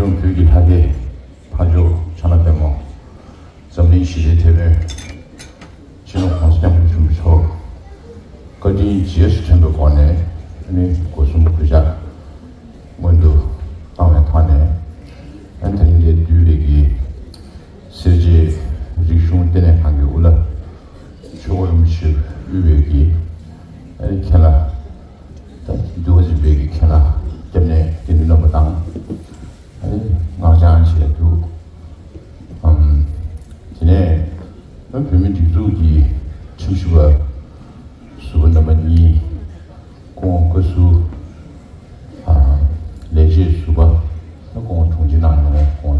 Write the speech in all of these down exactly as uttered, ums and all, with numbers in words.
བོད་ཀྱི་ལྷ་སྐལ་འཕགས་མཆོག་ཕྱག་ན་པདྨོ། འཛམ་གླིང་ཞི་བདེའི་དེད་དཔོན་སྤྱི་ནོར་༸གོང་ས་༸སྐྱབས་མགོན་ཆེན་པོ་མཆོག་བཀའ་དྲིན་རྗེས་སུ་དྲན་པའི་སྒོ་ནས་ཨ་ནི་སྒོ་གསུམ་གུས་ཕྱག་སྔོན་དུ་བཏང་བའི་ཐོག་ནས། ཨ་ནི་ད་རིང་འདིར་འདུས་པའི་གི་སེར་བྱེས་རིག་གཞུང་ལྟེ་གནས་ཁང་གི་དབུ་བླ་ཆོས་འཁོར་རིན་པོ་ཆེ་དབུས་པའི་གི་ཨ་ནི་མཁན་བླ། ད་འདུལ་བ་འཛིན་པའི་གི་མཁན་བླ་སྐྱབས་གནས་དགེ་འདུན་རྣམ་པ་དང་། ཨ་ནི་སྔགས་འཆང་བཅས་འདུག་ཨམ། དེ་ནས་ཨ་བོད་མིའི་སྒྲིག་འཛུགས་ཀྱི་ཁྲིམས་ཞིབ་པ་ཟུར་པ་རྣམ་པ་གཉིས། སྐུ་ངོ་བཀའ་ཟུར། ཨ། ལས་བྱེད་ཟུར་པ། སྐུ་ངོ་དྲུང་ཆེ་གནང་མྱོང་མཁན་སྐུ་ངོ་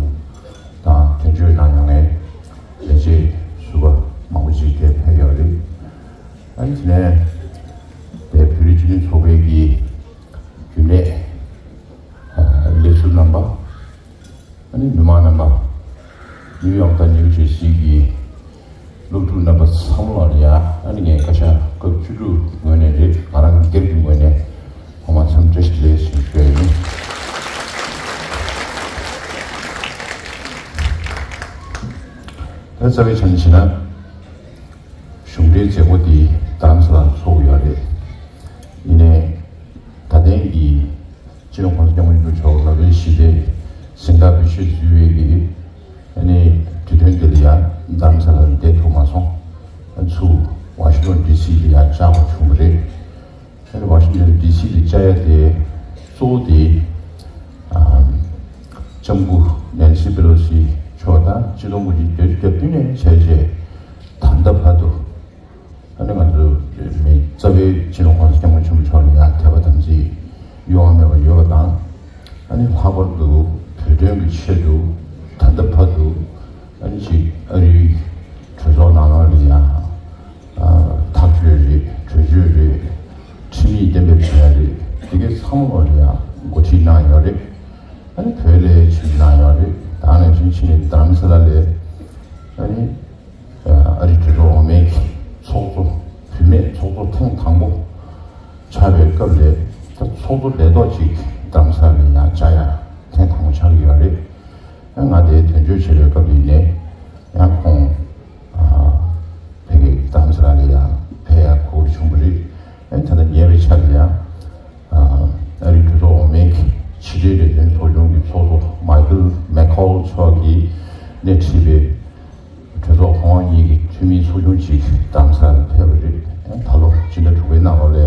དང་དོན་གཅོད་གནང་མྱོང་མཁན་ལས་བྱེད་ཟུར་པ་མང་པོ་ཅིག་འདིར་ཕེབས་ཡོད་རེད། ཨ་ནི་དེ་ནས་དེ་བོད་རིགས་སྤྱི་མཐུན་ཚོགས་པའི་གི་རྒྱུན་ལས། ཨ། ལས་ཟུར་རྣམ་པ། ཨ་ནི་མི་མང་རྣམ་པ། ནིའུ་ཡོག་དང་ནིའུ་ཇར་སི་གི་སློབ་ཕྲུག་རྣམ་པ་ཚང་མ་ལ་ཡ། ཨ་ནི་ངས་བཀའ་ཤག་སྐབས་བཅུ་དྲུག་ངོས་ནས་རེད། ང་རང་སྒེར་གྱི་ངོས་ནས་ངོ་མ་འཚམས་འདྲི་ཞིག་ལེགས་ཞེས་ཞུ་ཡ་ཡིན། ད་རྩ་བའི་ཆ་ནས་བྱས་ན། གཞུང་འབྲེལ་མཛད་སྒོ་འདི་རྡ་རམ་ས་ལར་ཚོགས་ཡོད་རེད། ཡིན་ནའི་ད་ཐེངས་ཀྱི་སྤྱི་ནོར་༸གོང་ས་༸སྐྱབས་མགོན་ཆེན་པོ་མཆོག་ནོ་བེལ་ཞི་བདེའི་གཟེངས་རྟགས་འབུལ་བཞེས་ཞུ་བའི་གི་ཨ་ནི་དུས་སྟོན་འདི་ལ་ཡང་རྡ་རམ་ས་ལར་བསྡད་ཐུབ་མ་སོང་། ཨ་ཚུར་ཝ་ཤིང་ཊོན་ཌི་སི་ལ་ཡང་བཅར་དགོས་བྱུང་བ་རེད། ཨ་ནི་ཝ་ཤིང་ཊོན་ཌི་སི་ལ་བཅར་ཡ་དེ་གཙོ་བོ་དེ་ཨ་ལྕམ་སྐུ་ནན་སི་པེ་ལོ་སི་མཆོག་དང་སྤྱི་ནོར་༸གོང་ས་༸སྐྱབས་མགོན་ཆེན་པོ་མཆོག་བཅས་ད་ལྟ་བར་དུ། ཨ་ནི་ང་ཚོ་མི་རྩ་བའི་སྤྱི་ནོར་༸གོང་ས་༸སྐྱབས་མགོན་ཆེན་པོ་མཆོག་ལ་ཡང་དད་པ་དམ་ཚིག་གཡོ་བ་མེད་པ་ཡོད་པ་དང་། ཨ་ནི་ལྷག་པར་དུ་བོད་དོན་གྱི་ཆེད་དུ་ད་ལྟ་བར་དུ་ཨ་ནི་ཅིག་ཨ་རིའི་གྲོས་ཚོགས་ནང་ལོགས་ལ་ཡང་ཐག་གཅོད་རེད། གྲོས་ཆོད་རེད། ཁྲིམས་ཡིག་གཏན་འབེབས་བྱས་རེད། དེ་གའི་ཚང་མ་ལོགས་ལ་ཡང་འགོ་ཁྲིད་གནང་ཡོད་རེད། ཨ་ནི་བོད་ལ་ཕྱིན་གནང་ཡོད་རེད། ད་ནས་ཕྱིན་ཕྱིན་ནས་རྡ་རམ་ས་ལ་ལ་ཨ་ནི། ཨ་རིའི་གྲོས་ཚོགས་འོག་མའི་ཚོགས་གཙོ། བུད་མེད་ཚོགས་གཙོ་ཐེངས་དང་པོ་ཆགས་པའི་སྐབས་ལ་ད་ཚོགས་གཙོ་ལས་ཐོག་ཅིག་རྡ་རམ་ས་ལ་ཡང་བཅར་ཡ་ཐེངས་དང་པོ་ཆགས་ཀྱི་ཡོད་རེད། ཨ་ང་དེ་དོན་གཅོད་བྱེད་པའི་སྐབས་དེ་ནས་ཡང་ཁོང་ཨ་ཕ་གིར་རྡ་རམ་ས་ལ་ལ་ཡང་ཕེབས་ཡ་གོ་སྐབས་བྱུང་བ་རེད། ཨ་ད་ལྟ་ཉེ་བའི་ཆར་ལ་ཡང་ཨ་ཨ་རིའི་གྲོས་ཚོགས་འོག་མའི་ཕྱི་འབྲེལ་ལས་དོན་ཚོགས་ཆུང་གི་ཚོགས་གཙོ་མའི་ཀལ་མེག་ཁོལ་མཆོག་གིས་སྣེ་ཁྲིད་པའི་གྲོས་ཚོགས་གོང་འོག་གཉིས་ཀྱི་འཐུས་མིའི་ཚོགས་ཆུང་གཅིག་རྡ་རམ་ས་ལར་ཕེབས་པ་རེད། ད་ལོ་སྤྱི་ཟླ་དྲུག་པའི་ནང་ལོགས་ལ་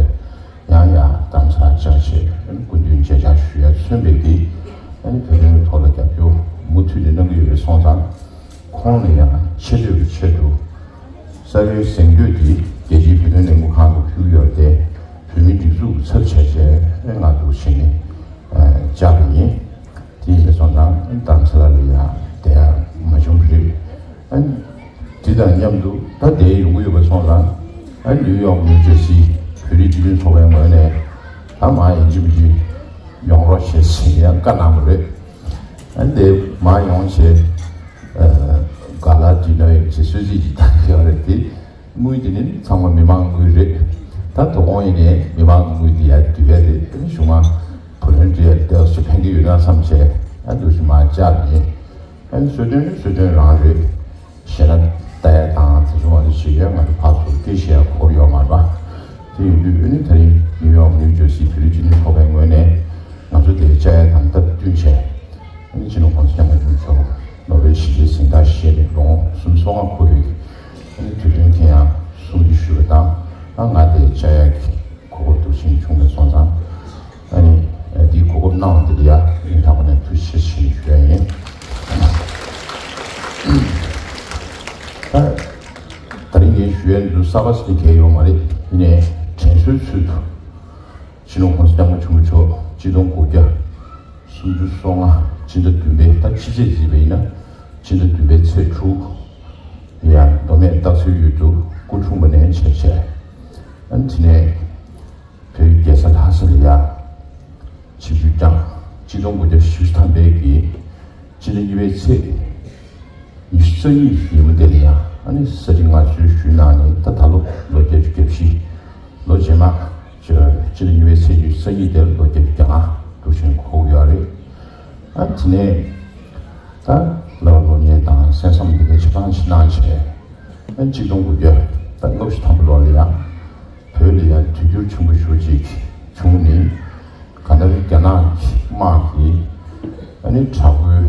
ཡང་ཡང་རྡ་རམ་ས་ལར་བཅར་བྱས་སྐུ་མདུན་མཇལ་བཅར་ཞུ་ཡ་མཚོན་པའི་གི་བོད་དོན་ཐོག་ལ་རྒྱབ་སྐྱོར་མུ་མཐུད་ནས་གནང་གི་ཡོད་པ་སོང་ཙང་། ཁོང་ལ་ཡང་ཆེ་བསྟོད་ཀྱི་ཆེད་དུ་རྩ་བའི་གཟེངས་བསྟོད་འདི་རྒྱལ་སྤྱིའི་བོད་དོན་ལས་འགུལ་ཁང་དུ་ཕུལ་གྱི་ཡོད་པ་དེ་བོད་མིའི་སྒྲིག་འཛུགས་ཀྱི་ཚབ་བྱས་བྱས་ང་ཚོ་བྱས་ནས་བཅར་བ་ཡིན། དེ་ཡིན་པ་སོང་ཙང་རྡ་རམ་ས་ལ་ལ་ཡང་བསྡད་ཡ་མ་བྱུང་བ་རེད། དེ་དང་མཉམ་དུ་ད་བསྡད་ཡོང་གི་ཡོད་པ་སོང་ཙང་ནིའུ་ཡོག་ནིའུ་ཇར་སི་བོད་རིགས་སྤྱི་མཐུན་ཚོགས་པའི་ངོས་ནས་ད་མར་ཡིན་གཅིག་མིན་གཅིག་ཡོང་རོགས་བྱེད་ཟེར་ཡང་བཀའ་གནང་བ་རེད། ཨ་ནི་དེ་མར་ཡོང་བྱས། ཨ་ག་ལ་འདི་ནོ་ཡིན་ཅེས་གསོལ་ཚིགས་ཀྱི་བཏང་གི་ཡོད་རེད་དེ། དངུལ་དེ་ནི་ཚང་མ་མི་མང་དངུལ་རེད། ད་དོ་དགོང་ཡིན་ནའི་མི་མང་དངུལ་དེ་ཡར་བསྡུ་ཡ་དེ་ཨ་ནི་གཞུག་མ་བུ་ལོན་འབྲི་ཡ་དེ་ཚོ་ཕན་གི་ཡོད་ན་བསམ་བྱས་ཨ་འདུག་སེ་མར་བཅར་བ་ཡིན། ཨ་ནི་གསོལ་སྟོན་ནི་གསོལ་སྟོན་རང་རེད། ཞེ་ན་ལྟ་ཡ་དང་དེ་ཚོ་ང་ཚོ་བྱེད་ཡ་ང་ཚོ་ཕར་ཚུར་སྐད་བཤད་ཡ་གོ་སྐབས་ཡོད་མ་རེད་པ། དེ་ཡིན་དུས་ཨ་ནི་ད་རིང་ནིའུ་ཡོག་ནིའུ་ཇར་སི་བོད་རིགས་སྤྱི་མཐུན་ཚོགས་པའི་ངོས་ནས་ང་ཚོ་དེ་བཅར་ཡ་དང་སྟབས་བསྟུན་བྱས། ཨ་ནི་སྤྱི་ནོར་༸གོང་ས་༸སྐྱབས་མགོན་ཆེན་པོ་མཆོག་ནོ་བེལ་ཞི་བདེའི་གཟེངས་རྟགས་བཞེས་ནས་ལོ་ངོ་སུམ་ཅུ་སོ་ལྔ་འཁོར་བའི་ཨ་ནི་དུས་སྟོན་དེ་ཡང་སྲུང་བརྩི་ཞུས་པ་དང་ཨ་ང་དེ་བཅར་ཡ་གི་གོ་སྐབས་འདུག་ཕྱིན་བྱུང་བ་སོང་ཙང་ཨ་ནི་འདིའི་གོ་སྐབས་གནང་བ་འདི་ལ་ཡ་སྙིང་ཐག་པ་ནས་ཐུགས་རྗེ་ཆེ་ཞུ་ཡ་ཡིན། ད་ད་རིང་ངས་ཞུ་ཡ་འདི་གསར་པ་ཞིག་གང་ཡང་ཡོད་མ་རེད། ཡིན་ནའི་དྲན་གསོའི་ཚུལ་དུ། སྤྱི་ནོར་༸གོང་ས་༸སྐྱབས་མགོན་ཆེན་པོ་མཆོག་གཅིག་སྟོང་དགུ་བརྒྱ་སུམ་ཅུ་སོ་ལྔ་སྤྱི་ཟླ་བདུན་པའི་ད་ཕྱི་ཚེས་བརྩིས་པ་ཡིན་ན་སྤྱི་ཟླ་བདུན་པའི་ཚེས་དྲུག་ཡང་མདོ་སྨད་སྟག་འཚེར་ཡུལ་དུ་སྐུ་འཁྲུངས་པ་ནས་བྱས་བྱས། ཨ་ནི་དེ་ནས་བོད་རྒྱལ་ས་ལྷ་ས་ལ་ཡ་ཆིབས་བསྒྱུར་བསྐྱངས། གཅིག་སྟོང་དགུ་བརྒྱ་བཞི་བཅུ་ཐམ་པའི་གི་སྤྱི་ཟླ་གཉིས་པའི་ཚེས་ཉི་ཤུ་རྩ་གཉིས་ཉིན་མོ་དེ་ལ་ཡང་ཨ་ནི་གསར་བརྗེ་མངའ་གསོལ་ཞུས་གནང་ནས་ད་ད་ལོ་ལོ་བརྒྱད་ཅུ་གྱ་བཞི། ལོ་རྗེས་མ་སྤྱི་ཟླ་གཉིས་པའི་ཚེས་ཉི་ཤུ་རྩ་གཉིས་དེར་ལོ་བརྒྱད་ཅུ་གྱ་ལྔ་འདུག་ཕྱིན་འཁོར་གྱི་ཡོད་རེད། ཨ་དེ་ནས་ད་ལ་ལོ་ཉེས་དང་གསན་བསམ་འདི་གའི་ཆ་ཚང་ཞིག་གནང་བྱས། ཨ་གཅིག་སྟོང་དགུ་བརྒྱ་ད་ལྔ་བཅུ་ཐམ་པ་ལོ་ལ་ཡང་བོད་ལ་ཡང་དུས་འགྱུར་ཆེན་པོ་ཞེ་པོ་ཅིག་བྱུང་ནས། གང་ལྟར་རྒྱ་ནག་གི་དམག་གིས་ཨ་ནི་དྲག་པོའི་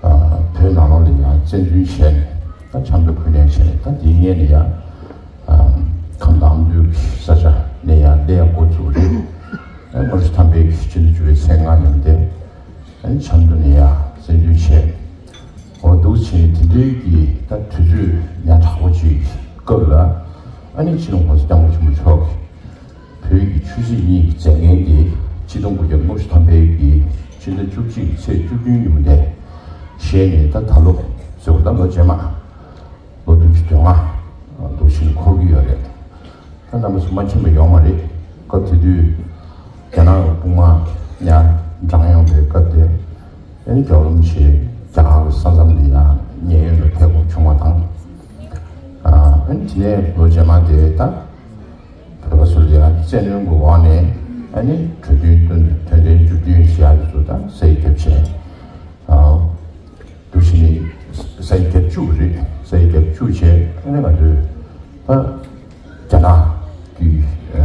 ཨ་བོད་ནང་ལོགས་ལ་ཡང་བཙན་འཛུལ་བྱས་ནས། ད་ཆབ་མདོ་ཁུལ་ནས་བྱས་ནས། ད་དེའི་སྔོན་ནས་ཡང་ཨ་ཁམས་དྭངས་མདོ་གི་ས་ཆ་ནས་ཡང་སླེབས་ཡག་འགོ་བཙུགས་རེད། ཨ་ལྔ་བཅུ་ཐམ་པའི་ཕྱི་ཟླ་བཅུ་པའི་ཚེས་ལྔ་ཉིན་ཏེ། ཨ་ནི་ཆབ་མདོ་ནས་ཡང་བཙན་འཛུལ་བྱས། འོ་འདུག་བྱས་དེ་འདྲའི་གི་ད་དུས་ཚོད་ཡང་དྲག་པོ་ཅིག་སྐབས་ལ། ཨ་ནི་སྤྱི་ནོར་༸གོང་ས་༸སྐྱབས་མགོན་ཆེན་པོ་མཆོག་གིས་བོད་ཀྱི་ཆོས་སྲིད་གཉིས་ཀྱི་མཛད་འགན་དེ་སྤྱི་ལོ་ཉིས་སྟོང་དགུ་བརྒྱ་ལྔ་བཅུ་ཐམ་པའི་གི་ཕྱི་ཟླ་བཅུ་གཅིག་གི་ཚེས་བཅུ་བདུན་ཉིན་མོ་དེ་བཞེས་ནས། ད་ད་ལོ་ཟེར་བ་ད་ལོ་རྗེས་མ་ལོ་བདུན་ཅུ་དོན་ལྔ་འདུག་བཞིན་འཁོར་གྱི་ཡོད་རེད། ད་རྣམ་པ་ཚོ་མ་མཁྱེན་པ་ཡོད་མ་རེད། སྐབས་དེ་དུས་རྒྱ་ནག་གི་དཔུང་དམག་ཡར་འབྲང་ཡོང་པའི་སྐབས་དེ། ཨ་ནི་རྒྱལ་བ་རིན་པོ་ཆེ་རྒྱ་གར་གྱི་ས་མཚམས་ལ་ཡང་མཉན་ཡོད་ལ་ཕེབས་དགོས་བྱུང་བ་དང་། ཨ་ནི་དེ་ནས་ལོ་རྗེས་མ་དེ་ད་བོད་པ་ཚོ་ལ་ཡང་བཙན་གནོན་གྱི་འོག་ནས། ཨ་ནི་གྲོས་མཐུན་བཏོན། དོན་ཚན་བཅུ་བདུན་ཞེས་ཡག་དེ་ཚོ་ད་གསལ་བསྒྲགས་བྱས། ཨ་འདུག་བྱས་ནས་གསལ་བསྒྲགས་བཅུ་རེད། གསལ་བསྒྲགས་བཅུ་བྱས། ཨ་ནི་ང་ཚོས་ད་རྒྱ་ནག་གི་ཨ་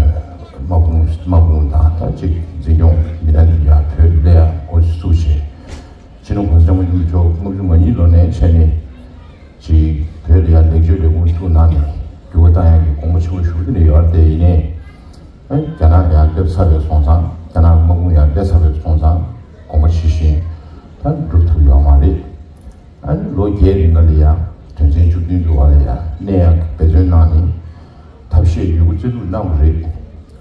དམག་དཔུང་། དམག་དཔུང་དང་ད་ཅིག་འཛིན་སྐྱོང་མི་སྣ་འདི་ཡང་བོད་ལ་ཡང་འགོ་བཙུགས་བྱས། སྤྱི་ནོར་༸གོང་ས་༸སྐྱབས་མགོན་ཆེན་པོ་མཆོག་ལྔ་བཅུ་ང་གཉིས་ལོ་ནས་བྱས་ནས་ཅིག་བོད་ལ་ཡང་ལེགས་བཅོས་ལས་ཁུངས་བཙུགས་གནང་ནས་འགྱུར་བ་བཏང་ཡག་གི་དགོངས་པ་ཆེན་པོ་ཞུ་གི་ནས་ཡོད་རེད་དེ། ཡིན་ནའི་ཨ་རྒྱ་ནག་ཡར་སླེབས་ཚར་བའི་སོང་ཙང་། རྒྱ་ནག་དམག་དཔུང་ཡར་སླེབས་ཚར་བའི་སོང་ཙང་། དགོངས་པ་ཇི་བཞིན་ད་སྒྲུབ་ཐུབ་ཡོད་མ་རེད། ཨ་ནི་ལོ་བརྒྱད་རིང་ག་ལ་ཡང་དོན་ཚན་བཅུ་བདུན་གྱི་འོག་ལ་ཡང་གནས་ཡག་འབད་བརྩོན་གནང་ནས། ཐབས་ཤེས་ཡོད་རྒུ་རྩལ་སྤྲུགས་གནང་བ་རེད།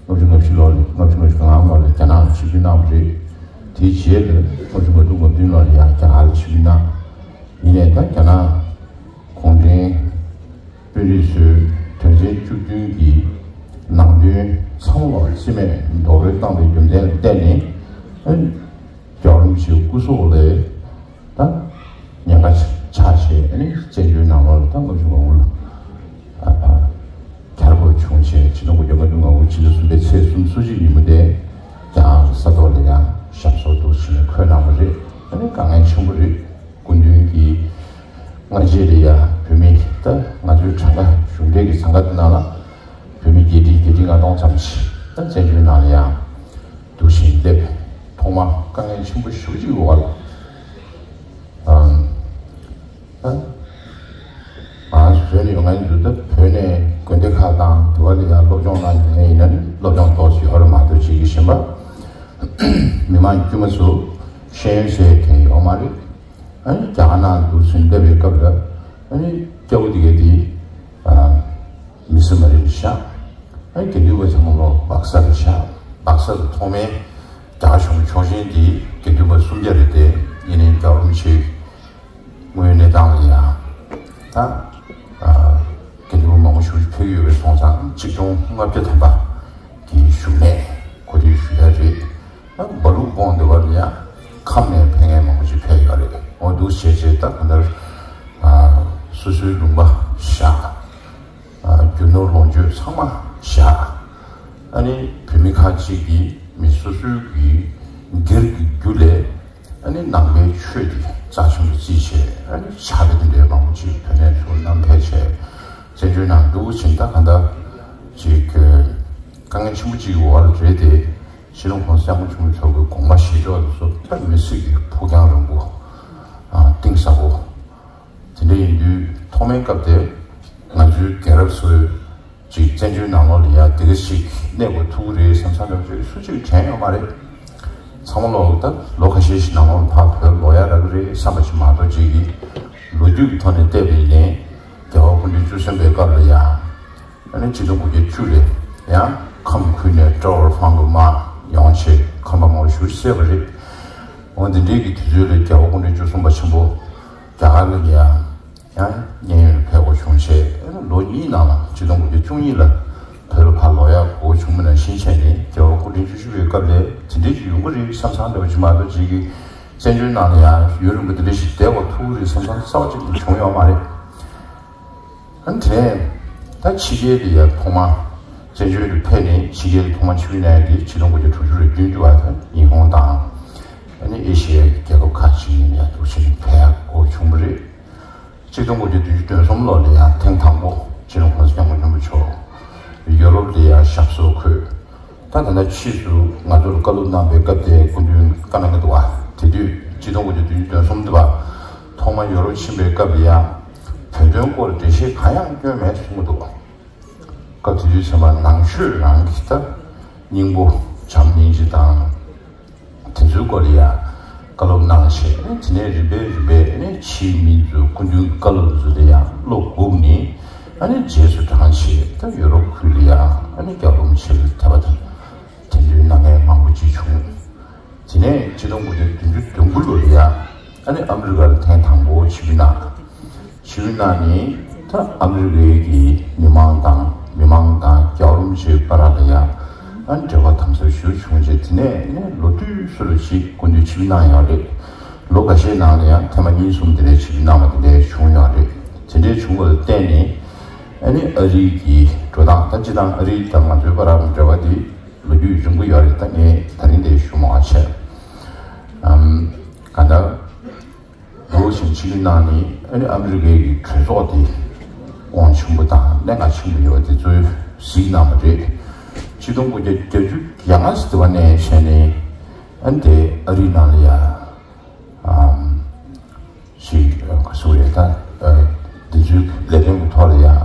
ལྔ་བཅུ་ང་བཞི་ལོ་ལ། ལྔ་བཅུ་ང་བཞི་གང་ལོ་ལ་རྒྱ་ནག་ལ་ཆིབས་བསྒྱུར་གནང་བ་རེད། དེའི་རྗེས་ལ་ལྔ་བཅུ་ང་དྲུག་ང་བདུན་ལོ་ལ་ཡང་རྒྱ་གར་ལ་ཆིབས་བསྒྱུར་གནང་། ཡིན་ནའི་ད་རྒྱ་ནག་གུང་ཁྲན་དཔོན་རིགས་ཚོས་དོན་ཚན་བཅུ་བདུན་གྱི་ནང་དོན་ཚང་མ་ལ་རྩིས་མེད་རྡོག་རོལ་བཏང་བའི་རྒྱུ་མཚན་ལ་བརྟེན་ནས། ཨ་ནི་རྒྱལ་བ་རིན་པོ་ཆེའི་སྐུ་སྲོག་ལ་ད་ཉེན་ཁ་ཆགས་བྱས། ཨ་ནི་བཙན་བྱོལ་ནང་ལོགས་ལ་ད་ལྔ་བཅུ་ང་དགུ་ལ་ཨ་ཨ་གྱར་དགོས་བྱུང་བྱས། སྤྱི་ལོ་ཉིས་སྟོང་དགུ་བརྒྱ་ལྔ་བཅུ་ང་དགུ་ཕྱི་ཟླ་གསུམ་པའི་ཚེས་སོ་གཅིག་ཉིན་མོ་དེ་རྒྱ་གར་ས་ཐོག་ལ་ཡང་ཞབས་སོར་འདུག་བྱས་ནས་འཁོད་གནང་བ་རེད། ཨ་ནི་དཀའ་ངལ་ཆེན་པོ་རེད། སྐུ་མདུན་གྱིས་སྔ་རྗེས་ལ་ཡང་བོད་མི་ད་ང་ཚོའི་གྲངས་ཀ་གཞུང་འབྲེལ་གྱི་གྲངས་ཀ་དེ་ནང་ལ་བོད་མི་བརྒྱད་ཁྲི་བརྒྱད་ཁྲི་ལྔ་སྟོང་ཙམ་ཞིག་ད་བཙན་བྱོལ་ནང་ལ་ཡང་འདུག་བཞིན་སླེབས། ཐོག་མ་དཀའ་ངལ་ཆེན་པོ་ཞེ་པོ་ཅིག་ཡོད་པ་ལ། ཨམ། ད་ང་བོད་ནས་ཡོང་མཁན་ཚོ་ད་བོད་ནས་དགོན་སྡེ་ཁག་དང་དེ་བ་ལ་ཡང་སློབ་སྦྱོང་གནང་མྱོང་མཁན་ཡིན་ན་ནི་སློབ་སྦྱོང་ཏོག་ཙམ་ཡོད་རེད་མ་གཏོགས། བྱེད་ཀྱི་གཞན་པ་མི་མང་དཀྱུས་མ་ཚོ་ཤེས་ཡོན་ཟེར་མཁན་ཡོད་མ་རེད། ཨ་ནི་རྒྱ་གར་ནང་འདུག་སེ་སླེབས་པའི་སྐབས་ལ། ཨ་ནི་སྐྱ་བོ་དེ་གས་དེ་ཨ་མི་སེར་མ་རེད་ཤག་ཨ་ནི་དགེ་འདུན་པ་ཚང་མ་ལོ་སྦག་ས་རེད་ཤག་སྦག་ས་དུ་ཐོག་མའི་རྒྱ་གར་གཞུང་གི་ཕྱོགས་ཞེན་དེ་དགེ་འདུན་པ་སུམ་བརྒྱ་རེད་དེ། ཡིན་ནའི་རྒྱལ་བ་རིན་པོ་ཆེ་དངོས་ཡོད་གནས་སྟངས་ལ་ཡང་ད་ཨ་དགེ་འདུན་པ་མང་པོ་ཞིག་ཕེབས་ཡོད་པའི་སོང་ཙང་། གཅིག་སྟོང་ལྔ་བརྒྱ་ཐམ་པ་གི་བཞུགས་གནས་གོ་སྒྲིག་ཞུ་ཡ་རེད། ད་སྦ་ལུག་སྦོང་དེ་བར་ལ་ཡང་ཁམས་ནས་ཕེབས་མཁན་མང་པོ་ཞིག་ཕེབས་ཡོད་རེད། འོ་འདུག་བྱས་བྱས་ད་ག་འདར་ཨ་སོ་སོའི་ལུང་པ་བཞག་ཨ་རྒྱུ་ནོར་ལོངས་སྤྱོད་ཚང་མ་བཞག་ཨ་ནི་བོད་མི་ཁག་ཅིག་གིས་མི་སོ་སོའི་གི་སྒེར་གྱི་རྒྱུ་ལས། ཨ་ནི་ནང་པའི་ཆོས་འདི་རྩ་ཆེན་པོ་བརྩིས་བྱས། ཨ་ནི་ཕྱག་ལས་འདི་འདྲའི་མང་པོ་ཅིག་བོད་ནས་ཚུར་བསྣམས་ཕེབས་བྱས། བཙན་བྱོལ་ནང་འདུག་ཕྱིན་ད་ག་འདྲ་ཅིག་དཀའ་ངལ་ཆེན་པོ་ཅིག་ཡོད་རེད་དེ། སྤྱི་ནོར་༸གོང་ས་༸སྐྱབས་མགོན་ཆེན་པོ་མཆོག་གི་དགོངས་པ་བཞེས་ཕྱོགས་དེ་ཚོ་ད་མི་སེར་གྱི་ཕུགས་རྒྱང་རིང་པོ། ཨ་གཏིང་ཟབ་པོ། དེ་འདྲ་ཡིན་དུས་ཐོག་མའི་སྐབས་དེ་ང་ཚོའི་རྒན་རབས་ཚོས་ཅིག་བཙན་བྱོལ་ནང་ལོགས་ལ་ཡ་དེ་ག་ཞིག་གནས་དགོས་ཐུག་གི་རེད་བསམ་བསམ་འདྲ་བོ་ཅིག་སུ་གཅིག་དྲན་ཡོད་མ་རེད། ཚང་མ་ལོག་ད་ལོ་ཁ་ཤས་ཤིག་ནང་ལོགས་ལ་ཕར་བོད་ལོག་ཡ་རག་གི་རེད་བསམ་པ་ཅིག་མ་གཏོགས། ཅིག་གི་ལོ་རྒྱུས་ཀྱི་ཐོག་ནས་བལྟས་པ་ཡིན་ནའི་རྒྱལ་བ་སྐུ་ཕྲེང་བཅུ་གསུམ་པའི་སྐབས་ལ་ཡ། ཨ་ནི་ཆིག་སྟོང་དགུ་བརྒྱ་བཅུ་ལ་ཡང་ཁམས་ཁུལ་ནས་ཀྲོ་ཝར་ཧྥང་གི་དམག་ཡོང་བྱས་ཁམས་པ་མང་པོ་ཞིག་བསད་པ་རེད། འོ་འདི་འདྲའི་གི་དུས་ཚོད་ལ་རྒྱལ་བ་སྐུ་ཕྲེང་བཅུ་གསུམ་པ་ཆེན་པོ་རྒྱ་གར་ལ་ཡང་ཡང་མཉན་ཡོད་ཕེབས་དགོས་བྱུང་བྱས། ཨ་ནི་ལོ་གཉིས་ནང་ལ་ཆིག་སྟོང་དགུ་བརྒྱ་བཅུ་གཉིས་ལ་བོད་ལ་ཕར་ལོག་ཡག་གོ་བྱུང་མིན་ན་ཤེས་བྱས་ནས། རྒྱལ་བ་སྐུ་ཕྲེང་བཅུ་བཞི་པའི་སྐབས་ལ་དེ་འདྲའི་ཅིག་ཡོང་གི་རེད་བསམ་བསམ་འདྲ་བོ་ཅིག་མ་གཏོགས། ཅིག་གི་བཙན་བྱོལ་ནང་ལ་ཡང་ཡུན་རིང་པོ་དེ་འདྲ་ཞིག་བསྡད་དགོས་ཐུག་གི་རེད་བསམ་བསམ་རྩ་བ་གཅིག་ཏུ་བྱུང་ཡོད་མ་རེད། ཨ་ནི་དེ་ནས་ད་ཕྱི་རྒྱལ་དུ་ཡང་ཐོག་མ་བཙན་བྱོལ་དུ་ཕེབས་ནས་ཕྱི་རྒྱལ་དུ་ཐོག་མ་ཆིབས་བསྒྱུར་གནང་ཡ་དེ་ཆིག་སྟོང་དགུ་བརྒྱ་དྲུག་ཅུ་རེ་བདུན་དུ་བ་དང་ཉི་ཧོང་དང་ ནི་ཨེ་ཤི་ཡའི་རྒྱལ་ཁབ་ཁག་ཅིག་ནས་ཡང་འདུག་ཕྱིན་ཕེབས་དགོས་བྱུང་བ་རེད། ཆིག་སྟོང་དགུ་བརྒྱ་བདུན་ཅུ་དོན་གསུམ་ལོ་ལ་ཡང་ཐེངས་དང་པོ་སྤྱི་ནོར་༸གོང་ས་༸སྐྱབས་མགོན་ཆེན་པོ་མཆོག་ཡོ་རོབ་ལ་ཡང་ཞབས་སོར་འཁོད། ད་ད་ལྟ་ཕྱིས་སུ་ང་ཚོར་བཀའ་སློབ་གནང་བའི་སྐབས་དེ་སྐུ་མདུན་བཀའ་གནང་གི་འདུག་བ། དེ་དུས་ཆིག་སྟོང་དགུ་བརྒྱ་བདུན་ཅུ་དོན་གསུམ་དུ་བ་ཐོག་མ་ཡོ་རོབ་ཕྱིན་པའི་སྐབས་ལ་ཡང་བོད་དོན་སྐོར་འགྲེལ་བཤད་གང་ཡང་བསྐྱོན་མེད་གསུང་གི་འདུག་སྐབས་དེ་དུས་ཚང་མ་ནང་ཆོས་རང་གི་ད་སྙིང་པོ་བྱམས་སྙིང་རྗེ་དང་། དེ་ཚོའི་སྐོར་ལ་ཡང་བཀའ་སློབ་གནང་བྱས། དེ་ནས་རིམ་པས་རིམ་པས་ཕྱིའི་མི་ཚོས་སྐུ་མདུན་བཀའ་སློབ་ཚོ་ལ་ཡང་བློ་སྒུག་ནས་རྗེས་སུ་འབྲངས་བྱས། ད་ཡོ་རོབ་ཁུལ་ལ་ཡང་རྒྱལ་བ་རིན་པོ་ཆེ་ལ་དད་པ་དང་དད་འདུན་གནང་མཁན་མང་པོ་ཅིག་བྱུང་། དེ་ནས་ཆིག་སྟོང་དགུ་བརྒྱ་བདུན་ཅུ་དོན་དགུ་ལོ་ལ་ཡང་ཨ་ནི་ཨ་མི་རི་ཀར་ཐེངས་དང་པོ་ཆིབས་བསྒྱུར་གནང་། ཆིབས་བསྒྱུར་གནང་ནས་ད་ཨ་མི་རི་ཀའི་གི་མི་མང་དང་མི་མང་དང་རྒྱལ་བ་རིན་པོ་ཆེའི་བར་ལ་ཡང་ཨ་ནི་འབྲེལ་བ་དམ་ཟབ་ཞེ་པོ་བྱུང་རྗེས། དེ་ནས་ནི་ལོ་དུས་སུ་ལ་ཞིག་སྐུ་མདུན་ཆིབས་བསྒྱུར་གནང་ཡོད་རེད། ལོ་འགའ་ཤས་ནང་ལ་ཡང་ཐེངས་མ་གཉིས་གསུམ་དེ་འདྲའི་ཆིབས་བསྒྱུར་གནང་བ་དེ་འདྲའི་བྱུང་ཡོད་རེད། དེ་འདྲའི་བྱུང་བ་ལ་བརྟེན་ནས་ཨ་ནི་ཨ་རིའི་གི་འགྲོ་སྟངས། ད་སྤྱིར་བཏང་ཨ་རི་དང་ང་ཚོའི་བར་ལ་འབྲེལ་བ་དེ་ལོ་རྒྱུས་རིང་པོ་ཡོད་རེད། ད་ངས་ད་རིང་འདིར་ཞུ་མ་བྱས། ཨམ། གང་ལྟར་འདུག་ཕྱིན་ཆིབས་བསྒྱུར་གནང་ནས་ཨ་ནི་ཨ་མི་རི་ཀའི་གི་གྲོས་ཚོགས་དེ་དབང་ཆེན་པོ་དང་གནད་འགག་ཆེན་པོ་ཡོད་པ་དེ་ཚོས་གཟིགས་གནང་བ་རེད། ཆིག་སྟོང་དགུ་བརྒྱ་བརྒྱད་ཅུ་གྱ་ལྔ་ཙམ་དུ་བ་ནས་བྱས་ནས་ཨ་ནི་དེ་ཨ་རིའི་ནང་ལ་ཡ་ཨམ། ཞིག་ག་སུ་རེད། ད་འདི་ཚོའི་ལས་དོན་གྱི་ཐོག་ལ་ཡང་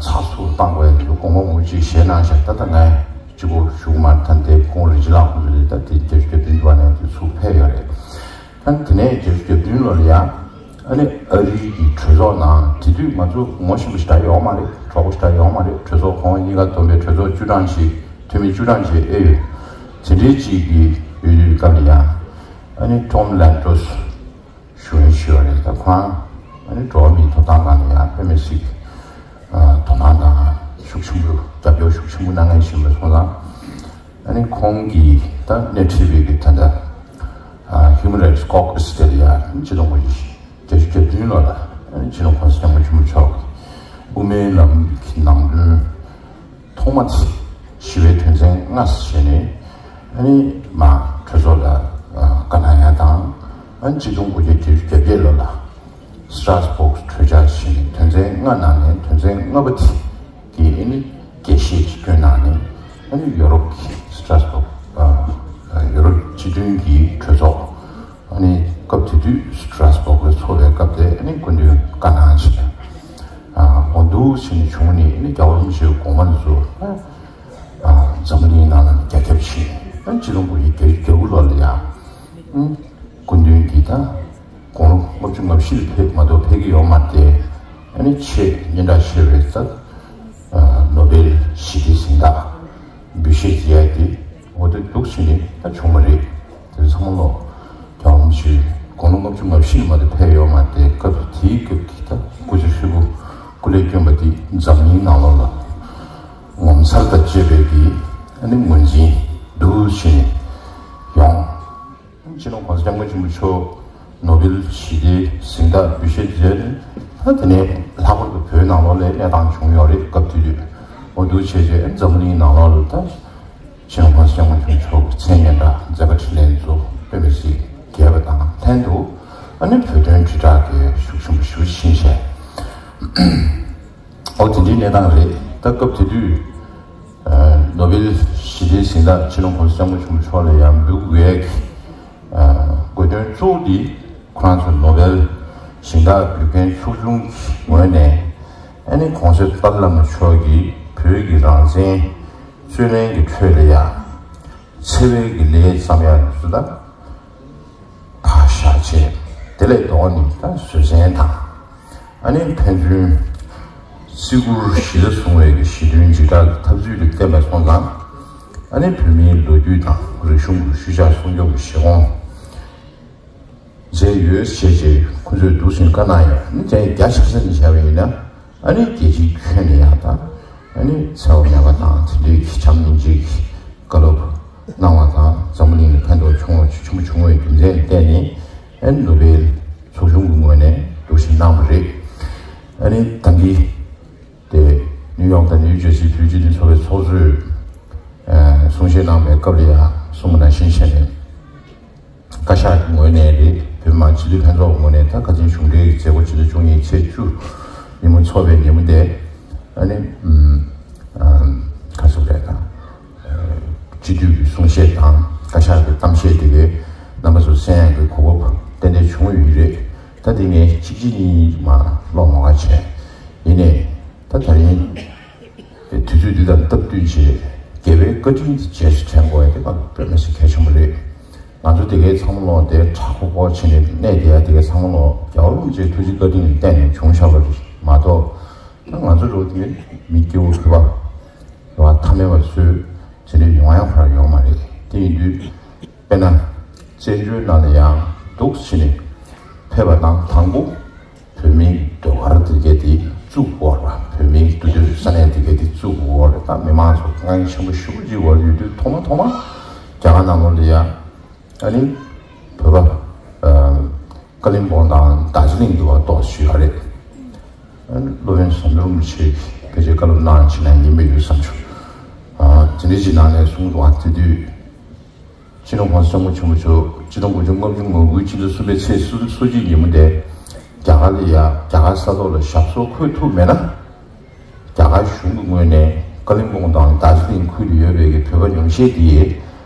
ཚགས་ཚུད་བཏང་དགོས་ཡ་དེ་ཚོ་དགོངས་པ་མང་པོ་ཅིག་བཞེས་གནང་ཤག་ད་ལྟ་ངས་གཅིག་པོ་ཞུ་གི་མ་རེད། ད་འདི་ཁོང་རིན་ཆེན་ལགས་ཁོང་ཚོ་ལས་ད་དེ་བརྒྱད་ཅུ་གྱ་བདུན་བ་ནས་དེ་ཚུར་ཕེབས་ཡོད་རེད། ད་དེ་ནས་བརྒྱད་ཅུ་གྱ་བདུན་ལོ་ལ་ཡང་ཨ་ནི་ཨ་རིའི་གི་གྲོས་ཚོགས་ནང་དེ་དུས་ང་ཚོ་ངོ་ཤེས་པ་ཞེ་དྲག་ཡོད་མ་རེད། གྲོགས་པོ་ཞེ་དྲག་ཡོད་མ་རེད། གྲོས་ཚོགས་ཁོང་གཉིས་ཀ་བསྡོམས་པའི་གྲོས་ཚོགས་བཅུ་གྲངས་ཤིག་འཐུས་མི་བཅུ་གྲངས་ཤིག་ཨེ་ཡོད། དེ་འདྲའི་ཅིག་གི་ཡོད་དུས་སྐབས་ལ་ཡང་ཨ་ནི་ཊོམ་ལན་ཏོས་ཞུ་ཡིན་ཞུ་བ་རེད། ད་ཁོང་ཨ་ནི་འགྲོ་བ་མིའི་ཐོབ་ཐང་སྒང་ལ་ཡང་དཔེ་མི་སྲིད་དོ་སྣང་དང་ཤུགས་ཆེན་པོ་རྒྱབ་སྐྱོར་ཤུགས་ཆེན་པོ་གནང་མཁན་ཞིག་ཡིན་པ་སོང་ཙང་། ཨ་ནི་ཁོང་གིས་ད་སྣེ་ཁྲིད་པའི་གི་ད་ལྟ་Human Rights Caucus དེ་ལ་ཡང་ཆིག་སྟོང་དགུ་བརྒྱ་བརྒྱད་ཅུ་གྱ་བདུན་ལོ་ལ་ཨ་ནི་སྤྱི་ནོར་༸གོང་ས་༸སྐྱབས་མགོན་ཆེན་པོ་མཆོག་གིས་དབུ་མའི་ལམ་གྱི་ནང་དོན་ཐོག་མ་དེ་ཞི་བའི་དོན་ཚན་ལྔ་ཞེས་ནས་ཨ་ནི་མ་གྲོས་ཚོགས་ལ་བཀའ་གནང་ཡ་དང་། ཨ་ནི་ཆིག་སྟོང་དགུ་བརྒྱ་བརྒྱད་ཅུ་གྱ་བརྒྱད་ལོ་ལ་Strasbourg གྲོས་འཆར་ཞེས་ནས་དོན་ཚན་ལྔ་ནང་ནས་དོན་ཚན་ལྔ་པ་དེ་གི་ཨ་ནི་རྒྱས་བཤད་ཅིག་བསྐྱོན་གནང་ནས་ཨ་ནི་ཡོ་རོབ་ཀྱི་Strasbourg ཡོ་རོབ་སྤྱི་མཐུན་གྱི་གྲོས་ཚོགས། ཨ་ནི་སྐབས་དེ་དུས་Strasbourg ལ་འཚོགས་པའི་སྐབས་དེ་ཨ་ནི་སྐུ་མདུན་བཀའ་གནང་བྱས། ཨ་འོ་འདུག་བྱས་ནས་བྱུང་ནས་ཨ་ནི་རྒྱལ་བ་རིན་པོ་ཆེའི་དགོངས་པ་འདི་ཚོ་ཨ་འཛམ་བུ་གླིང་ནང་ལ་རྒྱ་ཁྱབ་ཕྱིན། ཨ་ནི་ཆིག་སྟོང་དགུ་བརྒྱ་བརྒྱད་ཅུ་གྱ་དགུ་ལོ་ལ་ཡང་ཨ་སྐུ་མདུན་གྱིས་ད་དགུང་ལོ་ལྔ་བཅུ་ང་བཞི་ལ་ཕེབས་མ་གཏོགས་ཕེབས་ཀྱི་ཡོད་མ་རེད་དེ། ཨ་ནི་ཆེས་སྙན་གྲགས་ཆེ་བའི་ད་ནོ་བེལ་ཞི་བདེའི་གཟེངས་རྟགས་འབུལ་བཞེས་བྱེད་ཡ་དེ་འོ་དེ་འདུག་བྱས་ནས་ད་བྱུང་བ་རེད། དེ་ཚང་མ་ལོ་རྒྱལ་བ་རིན་པོ་ཆེ་དགུང་ལོ་ལྔ་བཅུ་ང་བཞི་ལ་མ་གཏོགས་ཕེབས་ཡོད་མ་རེད་དེ། སྐབས་དེའི་སྐབས་ཀྱི་ད་སྐུ་ཚེ་ཧྲིལ་པོ་སྐུ་ལས་བསྐྱོན་པ་དེ་འཛམ་གླིང་ནང་ལོགས་ལ་ངོ་མཚར་དང་བཅས་པའི་གི་ཨ་ནི་ངོས་འཛིན་འདུག་བྱས་ནས་ཡོང་། སྤྱི་ནོར་༸གོང་ས་༸སྐྱབས་མགོན་ཆེན་པོ་མཆོག་ནོ་བེལ་ཞི་བདེའི་གཟེངས་རྟགས་འབུལ་བཞེས་མཛད་ནས་ད་དེ་ནས་ལྷག་པར་དུ་བོད་ནང་ལོགས་ལ་གནས་སྟངས་བྱུང་ཡོད་རེད། སྐབས་དེ་དུས་འོ་འདུག་བྱས་རྗེས་འཛམ་བུ་གླིང་ནང་ལོགས་ལ་ད་སྤྱི་ནོར་༸གོང་ས་༸སྐྱབས་མགོན་ཆེན་པོ་མཆོག་གི་མཚན་སྙན་གྲགས་མཛད་པ་འཕྲིན་ལས་ཚོ་དཔེ་མི་སྲིད་རྒྱས་པ་དང་ལྷན་དུ་ཨ་ནི་བོད་དོན་དྲིལ་བསྒྲགས་ཀྱི་ཤུགས་ཆེན་པོ་ཞེ་པོ་ཕྱིན་བྱས། འོ་དེ་འདྲའི་གནས་སྟངས་རེད། ད་སྐབས་དེ་དུས་ནོ་བེལ་ཞི་བདེའི་གཟེངས་རྟགས་སྤྱི་ནོར་༸གོང་ས་༸སྐྱབས་མགོན་ཆེན་པོ་མཆོག་ལ་ཡང་འབུལ་དགོས་ཡ་གི་དགོས་དོན་གཙོ་བོ་འདི་ཁོ་རང་ཚོ་ནོ་བེལ་གཟེངས་རྟགས་འབུལ་མཁན་ཚོགས་ཆུང་གི་ངོས་ནས་ཨ་ནི་གོང་ས་ཏཱ་ལའི་བླ་མ་མཆོག་གིས་བོད་ཀྱི་རང་བཙན་རྩོད་ལེན་གྱི་ཁྲོད་ལ་ཡང་འཚེ་བའི་གི་ལས་བརྩམས་ཡ་ཚོ་ད་ཕར་བཞག་བྱས། དེ་ལས་ལྡོག་ནས་ད་བཟོད་བསྲན་དང་ཨ་ནི་ཕན་ཚུན་བརྩི་བཀུར་ཞི་བདེ་སྲུང་བའི་གི་ཞི་མཐུན་འཇིགས་སྐྲག་གི་འཐབ་རྩོད་ལ་བརྟེན་པ་སོང་ཙང་། ཨ་ནི་བོད་མིའི་ལོ་རྒྱུས་དང་རིག་གཞུང་གི་ཤུལ་བཞག་སྲུང་སྐྱོབ་ཀྱི་བཞེད་དགོངས་མཛད་ཡོད་ཅེས་ཀྱི་ཁོ་ཚོས་འདུག་སེ་བཀའ་གནང་ཡོད། ཨ་ནི་དེ་རྒྱ་ཆེ་ས་ནས་བྱས་པ་ཡིན་ན་ཨ་ནི་རྒྱལ་སྤྱིའི་ཁྱོན་ནས་ཡང་དང་ཨ་ནི་འཚེ་བ་མེད་པ་དང་དེ་འདྲའི་གི་བྱམས་སྙིང་རྗེའི་གི་བཀའ་སློབ་གནང་བ་དང་འཛམ་བུ་གླིང་ལ་ཕན་ཐོགས་ཆེན་པོ་ཆེན་པོ་བྱུང་བའི་རྒྱུ་མཚན་ལ་བརྟེན་ནས་ཨ་ནི་ནོ་བེལ་ཚོགས་ཆུང་གི་ངོས་ནས་འདུག་སེ་གནང་བ་རེད། ཨ་ནི་ད་གིན་དེ་ནིའུ་ཡོག་དང་ནིའུ་ཇར་སི་བོད་སྤྱི་མཐུན་ཚོགས་པའི་ཚོགས་གཙོས་ཨ་གསུང་བཤད་གནང་བའི་སྐབས་ལ་ཡང་གསུངས་པ་ནང་བཞིན་བྱས་ནས། བཀའ་ཤག་གི་ངོས་ནས་རེད། བོད་མི་མང་སྤྱི་འཐུས་ལྷན་ཚོགས་ངོས་ནས་ད་ཁ་སང་གཞུང་འབྲེལ་གྱི་མཛད་སྒོ་ཕྱི་ཟླ་བཅུ་གཉིས་ཚེས་བཅུ་ཉིན་མོ་ཚོགས་པའི་ཉིན་མོ་དེ། ཨ་ནི་ཨམ་ཨམ་ག་ཟེར་རེད་ད། སྤྱི་འཐུས་ཀྱི་གསུང་བཤད་དང་བཀའ་ཤག་གི་གཏམ་བཤད་དེ་གའི་རྣམ་པ་ཚོ་གསན་ཡག་གི་གོ་སྐབས་ཏན་ཏན་བྱུང་ཡོད་རེད། ད་དེ་ངས་གཅིག་གཅིག་གཉིས་གཉིས་མ་ཀློག་མ་ག་བྱས། ཡིན་ནའི་ད་ད་རིང་དུས་ཚོད་འདི་དང་སྟབས་བསྟུན་བྱས་རྒྱལ་བའི་བཀའ་དྲིན་དེ་རྗེས་སུ་དྲན་དགོས་ཡ་དེ་ང་དཔེ་མི་སྲིད་གལ་ཆེན་པོ་རེད། ང་ཚོ་དེ་གའི་ཚང་མ་ལོག་དེ་དྲག་པོ་པོ་བྱས་ནས་གནས་བསྡད་ཡ་དེ་གའི་ཚང་མ་ལོག་རྒྱལ་བ་རིན་པོ་ཆེའི་ཐུགས་རྗེ་བཀའ་དྲིན་གྱི་བརྟེན་ནས་བྱུང་བཞག་པ་རེད་མ་གཏོགས། ད་ང་ཚོ་འགྲོ་དེ་མི་སྐྱེ་བོ་བོད་པ་ར་ཐ་མལ་བ་ཚོས་དེ་འདྲ་ཡོང་ཡ་ཁོ་རང་ཡོད་མ་རེད། དེ་ཡིན་དུས་དཔེར་ན་བཙན་བྱོལ་ནང་ལ་ཡང་འདུག་ཕྱིན་ནས་ཕེབས་པ་དང་དང་པོ་བོད་མིའི་ཟློས་གར་དེ་གའི་དེ་བཙུགས་འོག་ལ་བོད་མིའི་འདུ་སྡོད་ས་གནས་དེ་གའི་དེ་བཙུགས་འོག་ལ་ད་མི་མང་ཚོ་དཀའ་ངལ་ཆེན་པོ་ཞེ་པོ་ཅིག་འོག་ཡོད་དུས་ཐོག་མ་ཐོག་མ་རྒྱ་གར་ནང་ལོགས་ལ་ཡང་ཨ་ནི་བོད་པ་ཨ་ཀ་ལིམ་པོང་དང་རྡོ་རྗེ་གླིང་དུ་བ་ཏོག་ཞུས་པ་རེད། ཨ་ནི་སློབ་དཔོན་ཟམ་གདོང་རིན་པོ་ཆེས་ཕལ་ཆེར་བཀའ་སློབ་གནང་ཕྱིན་ན་ཉན་པ་ཡོད་བསམ་བྱུང་། ཨ་དེ་འདྲ་ཅིག་ནང་ནས་གསུངས་འདུག་པ། དེ་དུས་སྤྱི་ནོར་༸གོང་ས་༸སྐྱབས་མགོན་ཆེན་པོ་མཆོག་སྤྱི་ལོ་ཆིག་སྟོང་དགུ་བརྒྱ་ལྔ་བཅུ་ང་དགུའི་ཕྱི་ཟླ་གསུམ་པའི་ཚེས་སོ་གཅིག་ཉིན་མོ་དེ་རྒྱ་གར་ལ་ཡ་རྒྱ་གར་ས་ཐོག་ལ་ཞབས་སོར་འཁོད་ཐུབ་མེད་ན། རྒྱ་གར་གཞུང་གི་ངོས་ནས་ཀ་ལིམ་པོང་དང་རྡོ་རྗེ་གླིང་ཁུལ་དུ་ཡོད་པའི་གི་བོད་པ་ཉུང་ཤས་དེ་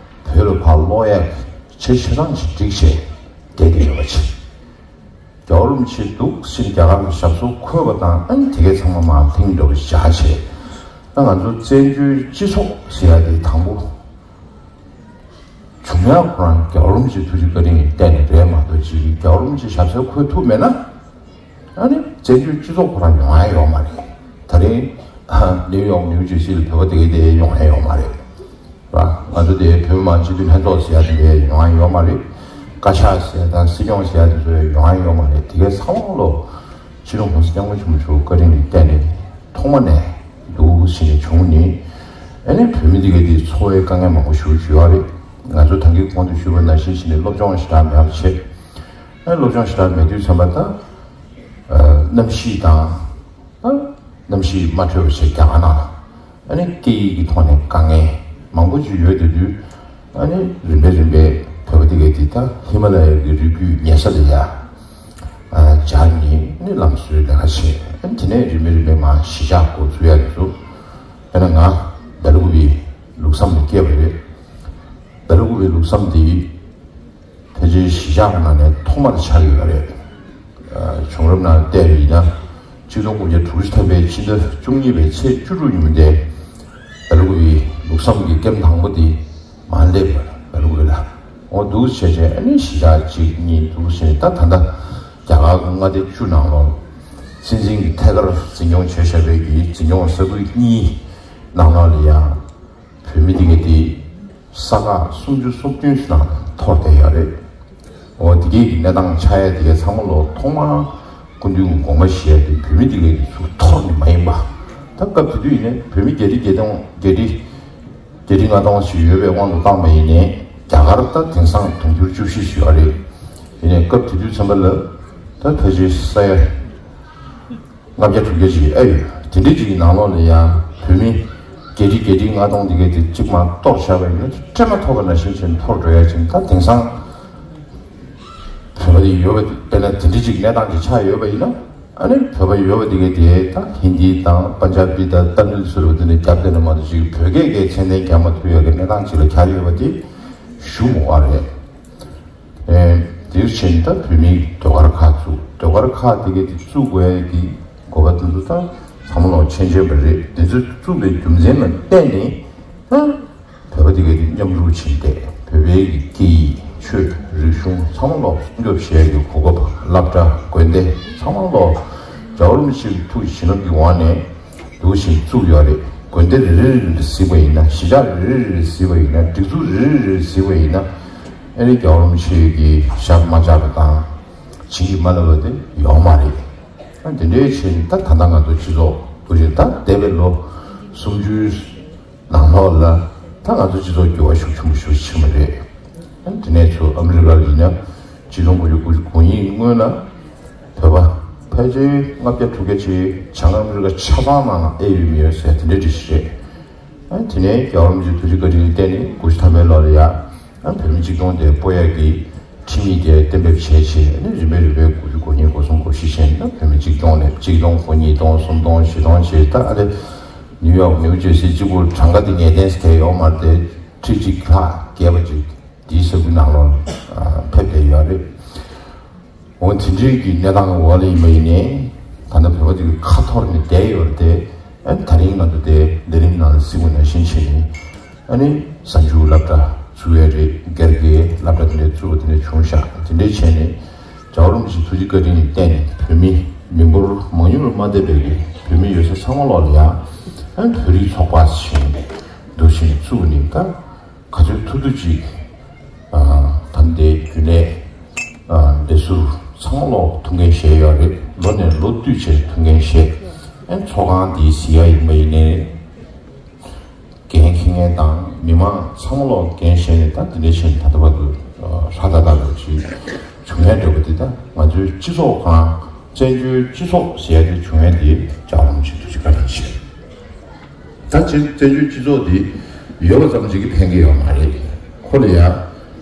བོད་ལ་ཕར་ལོག་ཡ་ཆེ་ཆེ་ཐང་ཞིག་བསྒྲིགས་བྱས་བསྡད་དེ་ཡོད་པ་ཆེ། རྒྱལ་བ་རིན་པོ་ཆེ་འདུག་ཕྱིན་རྒྱ་གར་ལ་ཞབས་སོར་འཁོད་པ་དང་ཨ་ནི་དེ་གའི་ཚང་མ་མར་ལྷིང་འགྲོ་བ་བཞག་བྱས། ད་ང་ཚོ་བཙན་བྱོལ་སྤྱི་ཚོགས་ཟེར་ཡ་དེ་དང་པོ་བྱུང་ཡག་ཁོ་རང་རྒྱལ་བ་རིན་པོ་ཆེའི་ཐུགས་རྗེ་བཀའ་དྲིན་གྱི་བརྟེན་ནས་རེད་མ་གཏོགས་ཅིག་རྒྱལ་བ་རིན་པོ་ཆེ་ཞབས་སོར་འཁོད་ཐུབ་མེད་ན། ཨ་ནི་བཙན་བྱོལ་སྤྱི་ཚོགས་ཁོ་རང་ཡོང་ཡ་ཡོད་མ་རེད། ད་རེས་ནིའུ་ཡོག་ནིའུ་ཇར་སི་ལ་བོད་པ་དེ་གའི་དེ་ཡོང་ཡ་ཡོད་མ་རེད། ར་ང་ཚོ་དེ་བོད་མི་མང་སྤྱི་འཐུས་ལྷན་ཚོགས་ཟེར་ཡ་དེ་འདྲ་ཡོང་ཡ་ཡོད་མ་རེད། བཀའ་ཤག་ཟེར་ཡ་དང་སྲིད་སྐྱོང་ཟེར་ཡ་དེ་ཚོ་ཡོང་ཡ་ཡོད་མ་རེད། དེ་གའི་ཚང་མ་ལོ་སྤྱི་ནོར་༸གོང་ས་༸སྐྱབས་མགོན་ཆེན་པོ་མཆོག་བཀའ་དྲིན་གྱི་བརྟེན་ནས་ཐོག་མ་ནས་འདུག་ཕྱིན་ནས་བྱུང་ནི། ཨ་ནི་བོད་མི་དེ་གའི་དེ་འཚོ་བའི་དཀའ་ངལ་མང་པོ་ཞེ་པོ་ཅིག་ཡོད་རེད། ང་ཚོ་ད་གིན་གོང་དུ་ཞུས་པ་ནང་བཞིན་ཕྱིན་ནས་སློབ་སྦྱོང་ཞེ་དྲག་མེད་པ་བྱས། ཨ་ནི་སློབ་སྦྱོང་ཞེ་དྲག་མེད་དུས་ཙམ་པ་ད་གནམ་གཤིས་དང་། ཨ་གནམ་གཤིས་མ་འཕྲོད་པ་བྱས་རྒྱ་གར་ནང་ལ་ཨ་ནི་སྐད་ཡིག་གི་ཐོག་ནས་དཀའ་ངལ་མང་པོ་ཅིག་ཡོད་དེ་དུས། ཨ་ནི་རིམ་པས་རིམ་པས་བོད་པ་དེ་གའི་དེ་ད་ཧི་མ་ལ་ཡའི་གི་རི་རྒྱུད་ཉེ་ས་ལ་ཡ་ཨ་སྦྱར་ནས་ཨ་ནི་ལམ་སྲོལ་ལས་ཀ་བྱས། ཨ་ནི་དེ་ནས་རིམ་པས་རིམ་པས་མར་གཞིས་ཆགས་འགོ་ཚུགས་ཡ་དེ་ཚོ། དཔེར་ན་ང་སྦེལ་ཀོབ་པའི་ལུགས་བསམ་ལ་སྐྱེས་པ་རེད། སྦེལ་ཀོབ་པའི་ལུགས་བསམ་དེ་ཕལ་ཆེར་གཞིས་ཆགས་ནང་ནས་ཐོག་མར་ཆགས་ཡོད་པ་རེད། ཨ་བྱུང་རབས་ནང་བལྟས་པ་ཡིན་ན་ཆིག་སྟོང་དགུ་བརྒྱ་དྲུག་ཅུ་ཐམ་པའི་ཕྱི་ཟླ་བཅུ་གཉིས་པའི་ཚེས་བཅུ་དྲུག་ཉིན་མོ་དེ་སྦེལ་ཀོབ་པའི་ལུགས་བསམ་གྱི་ཀེམ་དང་པོ་དེ་མར་སླེབས་པ་རེད། སྦེལ་ཀོབ་ལ་འོ་འདུག་བྱས་བྱས་ཨ་ནི་གཞིས་ཆགས་གཅིག་གཉིས་འདུག་བྱས་ད་ད་ལྟ་རྒྱ་གར་མངའ་སྡེ་བཅུ་ནང་ལོགས་སྲིད་འཛིན་གྱི་ཐད་ཀར་འཛིན་སྐྱོང་བྱས་བཞག་པའི་གི་འཛིན་སྐྱོང་ས་ཁུལ་གཉིས་ནང་ལོགས་ལ་ཡང་བོད་མི་དེ་གའི་དེ་ས་ཁག་སུམ་ཅུ་སོ་བདུན་ཞིག་ནང་འཐོར་བསྡད་ཡོད་རེད། འོ་དེ་གའི་གི་གནས་སྟངས་ཆགས་ཡ་དེ་གའི་ཚང་མ་ལོ་ཐོག་མར་སྐུ་མདུན་དགོངས་པ་བཞེས་ཡ་དེ་བོད་མི་དེ་གའི་དེ་ཚུར་འཐོར་ནི་མ་ཡིན་པ། ད་སྐབས་དེ་དུས་ཡིན་ནའི་བོད་མི་བརྒྱ་ཁྲི་བརྒྱད་སྟོང་བརྒྱ་ཁྲི་བརྒྱ་ཁྲི་ལྔ་སྟོང་ཞིག་ཡོད་པའི་དབང་དུ་བཏང་བ་ཡིན་ནའི་རྒྱ་གར་ད་དེང་སང་དུང་ཕྱུར་བཅུ་བཞི་ཞིག་ཡོད་རེད། ཡིན་ནའི་སྐབས་དེ་དུས་ཙམ་པ་ལ་ད་ཕལ་ཆེར་ས་ཡ་ལྔ་བརྒྱ་དྲུག་བརྒྱ་ཅིག་ཨེ་ཡོད། དེ་འདྲའི་ཅིག་གི་ནང་ལོགས་ལ་ཡང་བོད་མི་བརྒྱད་ཁྲི་བརྒྱད་ཁྲི་ལྔ་སྟོང་དེ་གའི་དེ་གཅིག་མ་གཏོགས་བཞག་པ་ཡིན་ན་སྤྲད་མ་ཐུབ་པ་ནང་བཞིན་བྱས་ནས་འཐོར་འགྲོ་ཡ་ཅིག་ད་དེང་སང་བོད་པ་དེ་ཡོད་པ་དཔེར་ན་དེ་འདྲའི་ཅིག་གནས་སྟངས་ཅིག་ཆགས་ཡོད་པ་ཡིན་ན་ཨ་ནི་བོད་པ་ཡོད་པ་དེ་གའི་དེ་ད་ཧིན་དི་དང་པན་ཇ་བི་དང་ཏ་མིལ་ཟེར་བ་དེ་ནས་རྒྱབ་དེ་ནས་མ་གཏོགས་ཅིག་བོད་སྐད་ཀྱི་མཚན་ལྡན་རྒྱག་མ་ཐུབ་ཡ་གི་གནས་སྟངས་ཅིག་ལ་གྱར་ཡོད་པ་དེ་ཞུ་མི་དགོས་པ་རེད། ཨེ། དེར་ཕྱིན་ད་བོད་མིའི་ཟློས་གར་ཁག་བཙུགས། ཟློས་གར་ཁག་དེ་གའི་དེ་བཙུགས་དགོས་ཀྱི་དགོས་པ་དེ་ཚོ་ད་ཚང་མ་ལོག་མཁྱེན་མཁྱེན་པ་རེད། དེ་ཚོ་བཙུགས་པའི་རྒྱུ་མཚན་ལ་བརྟེན་ནས་ད་བོད་པ་དེ་གའི་དེ་མཉམ་རུབ་ཕྱིན་ཏེ་བོད་པའི་གི་སྐད་ཡིག་ཆོས་རིག་གཞུང་ཚང་མ་ལོག་སྲུང་སྐྱོབ་བྱེད་ཀྱི་གོ་སྐབས། སློབ་གྲྭ་དགོན་སྡེ་ཚང་མ་ལོག་རྒྱལ་བ་རིན་པོ་ཆེ་གི་ཐུགས་ཀྱི་བྱིན་རླབས་ཀྱི་འོག་ནས། འདུག་བཞིན་བཙུགས་ཡོད་རེད། དགོན་སྡེ་རེ་རེ་རེ་རེ་གཟིགས་པ་ཡིན་ན། གཞིས་ཆགས་རེ་རེ་རེ་རེ་གཟིགས་པ་ཡིན་ན། སྒྲིག་འཛུགས་རེ་རེ་རེ་རེ་གཟིགས་པ་ཡིན་ན། ཨ་ནི་རྒྱལ་བ་རིན་པོ་ཆེ་གི་ཞབས་མ་བཅགས་པ་དང་། བྱིན་གྱིས་མ་བརླབས་པ་དེ་ཡོད་མ་རེད། ཨ་དེ་འདྲའི་ཕྱིར་ད་ད་ལྟ་ང་ཚོ་སྤྱི་ཚོགས་འདུག་བཞིན་ད་འདས་པའི་ལོ་སུམ་ཅུའི་ནང་ལོགས་ལ་ད་ང་ཚོ་སྤྱི་ཚོགས་འགྱུར་བ་ཤུགས་ཆེན་པོ་ཞིག་ཕྱིན་པ་རེད། ཨ་ནི་དེ་ནས་ཚུར་ཨ་མི་རི་ཀ་ལ་ཡིན་ན། ཆིག་སྟོང་དགུ་བརྒྱ་དགུ་བཅུ་གོ་གཉིས་སྔོན་ལ་བོད་པ་ཕལ་ཆེར་ལྔ་བརྒྱ་དྲུག་བརྒྱ་ཅིག་བྱང་ཨ་མི་རི་ཀ་ཆ་ཚང་ནང་ལ་ཨེ་ཡོད་མི་ཡོད་ཟེར་དེ་འདྲ་འདྲ་ཞིག་རེད། ཨ་དེ་ནས་རྒྱལ་བ་རིན་པོ་ཆེའི་ཐུགས་རྗེ་བཀའ་དྲིན་ལ་བརྟེན་ནས་དགུ་བཅུ་ཐམ་པའི་ལོ་ལ་ཡ་ཨ་བོད་མི་གཅིག་སྟོང་དེ་སྤོ་ཡག་གི་ ཁྲིམས་ཡིག་དེ་གཏན་འབེབས་བྱས་བྱས་ནས་རིམ་པས་རིམ་པས་དགུ་བཅུ་གོ་གཉིས་གོ་གསུམ་གོ་བཞི་བྱས་ནས་བོད་མི་གཅིག་སྟོང་ནས་གཅིག་སྟོང་གོ་གཉིས་སྟོང་གསུམ་སྟོང་བཞི་སྟོང་བྱས། ད་ཨ་ལེ་ནིའུ་ཡོག་ནིའུ་ཇེར་སི་གཅིག་པུ་གྲངས་ཀ་དེ་ངེས་གཏན་ཞིག་གལ་ཡོད་མ་རེད་དེ། ཁྲི་གཅིག་ལྷག་བརྒལ་བ་ཅིག་དེའི་ས་ཁུལ་ནང་ལོགས་ཕེབས་བསྡད་ཡོད་རེད། འོ་དེ་འདྲའི་གི་གནས་སྟངས་འོག་ལ་ཡིན་པ་ཡིན་ནའི། ད་ལྟ་བོད་པ་དེ་གི་ཁ་འཐོར་ནས་བསྡད་ཡོད་རེད་དེ། ཨ་ནི་དེ་རིང་ང་ཚོ་དེ་ལས་རིམ་ནང་ལ་གཟིགས་པ་ནང་བཞིན་བྱས་ནས། ཨ་ནི་གཟའ་མཇུག་སློབ་གྲྭ་བཙུགས་ཡས་རེད། སྒེར་གྱི་སློབ་གྲྭ་དེ་འདྲ་བཙུགས་པ་དེ་འདྲ་བྱུང་ཤག་དེ་འདྲ་བྱས་ནས་རྒྱལ་བ་རིན་པོ་ཆེའི་ཐུགས་རྗེ་བཀའ་དྲིན་གྱིས་བརྟེན་ནས་བོད་མི་མི་འབོར་མང་ཉུང་ལ་མ་ལྟོས་པའི་གི་བོད་མི་ཡོད་ས་ཚང་མ་ལོག་ལ་ཡང་། ཨ་ནི་བོད་རིགས་ཚོགས་པ་ཞིག་འདུ་ཞིང་བཙུགས་ནས། ད་ག་ཚོད་ཐུབ་ཐུབ་ཅིག་ཨ་ད་ལྟའི་རྒྱུན་ལས་ཨ་ལས་ཟུར་ཚང་མ་ལོག་ཐུགས་འགན་བཞེས་ཡོད་རེད། ལོ་ནས་ལོ་བསྟུད་བྱས་ཐུགས་འགན་བཞེས། ཨ་ནི་ཚོགས་ཁང་འདི་གཟིགས་ཡ་ཡིན་པ་ཡིན་ནའི། འགན་འཁྱེར་མཁན་དང་མི་མང་ཚང་མ་ལོག་འགན་བཞེས་ནས། ད་འདི་འདྲ་བྱས་ནས་ད་ལྟ་བར་དུ་ཨ་ཧྲ་ཐག་ཐག་རུ་ཅིག་བྱུང་ཡ་འདྲ་པོ་འདི། ད་ང་ཚོའི་སྤྱི་ཚོགས་ཁང་བཙན་བྱོལ་སྤྱི་ཚོགས་ཟེར་ཡ་དེ་བྱུང་ཡ་འདི་རྒྱལ་བ་རིན་པོ་ཆེའི་ཐུགས་རྗེ་བཀའ་དྲིན་ཆེ། ད་ཅིག་བཙན་བྱོལ་སྤྱི་ཚོགས་འདི་ཡོད་པ་ཙམ་ཅིག་གིས་ཕན་གྱི་ཡོད་མ་རེད། ཁོ་ལ་ཡང་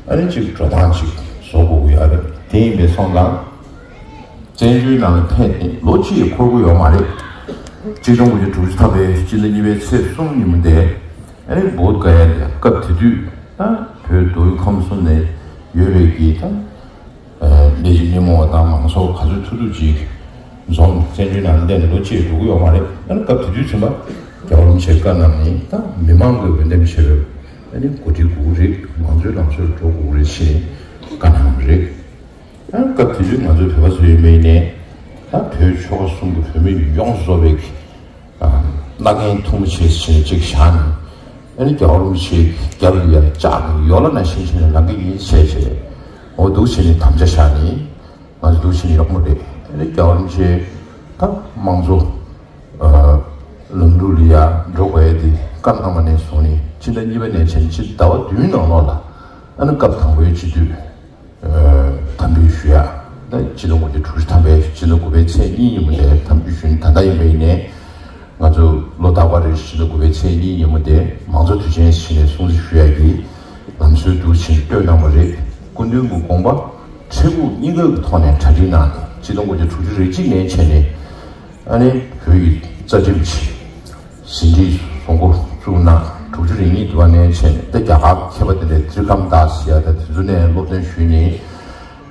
ཨ་ནི་ཅིག་འགྲོ་སྟངས་ཅིག་བཟོ་དགོས་ཀྱི་ཡོད་རེད། དེ་ཡིན་པས་སོང་ཙང་བཙན་བྱོལ་ནང་ལ་ཕེབས་ནས་ལོ་གཅིག་འཁོར་གྱི་ཡོད་མ་རེད། གཅིག་སྟོང་དགུ་བརྒྱ་དྲུག་ཅུ་ཐམ་པའི་སྤྱི་ཟླ་གཉིས་པའི་ཚེས་གསུམ་ཉིན་མོ་དེ། ཨ་ནི་བོད་དགའ་ཡ་དེ་སྐབས་དེ་དུས་ད་བོད་མདོ་དབུས་ཁམས་གསུམ་ནས་ཡོད་པའི་གི་ད་ལས་བྱེད་མི་མང་བ་དང་མང་ཚོགས་ག་ཚོད་ཐུབ་ཐུབ་ཅིག་འཛོམས། བཙན་བྱོལ་ནང་སླེབས་ནས་ལོ་གཅིག་འགྲོ་གི་ཡོད་མ་རེད། ཨ་ནི་སྐབས་དེ་དུས་ཚུན་པ་རྒྱལ་བ་རིན་པོ་ཆེས་བཀའ་གནང་ནས། ད་མི་མང་གི་འོས་འདེམས་བྱས་པའི་ཨ་ནི་འགོ་ཁྲིད་དགོས་ཀྱི་རེད། མང་གཙོའི་ལམ་སྲོལ་འགྲོ་དགོས་ཀྱི་རེད་ཞེས་བཀའ་གནང་བ་རེད། ཨ་ནི་སྐབས་དེ་དུས་ང་ཚོ་བོད་པ་ཚོ་ཡིན་པ་ཡིན་ནའི། ད་བོད་ཆོལ་ཁ་གསུམ་གྱི་བོད་མི་ཡོངས་སུ་རྫོགས་པའི་ཨ་མནའ་གན་མཐུ་མོ་བྱས་བྱས་ཅིག་བཞག་ནས། ཨ་ནི་རྒྱལ་བ་རིན་པོ་ཆེའི་རྒྱབ་ལ་ཡར་ལྕགས་ཀྱི་ཡོ་ལ་ནང་བཞིན་བྱས་ནས་ལངས་ཀྱི་ཡིན་བྱས་བྱས། འོ་འདུག་བྱས་ནས་དམ་བཅའ་བཞག་ནས། ང་ཚོ་འདུག་བྱས་ནས་ཡོང་གི་རེད། ཨ་ནི་རྒྱལ་བ་རིན་པོ་ཆེ་ད་དམངས་གཙོ་ཨ་ལམ་ལུགས་ལ་ཡར་འགྲོ་དགོས་ཡ་དེ་བཀའ་གནང་བ་ནས་བཟུང་ནས། ཕྱི་ཟླ་གཉིས་པ་ནས་བྱས་ནས་ཕྱི་ཟླ་བ་བདུན་ནང་ལོགས་ལ། ཨ་ནི་སྐབས་དང་པོའི་སྤྱི་འཐུས་ཨ་དམ་འབུལ་ཞུ་ཡ། ད་སྤྱི་ཟླ་དགུ་བཅུ་གྲངས་ཐམ་པའི་སྤྱི་ཟླ་དགུ་པའི་ཚེས་གཉིས་ཉིན་མོ་དེ་དམ་འབུལ་ཞུས་ནས། ད་ལྟ་ཡིན་པ་ཡིན་ནའི་ང་ཚོ་ལོ་རྟག་པར་རེ་བཞིན་སྤྱི་ཟླ་དགུ་པའི་ཚེས་གཉིས་ཉིན་མོ་དེ་མང་གཙོ་དུས་ཆེན་ཟེར་ནས་སྲུང་བརྩི་ཞུ་ཡ་གི་ལམ་སྲོལ་འདུག་བྱས་ནས་བཏོད་གནང་བ་རེད། སྐུ་མདུན་གྱི་དགོངས་པ་འཕྲལ་ཕུགས་གཉིས་ཀ་གི་ཐོག་ནས་གྲ་སྒྲིག་གནང་ནས། སྤྱི་ཟླ་དགུ་བཅུ་གྲངས་གཅིག་ནས་བྱས་ནས། ཨ་ནི་བོད་ཀྱི་རྩ་ཁྲིམས་ཀྱི་ཟིན་བྲིས་བཟོ་འགོ་བཙུགས་གནང་། དྲུག་ཅུ་རེ་གཉིས་དུ་བ་ནས་བྱས་ནས། ད་རྒྱ་གར་མཁས་པ་དེ་འདྲའི་ཏྲི་ཀམ་དཱས་ཟེར་ཡ་ད་དེ་ཚོ་ནས་སློབ་སྟོན་ཞུས་ནས།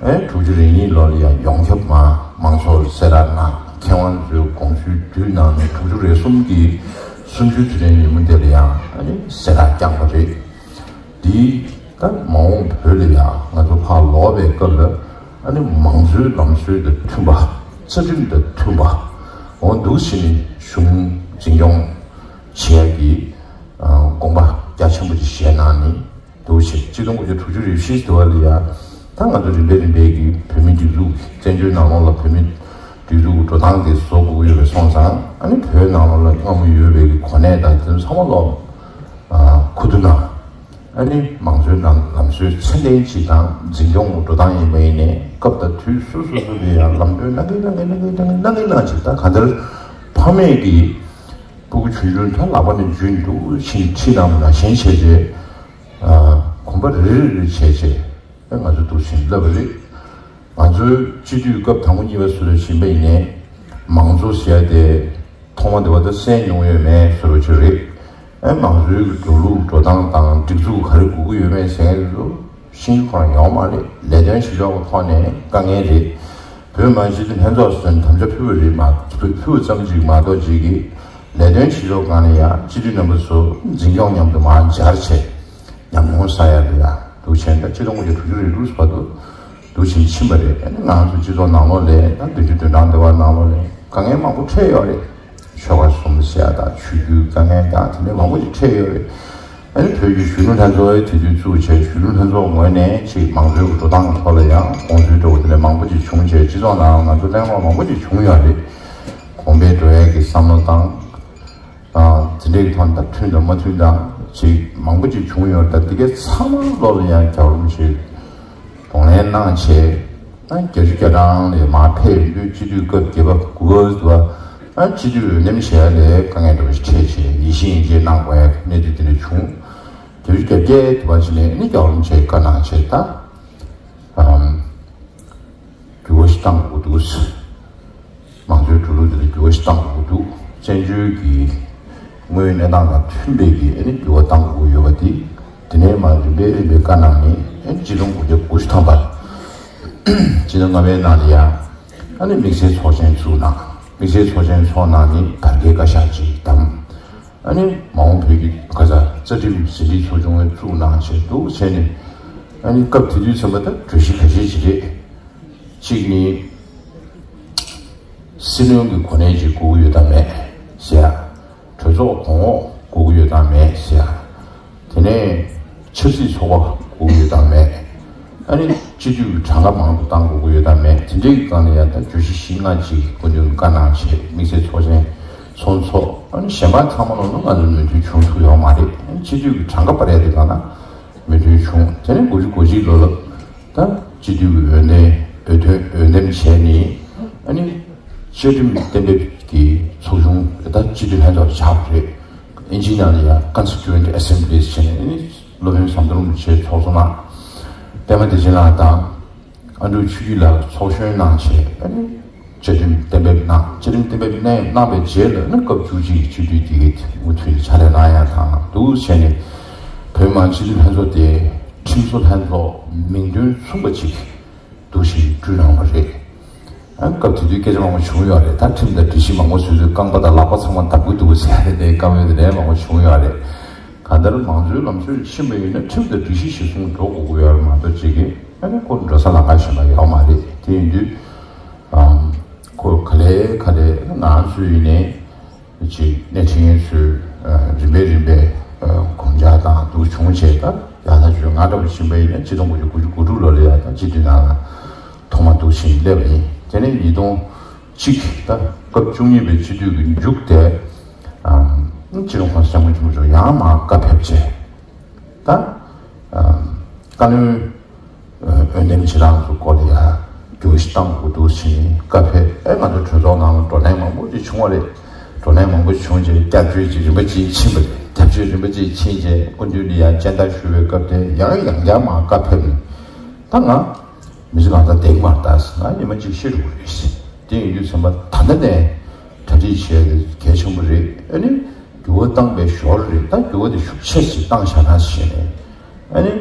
ཨེ་དྲུག་ཅུ་རེ་གཉིས་ལོ་ལ་ཡང་ཡོངས་ཁྱབ་མ་མང་ཚོགས་ལ་གསལ་བསྒྲགས་གནང་། མཁས་དབང་ཚོའི་དགོངས་ཞུ་བསྡུས་གནང་ནས། དྲུག་ཅུ་རེ་གསུམ་གྱི་གསུམ་བཅུའི་དུས་དྲན་ཉིན་མོ་དེ་ལ་ཡང་ཨ་ནི་གསལ་བསྒྲགས་བསྐྱངས་པ་རེད། འདིས་ད་མ་འོངས་བོད་ལ་ཡང་ང་ཚོ་ཕར་ལོག་པའི་སྐབས་ལ་ཨ་ནི་མང་གཙོའི་ལམ་སྲོལ་དང་མཐུན་པ། རྩ་ཁྲིམས་དང་མཐུན་པ། འོ་འདུག་བྱས་ནས་གཞུང་འཛིན་སྐྱོང་བྱེད་ཡ་གི་ཨ་དགོངས་པ་རྒྱ་ཆེན་པོ་ཅིག་བཞེས་གནང་ནས། འདུག་བྱས་ནས་སྤྱི་ཟླ་དགུ་བཅུ་གྲངས་བཞི་དུ་བ་ལ་ཡ། ད་ང་ཚོ་རིམ་པས་རིམ་པས་ཀྱིས་བོད་མིའི་སྒྲིག་འཛུགས། བཙན་བྱོལ་ནང་ལོགས་ལ་བོད་མིའི་སྒྲིག་འཛུགས་འགྲོ་སྟངས་དེ་བཟོ་དགོས་ཀྱི་ཡོད་པ་སོང་ཙང་། ཨ་ནི་བོད་ནང་ལོགས་ལ་སྔ་མོ་ཡོད་པའི་གི་གོ་གནས་དང་དེ་ཚོ་ཚང་མ་ལོག་ཨ་ཁུ་བསྡུ་གནང་། ཨ་ནི་མང་གཙོའི་ནང་ལམ་སྲོལ་ཚད་ལྡན་ཅིག་དང་འཛིན་སྐྱོང་འགྲོ་སྟངས་ཡིན་པ་ཡིན་ནའི། སྐབས་དང་དུས་སོ་སོ་སོ་ལ་ཡང་ལམ་སྟོན་གནང་གིན་གནང་གིན་གནང་གིན་གནང་གིན་གནང་གིན་གནང་གིན་གནང་ཅིག་ད་གང་ལྟར་ཕ་མས་ཀྱི་སྤུ་གུ་ཆུང་ཆུང་ད་ལག་པ་ནས་འཇུས་འདུག་ཕྱིན་ཁྲིད་གནང་བ་ནང་བཞིན་བྱས་རྗེས། ཨ་གོམ་པ་རེ་རེ་རེ་བྱས་བྱས། ཨ་ང་ཚོ་འདུག་བྱས་ནས་བསླབས་པ་རེད། ང་ཚོའི་སྤྱི་འཐུས་སྐབས་དང་པོ་གཉིས་པ་སུ་རེད་ཟེར་བ་ཡིན་ནའི། མང་གཙོ་ཟེར་ཡ་དེ་ཐོག་མ་དེ་བར་དུ་གསན་མྱོང་ཡོད་མེད་ཟེར་བ་ཅིག་རེད། ཨ་མང་གཙོའི་གི་འགྲོ་ལུགས་འགྲོ་སྟངས་དང་སྒྲིག་འཛུགས་ག་རེ་དགོས་ཀྱི་ཡོད་མེད་ཟེར་མཁན་དེ་ཚོ་ཤེས་རྒྱུ་ཁོ་རང་ཡོད་མ་རེད། ལས་དོན་བྱེད་ཕྱོགས་ཀྱི་ཐོག་ནས་དཀའ་ངལ་རེད། བོད་མི་མང་སྤྱི་འཐུས་ལྷན་ཚོགས་ཟེར་ནས་དམ་བཅའ་ཕུལ་བ་རེད་མ། ཕུལ་ཕུལ་བ་ཙམ་ཅིག་མ་གཏོགས། ཅིག་གི་ལས་དོན་བྱེད་ཕྱོགས་སྒང་ནས་ཡང་སྤྱི་འཐུས་རྣམ་པ་ཚོ་འཛིན་སྐྱོང་མཉམ་དུ་མར་སྦྱར་བྱས། ཉམས་མྱོང་བསགས་ཡ་ལ་ཡ་འདུག་བྱས་ནས། ད་སྤྱི་ཟླ་དགུ་བཅུ་གྲངས་བཞི་རེ་ལུས་བར་དུ་འདུག་བྱས་ནས་ཕྱིན་པ་རེད། ཨ་ནི་ང་ཚོ་སྤྱི་ཚོགས་ནང་ལོགས་ལ་ད་བདུན་ཅུ་དོན་གྲངས་འདི་བ་ནང་ལོགས་ལ་དཀའ་ངལ་མང་པོ་འཕྲད་ཡོད་རེད། ཆོལ་ཁ་གསུམ་ཟེར་ཡ་དང་ཆོས་བརྒྱུད་དཀའ་ངལ་དང་དེ་འདྲ་མང་པོ་ཞིག་འཕྲད་ཡོད་རེད། ཨ་ནི་བོད་ཀྱི་གཞོན་ནུ་ལྷན་ཚོགས་དེ་དུས་བཙུགས་བྱས། གཞོན་ནུ་ལྷན་ཚོགས་ངོས་ནས་ཅིག་མང་གཙོའི་འགྲོ་སྟངས་ཐོག་ལ་ཡང་དགོངས་ཚུལ་འདྲ་བོ་དེ་འདྲ་མང་པོ་ཞིག་བྱུང་བྱས། སྤྱི་ཚོགས་ནང་ང་ཚོ་གླེང་སློང་མང་པོ་ཞིག་བྱུང་ཡོད་རེད། གོང་འཕེལ་འགྲོ་ཡས་ཀྱི་བསམ་བློ་བཏང་། ཨ་དེ་འདྲའི་གི་ཐོག་ནས་ད་མཐུན་དང་མ་མཐུན་དང་ཅིག་མང་པོ་ཅིག་བྱུང་ཡོད། ད་འདི་གའི་ཚང་མ་ལོག་ལ་ཡང་རྒྱལ་བ་རིན་པོ་ཆེས་གདོང་ལེན་གནང་བྱས། ཨ་བརྒྱད་ཅུ་གྱ་གྲངས་ལ་མར་ཕེབས་ཡོང་དུས། སྤྱི་འཐུས་སྐབས་བརྒྱད་པ་དགུ་པ་དུ་བ། ཨ་སྤྱི་འཐུས་འོས་འདེམས་བྱས་ལ་དཀའ་ངལ་འདྲ་བོ་ཞིག་འཕྲད་བྱས། ཡིད་བཞིན་ཡིད་ཆེས་གནང་དགོས་ཡ་གནས་ཚུལ་དེ་འདྲ་བྱུང་། བརྒྱད་ཅུ་གྱ་བརྒྱད་དུ་བ་ཅིག་ནས་ནི་རྒྱལ་བ་རིན་པོ་ཆེས་བཀའ་གནང་བྱས། ད་ འགྱུར་བ་ཞིག་གཏང་དགོས་འདུག་མང་གཙོའི་འགྲོ་ལུགས་འདི་ལ་འགྱུར་བ་ཞིག་གཏང་དགོས་འདུག་བཙན་བྱོལ་གྱི་དངོས་ཡོད་གནས་སྟངས་དང་མཐུན་པའི་གི་ཨ་ནི་འགྱུར་བ་གཏང་དགོས་ཡོད་པ་འདི། དེ་ནས་མར་རིམ་པས་རིམ་པས་བཀའ་གནང་ནས་ཨ་ནི་ཆིག་སྟོང་དགུ་བརྒྱ་དགུ་བཅུ་ཐམ་པ་ཕྱི་ཟླ་ལྔ་པའི་ནང་ལ་ཡང་ཨ་ནི་དམིགས་བསལ་ཚོགས་ཆེན་བཙུགས་གནང་། དམིགས་བསལ་ཚོགས་ཆེན་ཚོགས་གནང་ནས་བར་བརྒལ་བཀའ་ཤག་ཅིག་བདམས། ཨ་ནི་མ་འོངས་བོད་ཀྱི་ཁ་ས་རྩ་ཁྲིམས་ཟིན་བྲིས་ཚོགས་ཆུང་བཙུགས་གནང་བྱས་འདུག་བྱས་ནས། ཨ་ནི་སྐབས་དེ་དུས་ཙམ་པ་ད་གྲོས་གཞི་གལ་ཆེ་ཅིག་རེད། གཅིག་ནི། སྲིད་བློན་གྱི་གོ་གནས་ཅིག་དགོས་ཀྱི་ཡོད་དམ་མེད་ཟེར་ཡ། གྲོས་ཚོགས་གོང་འོག་དགོས་ཀྱི་ཡོད་དམ་མེད་ཟེར་ཡ། དེ་ནས་ཆབ་སྲིད་ཚོགས་པ་དགོས་ཀྱི་ཡོད་དམ་མེད། ཨ་ནི་སྤྱི་འཐུས་ཀྱི་གྲངས་ཀ་མང་དུ་བཏང་དགོས་ཀྱི་ཡོད་དམ་མེད། དེ་འདྲའི་སྒང་ལ་ཡང་ད་བརྗོད་གཞི་བཞི་ལྔ་ཅིག་སྐུ་མདུན་བཀའ་གནང་བྱས་དམིགས་བསལ་ཚོགས་ཆེན་ཚོགས་ཚོགས། ཨ་ནི་གཞན་པ་ཚང་མ་ལོ་ན་ང་ཚོ་མོས་མཐུན་བྱུང་ཐུབ་ཡོད་མ་རེད། ཨ་ནི་སྤྱི་འཐུས་ཀྱི་གྲངས་ཀ་སྤར་ཡ་དེ་སྒང་ན་མོས་མཐུན་བྱུང་། དེ་ནས་དགུ་བཅུ་གོ་གཅིག་ལོ་ལ་ད་སྤྱི་འཐུས་ཀྱི་འོས་འདེམས་འོས་ཐོན་འོས་འདེམས་བྱས་ནས། ཨ་ནི་བཅའ་ཁྲིམས་གཏན་འབེབས་ཀྱི་ཚོགས་ཆུང་ད་སྤྱི་འཐུས་ལྷན་ཚོགས་ཆགས་པ་རེད། ཨིན་ཇིའི་ནང་ལ་ཡང་Constituent Assemblies བྱས་ནས། ཨ་ནི་སློབ་དཔོན་ཟམ་གདོང་རིན་པོ་ཆེ་ཚོགས་གཙོ་གནང་། པད་མ་བདེ་ཆེན་ལགས་དང་ཨ་འབྲུག་ཆོས་སྐྱིད་ལགས་ཚོགས་གཞོན་གནང་བྱས། ཨ་ནི་བཅའ་ཁྲིམས་གཏན་འབེབས་གནང་། བཅའ་ཁྲིམས་གཏན་འབེབས་གནང་གནང་བའི་རྗེས་ལ་ནི་སྐབས་བཅུ་གཅིག་སྤྱི་འཐུས་དེ་གའི་མུ་མཐུད་ནས་ཕྱག་ལས་གནང་ཡ་དང་འདུག་བྱས་ནས། བོད་མི་མང་སྤྱི་འཐུས་ལྷན་ཚོགས་དེ་ཁྲིམས་བཟོ་ལྷན་ཚོགས་མིང་དོན་མཚུངས་པ་ཅིག་འདུག་བཞིན་བསྐྲུན་གནང་བ་རེད། ཨ་སྐབས་དེ་དུས་སྐད་ཆ་མང་པོ་བྱུང་ཡོད་རེད། ད་ཁྲིམས་དང་སྒྲིག་གཞི་མང་པོ་བཟོས་ཚུལ་རྐང་པ་དང་ལག་པ་ཚང་མ་འདར་གྱི་འདུག་ཟེར་ཡ་དེ་འདྲའི་བཀའ་མོལ་དེ་འདྲའི་མང་པོ་བྱུང་ཡོད་རེད། གང་ལྟར་མང་གཙོའི་ལམ་སྲོལ་ཕྱིན་པ་ཡིན་ན་ཁྲིམས་དང་སྒྲིག་གཞི་གཞིར་བཟུང་འགྲོ་དགོས་ཀྱི་ཡོད་རེད་མ་གཏོགས་ཅིག་གིས་ཨ་ནི་ཁོ་འགྲོ་ས་ལམ་ཁ་གཞན་པ་ཡོད་མ་རེད། དེ་ཡིན་དུས་ཨམ་ཁོ་ག་ལེ་ག་ལེ་ང་ཚོ་ཡིན་ནའི་ཅིག་སྣེ་ཁྲིད་མཁན་ཚོས་རིམ་པས་རིམ་པས་གོམས་འཇགས་དང་འདུག་བྱུང་བྱས། ད་ཡག་ཐག་ཆོད། ང་འདྲ་པོ་ཕྱིན་པ་ཡིན་ན་ཆིག་སྟོང་དགུ་བརྒྱ་དགུ་བཅུ་གོ་དྲུག་ལོ་ལ་ཡ་ད་སྤྱི་འཐུས་ནང་ལ་ཐོག་མ་འདུག་བྱས་སླེབས་པ་ཡིན། དེ་ནས་ཉིས་སྟོང་གཅིག་ད་སྐབས་བཅུ་གཉིས་པའི་སྤྱི་འཐུས་ཀྱི་མཇུག་དེ། ཨམ་སྤྱི་ནོར་༸གོང་ས་༸སྐྱབས་མགོན་ཆེན་པོ་མཆོག་ཡང་མར་བཀའ་ཕེབས་བྱས། ད་ཨམ་བཀའ་བློན་འོས་འདེམས་བྱེད་སྟངས་སུ་སྐོར་ལ་ཡ་འགྱུར་བ་ཞིག་གཏང་དགོས་འདུག་ཟེར་བཀའ་ཕེབས། ཨེ་ང་ཚོ་གྲོས་ཚོགས་ནང་ལ་བགྲོ་གླེང་མང་པོ་ཅིག་བྱུང་བ་རེད། བགྲོ་གླེང་མང་པོ་བྱུང་རྗེས་བསྐྱར་བཅོས་ཅིག་རིམ་པ་ཅིག་ཕྱིན་པ་རེད། བསྐྱར་བཅོས་རིམ་པ་ཅིག་ཕྱིན་རྗེས་སྐུ་མདུན་ལ་ཡ་སྤྱན་བསྟར་ཞུ་བའི་སྐབས་དེ་ཡང་ཡང་བསྐྱར་མར་བཀའ་ཕེབས་ནས། ད་ང་མི་ཚེ་གང་ཚང་བསྡད་ཀྱི་མ་རེད། ད་ང་ཉི་མ་གཅིག་ཤི་འགྲོ་གི་རེད། དེ་ཡིན་དུས་ཚན་པ་ད་ལྟ་ནས་གྲ་སྒྲིག་བྱས་ཏེ་གལ་ཆེན་པོ་རེད། ཨ་ནི་འགྱུར་བ་བཏང་པའི་ཞོར་རེད། ད་འགྱུར་བ་དེ་ཤུགས་ཆེ་ཞིག་བཏང་བཞག་ན་ཞེས་ནས། ཨ་ནི་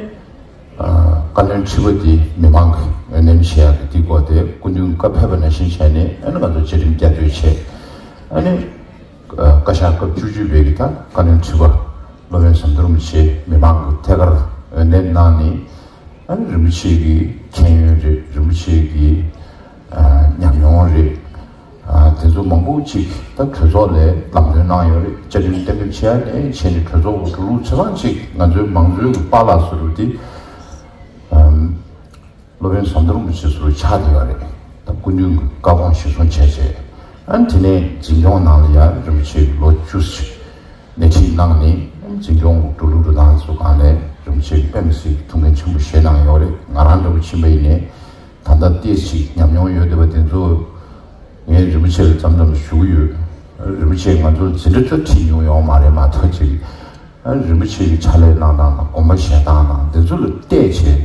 ཨ་བཀའ་བློན་ཁྲི་པ་དེ་མི་མང་གི་འོས་འདེམས་བྱེད་ཡག་གི་དེ་སྐོར་དེ་སྐུ་མདུན་བཀའ་ཕེབས་པ་ནང་བཞིན་བྱས་ནས། ཨ་ནི་ང་ཚོ་བཅའ་ཁྲིམས་བསྐྱར་བཅོས་བྱས། ཨ་ནི་ཨ་བཀའ་ཤག་སྐབས་བཅུ་གཅིག་པའི་གི་ད་བཀའ་བློན་ཁྲི་པ་སློབ་དཔོན་ཟམ་གདོང་རིན་པོ་ཆེ་མི་མང་གི་ཐད་ཀར་འོས་འདེམས་གནང་ནས། ཨ་ནི་རིན་པོ་ཆེ་གི་མཁྱེན་ཡོན་རེད། རིན་པོ་ཆེ་གི་ཨ་ཉམས་མྱོང་རེད། ཨ་དེ་ཚོ་མང་པོ་ཅིག་ད་གྲོས་ཚོགས་ལ་ལམ་སྟོན་གནང་ཡོད་རེད། བཅའ་ཁྲིམས་གཏན་འབེབས་བྱས་ནས་བྱས་ནས་གྲོས་ཚོགས་ཀྱི་འགྲོ་ལུགས་ཆ་ཚང་ཅིག་ང་ཚོའི་མང་གཙོའི་གི་པཱ་ལགས་ཟེར་བ་དེ་ཨམ་སློབ་དཔོན་ཟམ་གདོང་རིན་པོ་ཆེ་ཟེར་བ་ཆགས་བསྡད་ཡོད་རེད། ད་སྐུ་མདུན་གྱི་བཀའ་དགོངས་གཞིར་བཟུང་བྱས་རྗེས། ཨ་ནི་དེ་ནས་འཛིན་སྐྱོང་ནང་ལ་ཡང་རིན་པོ་ཆེ་ལོ་བཅུ་ཞིག་སྣེ་ཁྲིད་གནང་ནས། འཛིན་སྐྱོང་འགྲོ་ལུགས་འགྲོ་སྟངས་སུ་གང་ལས་རིན་པོ་ཆེ་གི་དཔེ་མི་སྲིད་ཐུགས་འགན་ཆེན་པོ་བཞེས་གནང་ཡོད་རེད། ང་རང་འདྲ་པོ་ཕྱིན་པ་ཡིན་ནའི་ད་ལྟ་ཏོག་ཙམ་ཉམས་མྱོང་ཡོད་བསྡད་པ་དེ་ཚོ་ངས་རིན་པོ་ཆེ་ལ་མཚམས་མཚམས་ཞུ་གི་ཡོད། རིན་པོ་ཆེས་ང་ཚོར་འཛིན་གྲྭ་ད་ཁྲིད་མྱོང་ཡོད་མ་རེད་མ་གཏོགས་ཅིག་ཨ་རིན་པོ་ཆེ་གི་ཕྱག་ལས་གནང་སྟངས་དང་དགོངས་པ་བཞེས་སྟངས་དང་འདི་ཚོ་ལ་བལྟས་བྱས་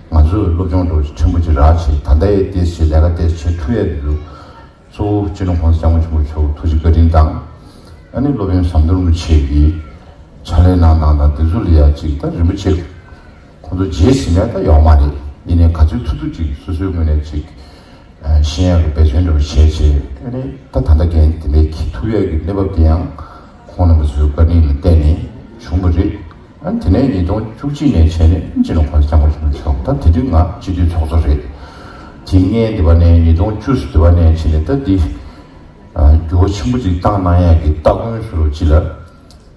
ང་ཚོས་སློབ་སྦྱོང་འདྲ་པོ་ཞིག་ཕྲན་བུ་ཅིག་རག་བྱས། ད་ལྟ་ཡང་ཏོག་ཙམ་ལས་ཀ་ཏོག་ཙམ་བྱེད་ཐུབ་ཡ་འདི་ཚོ། གཙོ་བོ་སྤྱི་ནོར་༸གོང་ས་༸སྐྱབས་མགོན་ཆེན་པོ་མཆོག་གི་ཐུགས་རྗེ་བཀའ་དྲིན་དང་། ཨ་ནི་སློབ་དཔོན་ཟམ་གདོང་རིན་པོ་ཆེ་གི་ཕྱག་ལས་གནང་སྟངས་དང་འདི་ཚོ་ལ་ཡ་ཅིག་ད་རིན་པོ་ཆེ་ཁོང་ཚོ་རྗེས་ཟིན་ཡ་ད་ཡོད་མ་རེད། ཡིན་ནའི་ག་ཚོད་ཐུབ་ཐུབ་ཅིག་སོ་སོའི་ངོས་ནས་ཅིག་ཤེས་ཡག་གི་འབད་བརྩོན་འདྲ་པོ་བྱས་བྱས། ཨ་ནི་ད་ད་ལྟ་འགན་དེ་འདྲའི་འཁྱེར་ཐུབ་ཡག་གི་གནས་བབ་དེ་ཡང་ཁོང་རྣམ་པ་ཚོའི་བཀའ་དྲིན་ལ་བརྟེན་ནས་བྱུང་བ་རེད། ཨ་ནི་དེ་ནས་ཉིས་སྟོང་བཅུ་གཅིག་ནས་བྱས་ནས་སྤྱི་ནོར་༸གོང་ས་༸སྐྱབས་མགོན་ཆེན་པོ་མཆོག་ད་དེ་དུས་ང་སྤྱི་འཐུས་ཚོགས་གཙོ་རེད། དེ་སྔའི་དེ་བ་ནས་ཉིས་སྟོང་བཅུ་ཙམ་དེ་བ་ནས་བྱས་ནས་ད་འདི་འགྱུར་བ་ཆེན་པོ་ཅིག་བཏང་གནང་ཡག་གི་སྟ་གོན་ཟེར་བ་ཅིག་ལ།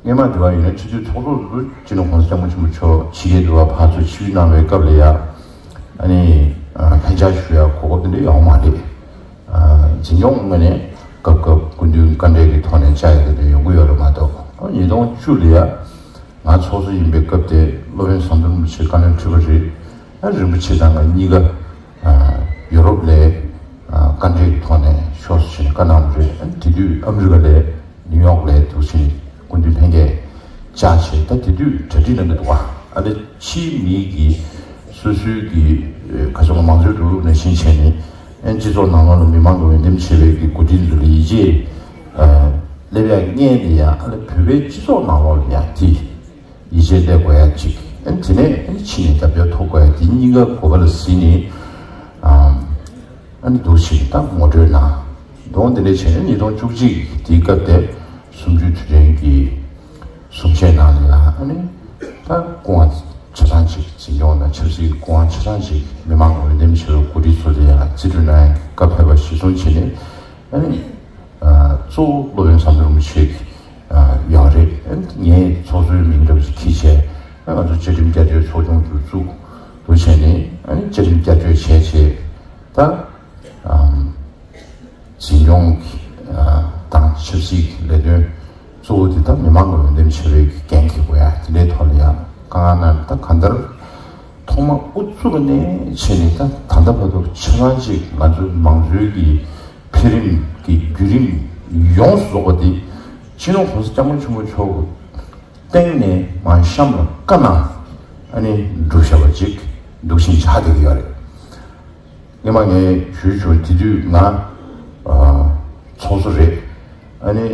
སྔོན་མ་དེ་བ་ཡིན་ན་སྤྱི་འཐུས་ཚོགས་གཙོ་དུ་སྤྱི་ནོར་༸གོང་ས་༸སྐྱབས་མགོན་ཆེན་པོ་མཆོག་ཕྱི་རྒྱལ་དུ་བ་ཕར་ཚུར་ཆིབས་བསྒྱུར་གནང་བའི་སྐབས་ལ་ཡ། ཨ་ནི་ལྷན་བཅར་ཞུ་ཡ་གོ་སྐབས་དེ་འདྲ་ཡོང་མ་རེད། འཛིན་སྐྱོང་ངོས་ནས་སྐབས་སྐབས་སྐུ་མདུན་བཀའ་འབྲེལ་གྱི་ཐོག་ནས་བཅར་ཡ་དེ་འདྲ་ཡོང་གི་ཡོད་རེད་མ་གཏོགས། ཉིས་སྟོང་བཅུ་ལ་ཡ་ང་ཚོགས་གཙོ་ཡིན་པའི་སྐབས་དེ་སློབ་དཔོན་ཟམ་གདོང་རིན་པོ་ཆེ་བཀའ་བློན་ཁྲི་པ་རེད། ཨ་རིན་པོ་ཆེ་དང་ང་གཉིས་ཀ་ཡོ་རོབ་ལ་བཀའ་འབྲེལ་གྱི་ཐོག་ནས་ཕྱོགས་སུ་ཕྱིན་ནས་བཀའ་གནང་བ་རེད། ཨ་དེ་དུས་ཨ་མི་རི་ཀ་ལ་ནིའུ་ཡོག་ལ་འདུག་ཕྱིན་སྐུ་མདུན་ལྷན་རྒྱས་བཅར་བྱས། ད་དེ་དུས་གྲ་སྒྲིག་གནང་གི་འདུག་བ། ཨ་ནི་ཕྱིའི་མི་གིས་སོ་སོའི་གི་ ཁ་སང་མང་གཙོའི་འགྲོ་ལུགས་ནང་བཞིན་བྱས་ནས་ཨན་སྤྱི་ཚོགས་ནང་ལོགས་ལ་མི་མང་གི་འོས་འདེམས་བྱས་པའི་གི་འགོ་ཁྲིད་ཚོ་ལ་ཡིད་ཆེས་སླེབས་ཡག་གི་ལས་ཡ་དེ་ཡང་ཨ་ལ་བོད་པའི་སྤྱི་ཚོགས་ནང་ལོགས་ལ་ཡང་དེ་ཡིད་ཆེས་སླེབས་དགོས་ཡ་གཅིག་ཨན་དེ་ནས་ཨན་ཕྱི་ནས་རྒྱབ་སྐྱོར་ཐོབ་དགོས་ཡ་དེ་གཉིས་ཀ་གོ་བ་ལ་གཟིགས་ནས་ཨ་ནི་འདུག་ཞིག་ད་ངོ་སྤྲོད་གནང་། དོན་དེ་འདྲ་བྱས་ནས་ཉིས་སྟོང་བཅུ་གཅིག་དེའི་སྐབས་དེ་གསུམ་བཅུའི་དུས་དྲན་གྱི་གསུང་བཤད་ནང་ལ་ཡང་ཨ་ནི་ད་སྐུ་དབང་ཆ་ཚང་ཅིག་འཛིན་སྐྱོང་དང་ཆབ་སྲིད་ཀྱི་སྐུ་དབང་ཆ་ཚང་ཅིག་མི་མང་འོས་འདེམས་བྱས་པའི་འགོ་ཁྲིད་ཚོ་ལ་ཡང་རྩིས་སྤྲོད་གནང་ཡག་བཀའ་ཕེབས་པ་གཞིར་བཟུང་བྱས་ནས་ཨ་ནི་གཙོ་བོ་སློབ་དཔོན་ཟམ་གདོང་རིན་པོ་ཆེ་ཡོད་རེད། ཨ་ནི་ངས་ཚོགས་གཙོའི་མིང་འདྲ་པོ་ཞིག་འཁྱེར་བྱས་ཨ་ང་ཚོ་བཅའ་ཁྲིམས་བསྐྱར་བཅོས་ཚོགས་ཆུང་དུ་བཙུགས་འདུག་བྱས་ནས་ཨ་ནི་བཅའ་ཁྲིམས་བསྐྱར་བཅོས་བྱས་བྱས་ད། འཛིན་སྐྱོང་གི་དང་ཆབ་སྲིད་ཀྱི་ལས་དོན་གཙོ་བོ་དེ་དག་མི་མང་གི་འོས་འདེམས་བྱས་པའི་འགན་འཁྱེར་དགོས་ཡ་དེ་འདྲའི་ཐོག་ལ་ཡང་དཀའ་ངལ་གནང་ད་གང་ལྟར་ཐོག་མ་དབུ་ཚུགས་ནས་བྱས་ནས་ད་ད་ལྟ་བར་དུ་ཆ་ཚང་ཅིག་ང་ཚོའི་མང་གཙོའི་གི་འཕེལ་རིམ་གྱི་བརྒྱུད་རིམ་ཡོངས་སུ་རྫོགས་པ་དེ་སྤྱི་ནོར་༸གོང་ས་༸སྐྱབས་མགོན་ཆེན་པོ་མཆོག་གི་སྟེང་ནས་མར་གཤམ་ལ་བཀའ་གནང་ཨ་ནི་སྒྲུབ་བཞག་པ་ཅིག་འདུག་བཞིན་ཆགས་བསྡད་ཀྱི་ཡོད་རེད། སྔོན་མ་ངས་ཞུས་བྱུང་དེ་དུས་ང་ཨ་ཚོགས་གཙོ་རེད། ཨ་ནི་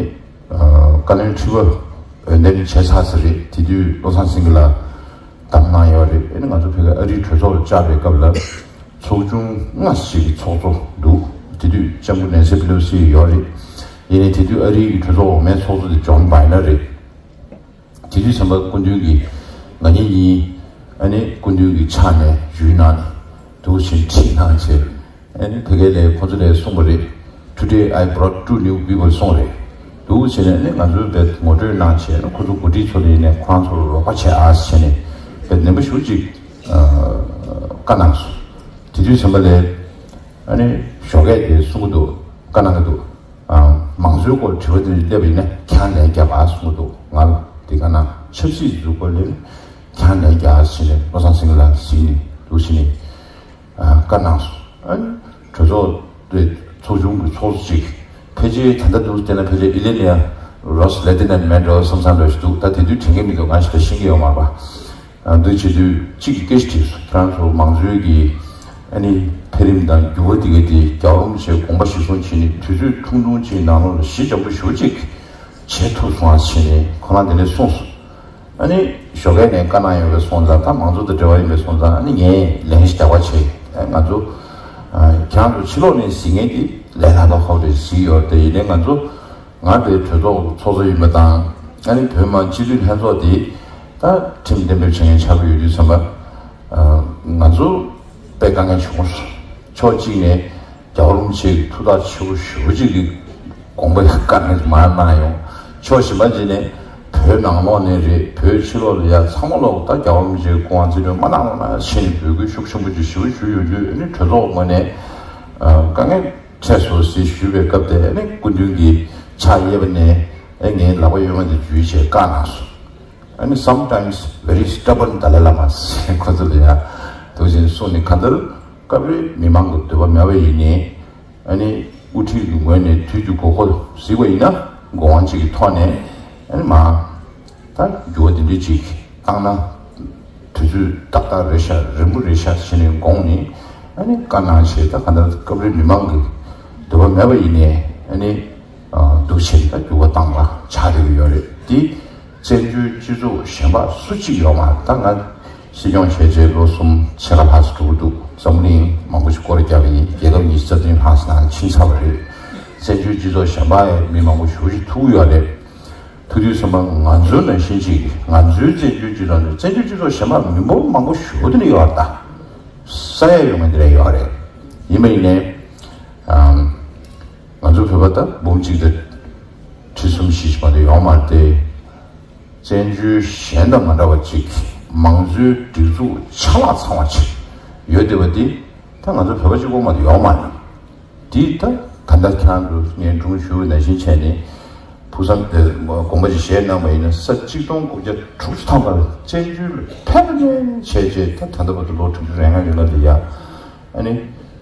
ཨ་བཀའ་བློན་ཁྲི་པ་འོས་འདེམས་བྱས་ཚར་ས་རེད། དེ་དུས་བློ་བཟང་སེང་གེ་ལགས་བདམས་གནང་ཡོད་རེད། ཨ་ནི་ང་ཚོ་ཕ་གི་ཨ་རིའི་གྲོས་ཚོགས་ལ་བཅར་བའི་སྐབས་ལ་ཚོགས་ཆུང་ལྔ་ཞིག་གི་ཚོགས་གཙོ་འདུག་དེ་དུས་ལྕམ་སྐུ་ནེན་སི་པེ་ལོ་སི་ཡོད་རེད། ཡིན་ནའི་དེ་དུས་ཨ་རིའི་གྲོས་ཚོགས་འོག་མའི་ཚོགས་གཙོ་དེ་ཇོན་བྷའི་ཌེན་རེད། དེ་དུས་ཙམ་པ་སྐུ་མདུན་གྱིས་ང་གཉིས་གཉིས་ཨ་ནི་སྐུ་མདུན་གྱི་ཕྱག་ནས་ཡུལ་ནང་ནས་འདུག་བཞིན་ཁྲིད་གནང་བྱས། ཨ་ནི་ཕ་གིའི་ལས་ཁོ་ཚོ་ལས་གསུངས་པ་རེད། Today I brought two new people གསུངས་རེད། འདུག་བྱས་ནས་ཨ་ནི་ང་ཚོའི་བེད་ངོ་སྤྲོད་གནང་བྱས་ཨ་ནི་ཁོ་ཚོ་འགོ་ཁྲིད་ཚོ་ལ་ཡིན་ནས་ཁོ་རང་ཚོར་རོགས་པ་བྱས་ཨ་བྱས་ནས་བེད་ནན་པོ་ཞེ་ཅིག་བཀའ་གནང་སོང་། དེ་དུས་ཙམ་པ་ལས་ཨ་ནི་ཞོགས་ཀས་དེ་གསུང་གི་འདུག་བཀའ་གནང་གི་འདུག་ཨ། མང་གཙོའི་སྐོར་དྲི་བ་དེ་འདྲ་སླེབས་པ་ཡིན་ན་ཁྱེད་རང་ལན་རྒྱབ་ཨ་གསུང་གི་འདུག་ང་ལ་དེ་ག་ན་ཆབ་སྲིད་འཛུགས་སྐོར་སླེབས་ན་ཁྱེད་རང་ལན་རྒྱབ་ཨ་ཟེར་ནས་བློ་བཟང་སེང་གེ་ལགས་གཟིགས་ནས་འདུག་ཟེར་ནས་ཨ་བཀའ་གནང་སོང་། ཨ་ནི་གྲོས་ཚོགས་དེ་ཚོགས་ཆུང་གི་ཚོགས་གཙོ་ཅིག་ཕལ་ཆེར་ད་ལྟ་འདུག་བལྟས་ན་ཕལ་ཆེར་ཨི་ལེ་ནི་ཡ་རོས་ལེ་ཏི་ནན་མན་འདྲ་བསམ་བསམ་འདྲ་ཞིག་འདུག་ད་དེ་དུས་དྲན་གྱི་མི་འདུག་ང་ཞིག་ད་ཤེས་ཀྱི་ཡོད་མ་རེད་པ། ཨ་འདུག་བྱེད་དུས་གཅིག་གིས་སྐད་ཆ་དྲིས་སོང་། ཁྱེད་རང་ཚོ་མང་གཙོའི་གི་ཨ་ནི་འཕེལ་རིམ་དང་འགྱུར་བ་དེ་གའི་དེ་རྒྱལ་བ་རིན་པོ་ཆེའི་དགོངས་པ་གཞིར་བཟུང་བྱས་ནས་དུས་ཚོད་ཐུང་ཐུང་ཅིག་ནང་ལོགས་ལ་གཞི་འགྱངས་པོ་ཞེ་པོ་ཅིག་བྱེད་ཐུབ་སོང་ཨ་ཟེར་ནས་ཁོ་རང་དེ་འདྲས་གསུངས་སོང་། ཨ་ནི་ཞོགས་ཀས་ནས་བཀའ་གནང་ཡོད་པའི་སོང་ཙང་ད་མང་གཙོ་དང་འབྲེལ་བ་ཡིན་པའི་སོང་ཙང་ཨ་ནི་ངས་ལན་ཞིག་རྒྱག་པ་བྱས། ཨ་ང་ཚོ་ཨ་ཁྱེད་རང་ཚོ་ཕྱི་ལོགས་ནས་གཟིགས་མཁན་དེ་ལས་སླ་པོ་ཧོབ་རེ་གཟིགས་ཡོད་དེ་ཡིན་ནའི་ང་ཚོ་ང་དེ་གྲོས་ཚོགས་ཚོགས་གཙོ་ཡིན་པ་དང་ཨ་ནི་བོད་མི་མང་སྤྱི་འཐུས་ལྷན་ཚོགས་དེ་ད་ཁྲིམས་གཏན་འབེབས་བྱེད་མཁན་ཆགས་ཀྱི་ཡོད་དུས་ཙམ་པ་ང་ཚོ་དཔེ་དཀའ་ངལ་བྱུང་སོང་། ཕྱོགས་གཅིག་ནས་རྒྱལ་བ་རིན་པོ་ཆེ་གི་ཐུགས་ཐག་ཆོད་པོ་ཞེ་པོ་ཅིག་གི་དགོངས་པ་བཀའ་ནས་མར་གནང་ཡོང་། ཕྱོགས་གཞན་པ་ཅིག་ནས་བོད་ནང་ལོགས་ནས་རེད་བོད་ཕྱི་ལོགས་ལ་ཡ་ཚང་མ་ལོག་ད་རྒྱལ་བ་རིན་པོ་ཆེ་གི་སྐུ་དབང་རྩིས་སྤྲོད་མ་གནང་རོགས་གནང་ཞེས་ནས་འབོད་སྐུལ་ཤུགས་ཆེན་པོ་ཅིག་ཞེ་པོ་ཞུས་ཡོང་དུས་ཨ་ནི་གྲོས་ཚོགས་ངོས་ནས་དཀའ་ངལ་འཕྲད་སོང་ཟེར་ཞུས་པའི་སྐབས་དེ་ཨ་ནི་སྐུ་མདུན་གྱིས་ཕྱག་གཡས་པ་ནས་ཨེ་ངའི་ལག་པ་གཡོན་མ་དེ་འཇུས་བྱས་བཀའ་གནང་སོང་། ཨ་ནི་sometimes very stubborn Dalai Lama ཟེར་ཁོ་ཚོ་ལ་ཡ་འདུག་བཞིན་གསུངས་ནས་གང་ལྟར་སྐབས་རེ་མི་མང་གི་འདོད་པ་མེད་པ་ཡིན་ནའི་ཨ་ནི་དབུ་ཁྲིད་ཀྱི་ངོས་ནས་དུས་ཀྱི་དགོས་མཁོ་གཟིགས་པ་ཡིན་ན་དགོས་དབང་གཅིག་གི་ཐོག་ནས་ཨ་ནི་མ་ད་འགྱུར་བ་འདི་འདྲ་ཅིག་བཏང་ན་དུས་ཚོད་ཏག་ཏག་རེད་ཤག་རིང་པོ་རེད་ཤག་ཟེར་ནས་དགོངས་ནས་ཨ་ནི་བཀའ་གནང་བྱས་ད་གང་ལྟར་སྐབས་རེ་མི་མང་གི་འདོད་པ་མེད་པ་ཡིན་ནའི་ཨ་ནི་འདུག་བྱས་ད་འགྱུར་བ་བཏང་བ་ཆགས་བསྡད་ཀྱི་ཡོད་རེད་དེ། བཙན་བྱོལ་སྤྱི་ཚོགས་གཞན་པ་སུ་གཅིག་ཡོད་མ་རེད། ད་ང་སྲིད་སྐྱོང་བྱས་རྗེས་ལོ་གསུམ་ཕྱེད་ཀ་ལྷག་ཙམ་འགྲོ་གི་འདུག་འཛམ་བུ་གླིང་མང་པོ་ཞིག་སྐོར་ར་བརྒྱབ་ཡིན། རྒྱལ་ཁབ་ཉི་ཤུ་རྩ་བདུན་ལྷག་ཙམ་ནང་ཕྱིན་ཚར་བ་རེད། བཙན་བྱོལ་སྤྱི་ཚོགས་གཞན་པ་ཡང་མི་མང་པོ་ཞེ་པོ་ཅིག་ཐུག་ཡོད་རེད། ཐུག་དུས་ཙམ་པ་ང་ཚོ་ནང་བཞིན་ཅིག་ང་ཚོའི་བཙན་བྱོལ་སྤྱི་ཚོགས་ནང་བཙན་བྱོལ་སྤྱི་ཚོགས་གཞན་པ་མི་འབོར་མང་པོ་ཞེ་པོ་དེ་འདྲ་ཡོད་རེད། ད་ས་ཡ་ཡོད་མཁན་དེ་འདྲ་ཡོད་རེད། ཡིན་པ་ཡིན་ནའི་ང་ཚོ་བོད་པ་ད་འབུམ་གཅིག་དང་ཁྲི་གསུམ་བཞི་ཞིག་མ་གཏོགས་ཡོད་མ་རེད་དེ། བཙན་བྱོལ་གཞན་དང་མ་འདྲ་བ་ཅིག་མང་གཙོའི་སྒྲིག་འཛུགས་ཆ་ལག་ཚང་བ་ཅིག་ཡོད་བསྡད་པ་འདི་ད་ང་ཚོ་བོད་པ་གཅིག་པོ་མ་གཏོགས་ཡོད་མ་རེད། འདི་ད་ག་འདྲ་ཁྱེད་རང་ཚོ་ངས་སྒྲུང་ཞུ་བའི་ནང་བཞིན་བྱས་ནས་ཕུགས་བསམ་དེ་དགོངས་པ་ཅིག་བཞེས་གནང་བ་ཡིན་ན་ས་གཅིག་སྟོང་དགུ་བརྒྱ་དྲུག་ཅུ་ཐམ་པ་ལ་བཙན་བྱོལ་ལ་ཕེབས་ནས་བྱས་རྗེས་ད་ད་ལྟ་བར་དུ་ལོ་དྲུག་ཅུ་རེ་ལྔ་ཡོད་ལ་འདི་ཡ། ཨ་ནི་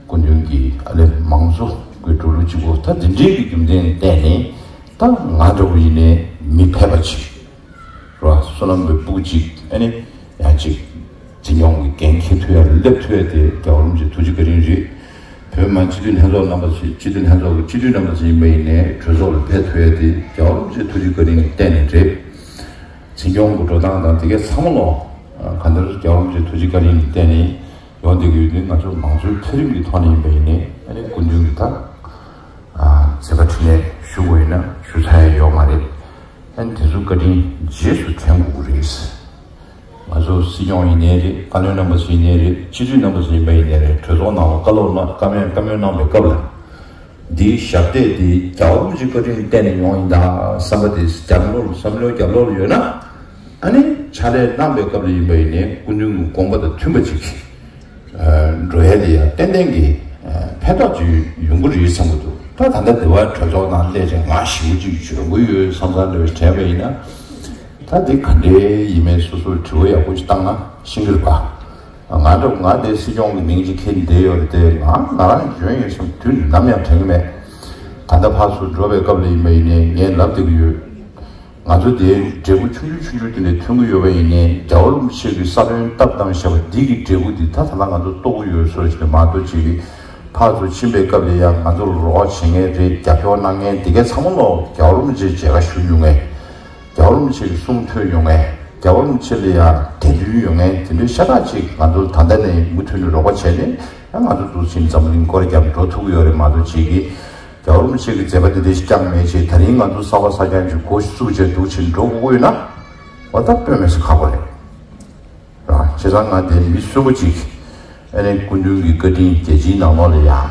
སྐུ་མདུན་གྱིས་ཨ་ལས་མང་གཙོ་གི་འགྲོ་ལུགས་གཅིག་པོ་ད་འདི་འདྲའི་གི་རྒྱུ་མཚན་བརྟེན་ནས་ད་ང་འདྲ་བོ་ཡིན་ནའི་མི་ཕལ་པ་ཅིག་རེད་བ། བསོད་ནམས་པའི་སྤུ་གུ་ཅིག་ཨ་ནི་ཡང་ཅིག་ འཛིན་སྐྱོང་གི་འགན་འཁྱེར་ཐུབ་ཡ་ལ་སླེབས་ཐུབ་ཡ་དེ་རྒྱལ་བ་རིན་པོ་ཆེ་ཐུགས་རྗེ་བཀའ་དྲིན་རེད། བོད་མི་མང་སྤྱི་འཐུས་ལྷན་ཚོགས་རྣམ་པ་ཚོ་སྤྱི་འཐུས་ལྷན་ཚོགས་ཀྱི་སྤྱི་འཐུས་རྣམ་པ་ཚོ་ཡིན་པ་ཡིན་ནའི་གྲོས་ཚོགས་ལ་ཕེབས་ཐུབ་ཡ་དེ་རྒྱལ་བ་རིན་པོ་ཆེ་ཐུགས་རྗེ་བཀའ་དྲིན་གྱི་བརྟེན་ནས་རེད། འཛིན་སྐྱོང་གི་འགྲོ་སྟངས་དང་དེ་གའི་ཚང་མ་ལོ། གང་ལྟར་རྒྱལ་བ་རིན་པོ་ཆེ་ཐུགས་རྗེ་བཀའ་དྲིན་གྱི་བརྟེན་ནས་ཡོང་བསྡད་ཀྱི་ཡོད་དུས། ང་ཚོ་མང་གཙོའི་འཕེལ་རིམ་གྱི་ཐོག་ནས་ཡིན་པ་ཡིན་ནའི་ཨ་ནི་སྐུ་མདུན་གྱི་ད་མཛད་པ་འཕྲིན་ལས་ཞུ་དགོས་ཡིན་ན་ཞུ་ཚར་ཡ་ཡོད་མ་རེད། ཨ་ནི་དེ་ཚོ་བཀའ་དྲིན་རྗེས་སུ་དྲན་དགོས་ཀྱི་རེད། ང་ཚོ་སྲིད་སྐྱོང་ཡིན་ནའི་རེད། བཀའ་བློན་རྣམ་པ་ཚོ་ཡིན་ནའི་རེད། སྤྱི་འཐུས་རྣམ་པ་ཚོ་ཡིན་པ་ཡིན་ནའི་རེད། གྲོས་ཚོགས་ནང་ལ་བཀའ་སློབ་གནང་བཀའ་མོལ་བཀའ་མོལ་གནང་པའི་སྐབས་ལ། འདིའི་ཞབས་སྟེགས་འདི་རྒྱལ་བ་རིན་པོ་ཆེའི་བཀའ་དྲིན་བརྟེན་ནས་ཡོང་ཡིན་ད་བསམ་པ་དེ་རྒྱབ་ལོགས་ལ་བསམ་བློའི་རྒྱབ་ལོགས་ལ་ཡོད་ན། ཨ་ནི་ཕྱག་ལས་གནང་པའི་སྐབས་ལ་ཡིན་པ་ཡིན་ནའི་སྐུ་མདུན་གྱི་དགོངས་པ་དང་མཐུན་པ་ཅིག་འགྲོ་ཡ་དེ་ཡང་ཏན་ཏན་གྱི་ཕན་ཐོགས་ཅིག་ཡོང་གི་རེད་བསམ་གྱི་འདུག་ད་ད་ལྟ་འདི་བ་གྲོས་ཚོགས་ནང་སླེབས་བྱས་ང་ཞེ་པོ་ཅིག་འཇོན་གྱི་ཡོད་བསམ་བསམ་འདྲ་བའི་དྲན་པ་ཡིན་ན། ད་འདི་ག་འདྲའི་ཡིན་མིན་སོ་སོར་དྲི་བ་ཡག་པོ་ཞིག་བཏང་ན་ཤེས་ཀྱི་རེད་པ། ང་འདྲ་ང་དེ་སྲིད་སྐྱོང་གི་མིང་ཅིག་འཁྱེར་བསྡད་ཡོད་རེད་དེ། ང་ང་རང་འཇོན་ཡིན་བསམ་དུས་ནམ་ཡང་དྲན་གྱི་མེད། ད་ལྟ་ཕར་ཚུར་འགྲོ་བའི་སྐབས་ལ་ཡིན་པ་ཡིན་ནའི་ངས་ལབ་བསྡད་ཀྱི་ཡོད། ང་ཚོ་དེའི་འབྲས་བུ་ཆུང་ཆུང་ཆུང་ཆུང་དེ་འདྲ་ཐོན་གྱི་ཡོད་པ་ཡིན་ནའི་རྒྱལ་བ་རིན་པོ་ཆེ་གི་ས་བོན་བཏབ་བཏང་བཞག་པ་འདི་གི་འབྲས་བུ་འདི་ད་ད་ལྟ་ང་ཚོ་རྟོགས་ཀྱི་ཡོད་བཟོ་ཞིག་ནས་མ་གཏོགས་ཅིག་གིས་ཕར་ཚུར་ཕྱིན་པའི་སྐབས་ལ་ཡང་ང་ཚོར་རོགས་བྱེད་མཁན་རེད། རྒྱབ་སྐྱོར་གནང་མཁན་དེ་གའི་ཚང་མ་ལོ་རྒྱལ་བ་རིན་པོ་ཆེ་མཇལ་ཁ་ཞུ་མྱོང་མཁན། རྒྱལ་བ་རིན་པོ་ཆེ་གི་གསུང་ཐོས་ཡོང་མཁན། རྒྱལ་བ་རིན་པོ་ཆེ་ལ་ཡང་དད་འདུན་ཡོང་མཁན་དེ་འདྲའི་ཤ་སྟག་ཅིག་ང་ཚོ་ད་ལྟ་ནས་མུ་མཐུད་ནས་རོགས་པ་བྱས་ནས་ཡང་ང་ཚོ་འདུག་ཕྱིན་འཛམ་གླིང་སྐོར་རྒྱབ་འགྲོ་ཐུབ་ཀྱི་ཡོད་རེད་མ་གཏོགས་ཅིག་གིས། རྒྱལ་བ་རིན་པོ་ཆེ་གི་མཛད་པ་འདི་འདྲ་ཞིག་བསྐྱངས་མེད་ཅེས། ད་རིང་ང་ཚོ་གསར་པ་གསར་རྐྱང་ཅིག་འགོ་ཞིག་བཙུགས་བྱས་འདུག་ཕྱིན་འགྲོ་དགོས་ཀྱི་ཡོད་ན། འོ་ད་དཔེ་མི་སྲིད་ཁག་པོ་རེད། རང་བྱས་ཙང་ང་དེ་མི་གསོན་པོ་ཅིག་ཨ་ནི་སྐུ་མདུན་གྱི་བཀའ་དྲིན་རྒྱལ་སྤྱིའི་ནང་ལོགས་ལ་ཡང་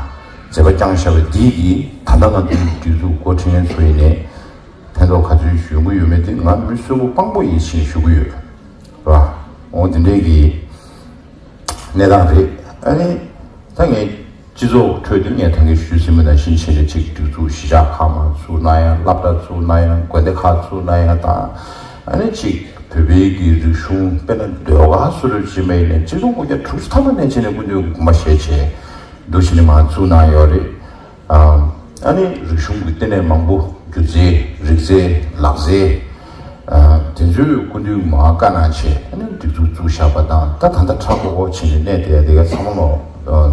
མཛད་པ་བསྐྱངས་བཞག་པ་འདི་གིས་ད་ལྟ་ང་ཚོའི་སྒྲིག་འཛུགས་འགོ་ཁྲིད་མཁན་ཚོ་ཡིན་ནའི་ཕན་ཐོགས་ག་ཚོད་ཡོང་གི་ཡོད་མེད་དེ་ང་མི་གསོན་པོ་དཔང་པོ་ཡིན་ཞེས་ཞུ་གི་ཡོད། ར། འོ་དེ་འདྲའི་གི་གནས་སྟངས་རེད། ཨ་ནི་ད་ངས་སྤྱི་ཚོགས་ཁྲོད་དུ་ངས་ད་གིན་ཞུས་ཟིན་པ་ནང་བཞིན་བྱས་ནས་ཅིག་སྒྲིག་འཛུགས་གཞིས་ཆགས་ཁག་མང་བཙུགས་ན་ཡང་། སློབ་གྲྭ་བཙུགས་ན་ཡང་། དགོན་སྡེ་ཁག་བཙུགས་ན་ཡང་དང་། ཨ་ནི་ཅིག་བོད་པའི་གི་རིག་གཞུང་དཔེར་ན་ཟློས་གར་སུ་རེད་ཅེས་མེད་ནས་ཆིག་སྟོང་དགུ་བརྒྱ་དྲུག་ཅུ་ཐམ་པ་ནས་བྱས་ནས་སྐུ་མདུན་དགོངས་པ་བཞེས་བྱས་འདུག་བྱས་ནས་མར་བཙུགས་གནང་ཡོད་རེད། ཨ་ནི་རིག་གཞུང་གི་ལྟེ་གནས་མང་པོ། སྒྱུ་རྩལ། རིག་རྩལ། ལག་རྩལ། དེ་ཚོའི་སྐུ་མདུན་མར་བཀའ་གནང་བྱས་ཨ་ནི་སྒྲིག་འཛུགས་བཙུགས་བཞག་པ་དང་། ད་ད་ལྟ་ཁྲ་ཁོག་ཁོག་བྱས་ནས་གནས་བསྡད་ཡ་དེ་ག་ཚང་མ་ལོ་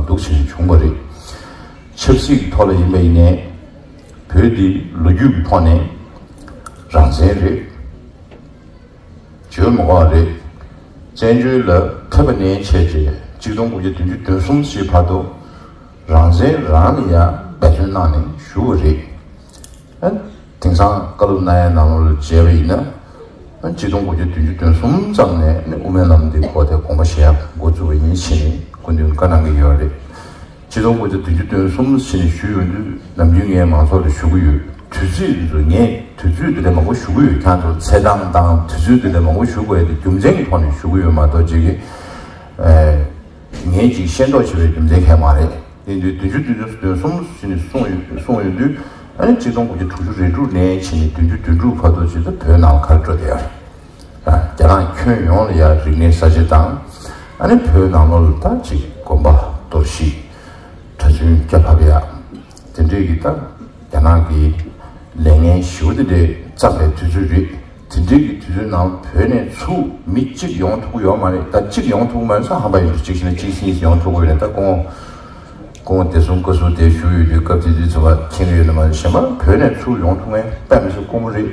འདུག་བྱས་ནས་བྱུང་བ་རེད། ཆབ་སྲིད་ཀྱི་ཐོག་ལ་ཡིན་པ་ཡིན་ནའི་བོད་འདི་ལོ་རྒྱུས་ཀྱི་ཐོག་ནས་རང་བཙན་རེད། བརྗོད་མི་དགོས་པ་རེད། བཙན་བྱོལ་ལ་ཕེབས་པ་ནས་བྱས་རྗེས་ཆིག་སྟོང་དགུ་བརྒྱ་བདུན་ཅུ་དོན་གསུམ་ཞིག་བར་དུ་རང་བཙན་རང་ལ་ཡང་འབད་བརྩོན་གནང་ནས་བཞུགས་པ་རེད། ཨ། དེང་སང་བཀའ་སློབ་གནང་ཡ་ནང་ལོགས་ལ་མཇལ་བ་ཡིན་ན། ཨ། ཆིག་སྟོང་དགུ་བརྒྱ་བདུན་ཅུ་དོན་གསུམ་ཙམ་ནས་ནི་དབུ་མའི་ལམ་འདི་སྐོར་དེ་དགོངས་པ་བཞེས་ཡ་འགོ་བཙུགས་པ་ཡིན་ཞེས་ནས་སྐུ་མདུན་བཀའ་གནང་གི་ཡོད་རེད། ཆིག་སྟོང་དགུ་བརྒྱ་བདུན་ཅུ་དོན་གསུམ་ཟེར་ནས་ཞུས་ཡོང་དུས་ནམ་རྒྱུན་ངས་མང་ཚོགས་ལ་ཞུ་གི་ཡོད། དུས་ཚོད་འདི་ཚོ་ངས་དུས་ཚོད་འདི་འདྲ་མང་པོ་ཞུ་གི་ཡོད། ཁྱེད་ཚོ་ཚེས་གྲངས་དང་དུས་ཚོད་འདི་འདྲ་མང་པོ་ཞུ་དགོས་ཡ་དེ་རྒྱུ་མཚན་གྱི་ཐོག་ནས་ཞུ་གི་ཡོད་མ་གཏོགས་ཅིག་གི་ངས་ཅིག་ཤེས་རྟོགས་བྱེད་པའི་རྒྱུ་མཚན་གང་ཡང་མ་རེད། དེ་འདུག་དུས་ཚོད་དུས་ཚོད་དུས་གསུམ་ཟེར་ནས་གསུངས་ཡོད་གསུངས་ཡོང་དུས་ཨ་ནི་ཆིག་སྟོང་དགུ་བརྒྱ་དྲུག་ཅུ་རེ་དྲུག་ནས་བྱས་ནས་བདུན་ཅུ་དོན་དྲུག་བར་དུ་ཅིག་ད་བོད་ནང་ལ་ག་རེ་འགྲོ་བསྡད་ཡོད་རེད། རྒྱ་ནག་ཁྱོན་ཡོངས་ལ་ཡང་རིག་གནས་གསར་བརྗེ་དང་། ཨ་ནི་བོད་ནང་ལོགས་ལ་ད་ཅིག་དགོན་པ་གཏོར་བཤིག་གྲྭ་བཙུན་སྐྱ་བབས་ཡག་དེ་འདྲས་ཀྱི་ད་རྒྱ་ནག་གི་ལས་ངན་ཞེ་པོ་དེ་འདྲས་བརྩམས་པའི་དུས་ཚོད་རེད། དེ་འདྲས་ཀྱི་དུས་ཚོད་ནང་བོད་ནས་ཚུར་མི་གཅིག་ཡོང་ཐུབ་ཀྱི་ཡོད་མ་རེད། ད་གཅིག་ཡོང་ཐུབ་ཀྱི་མ་རེད་ས། ཧམ་པ་ཡིན་དུས་གཅིག་བྱས་ན་གཅིག་གཉིས་ཡོང་ཐུབ་ཀྱི་ཡོད་རེད། ད་ཁོང་ཁོང་བདེ་སྲུང་བཀའ་ཟུར་དེ་བཞུགས་ཡོད་དུས་སྐབས་དེ་དུས་ཚོད་མཁྱེན་གྱི་ཡོད་ན་མ་གཞན་པ་བོད་ནས་ཚུར་ཡོང་ཐུབ་མཁན་དཔེ་མི་སྲིད་དཀོན་པོ་རེད།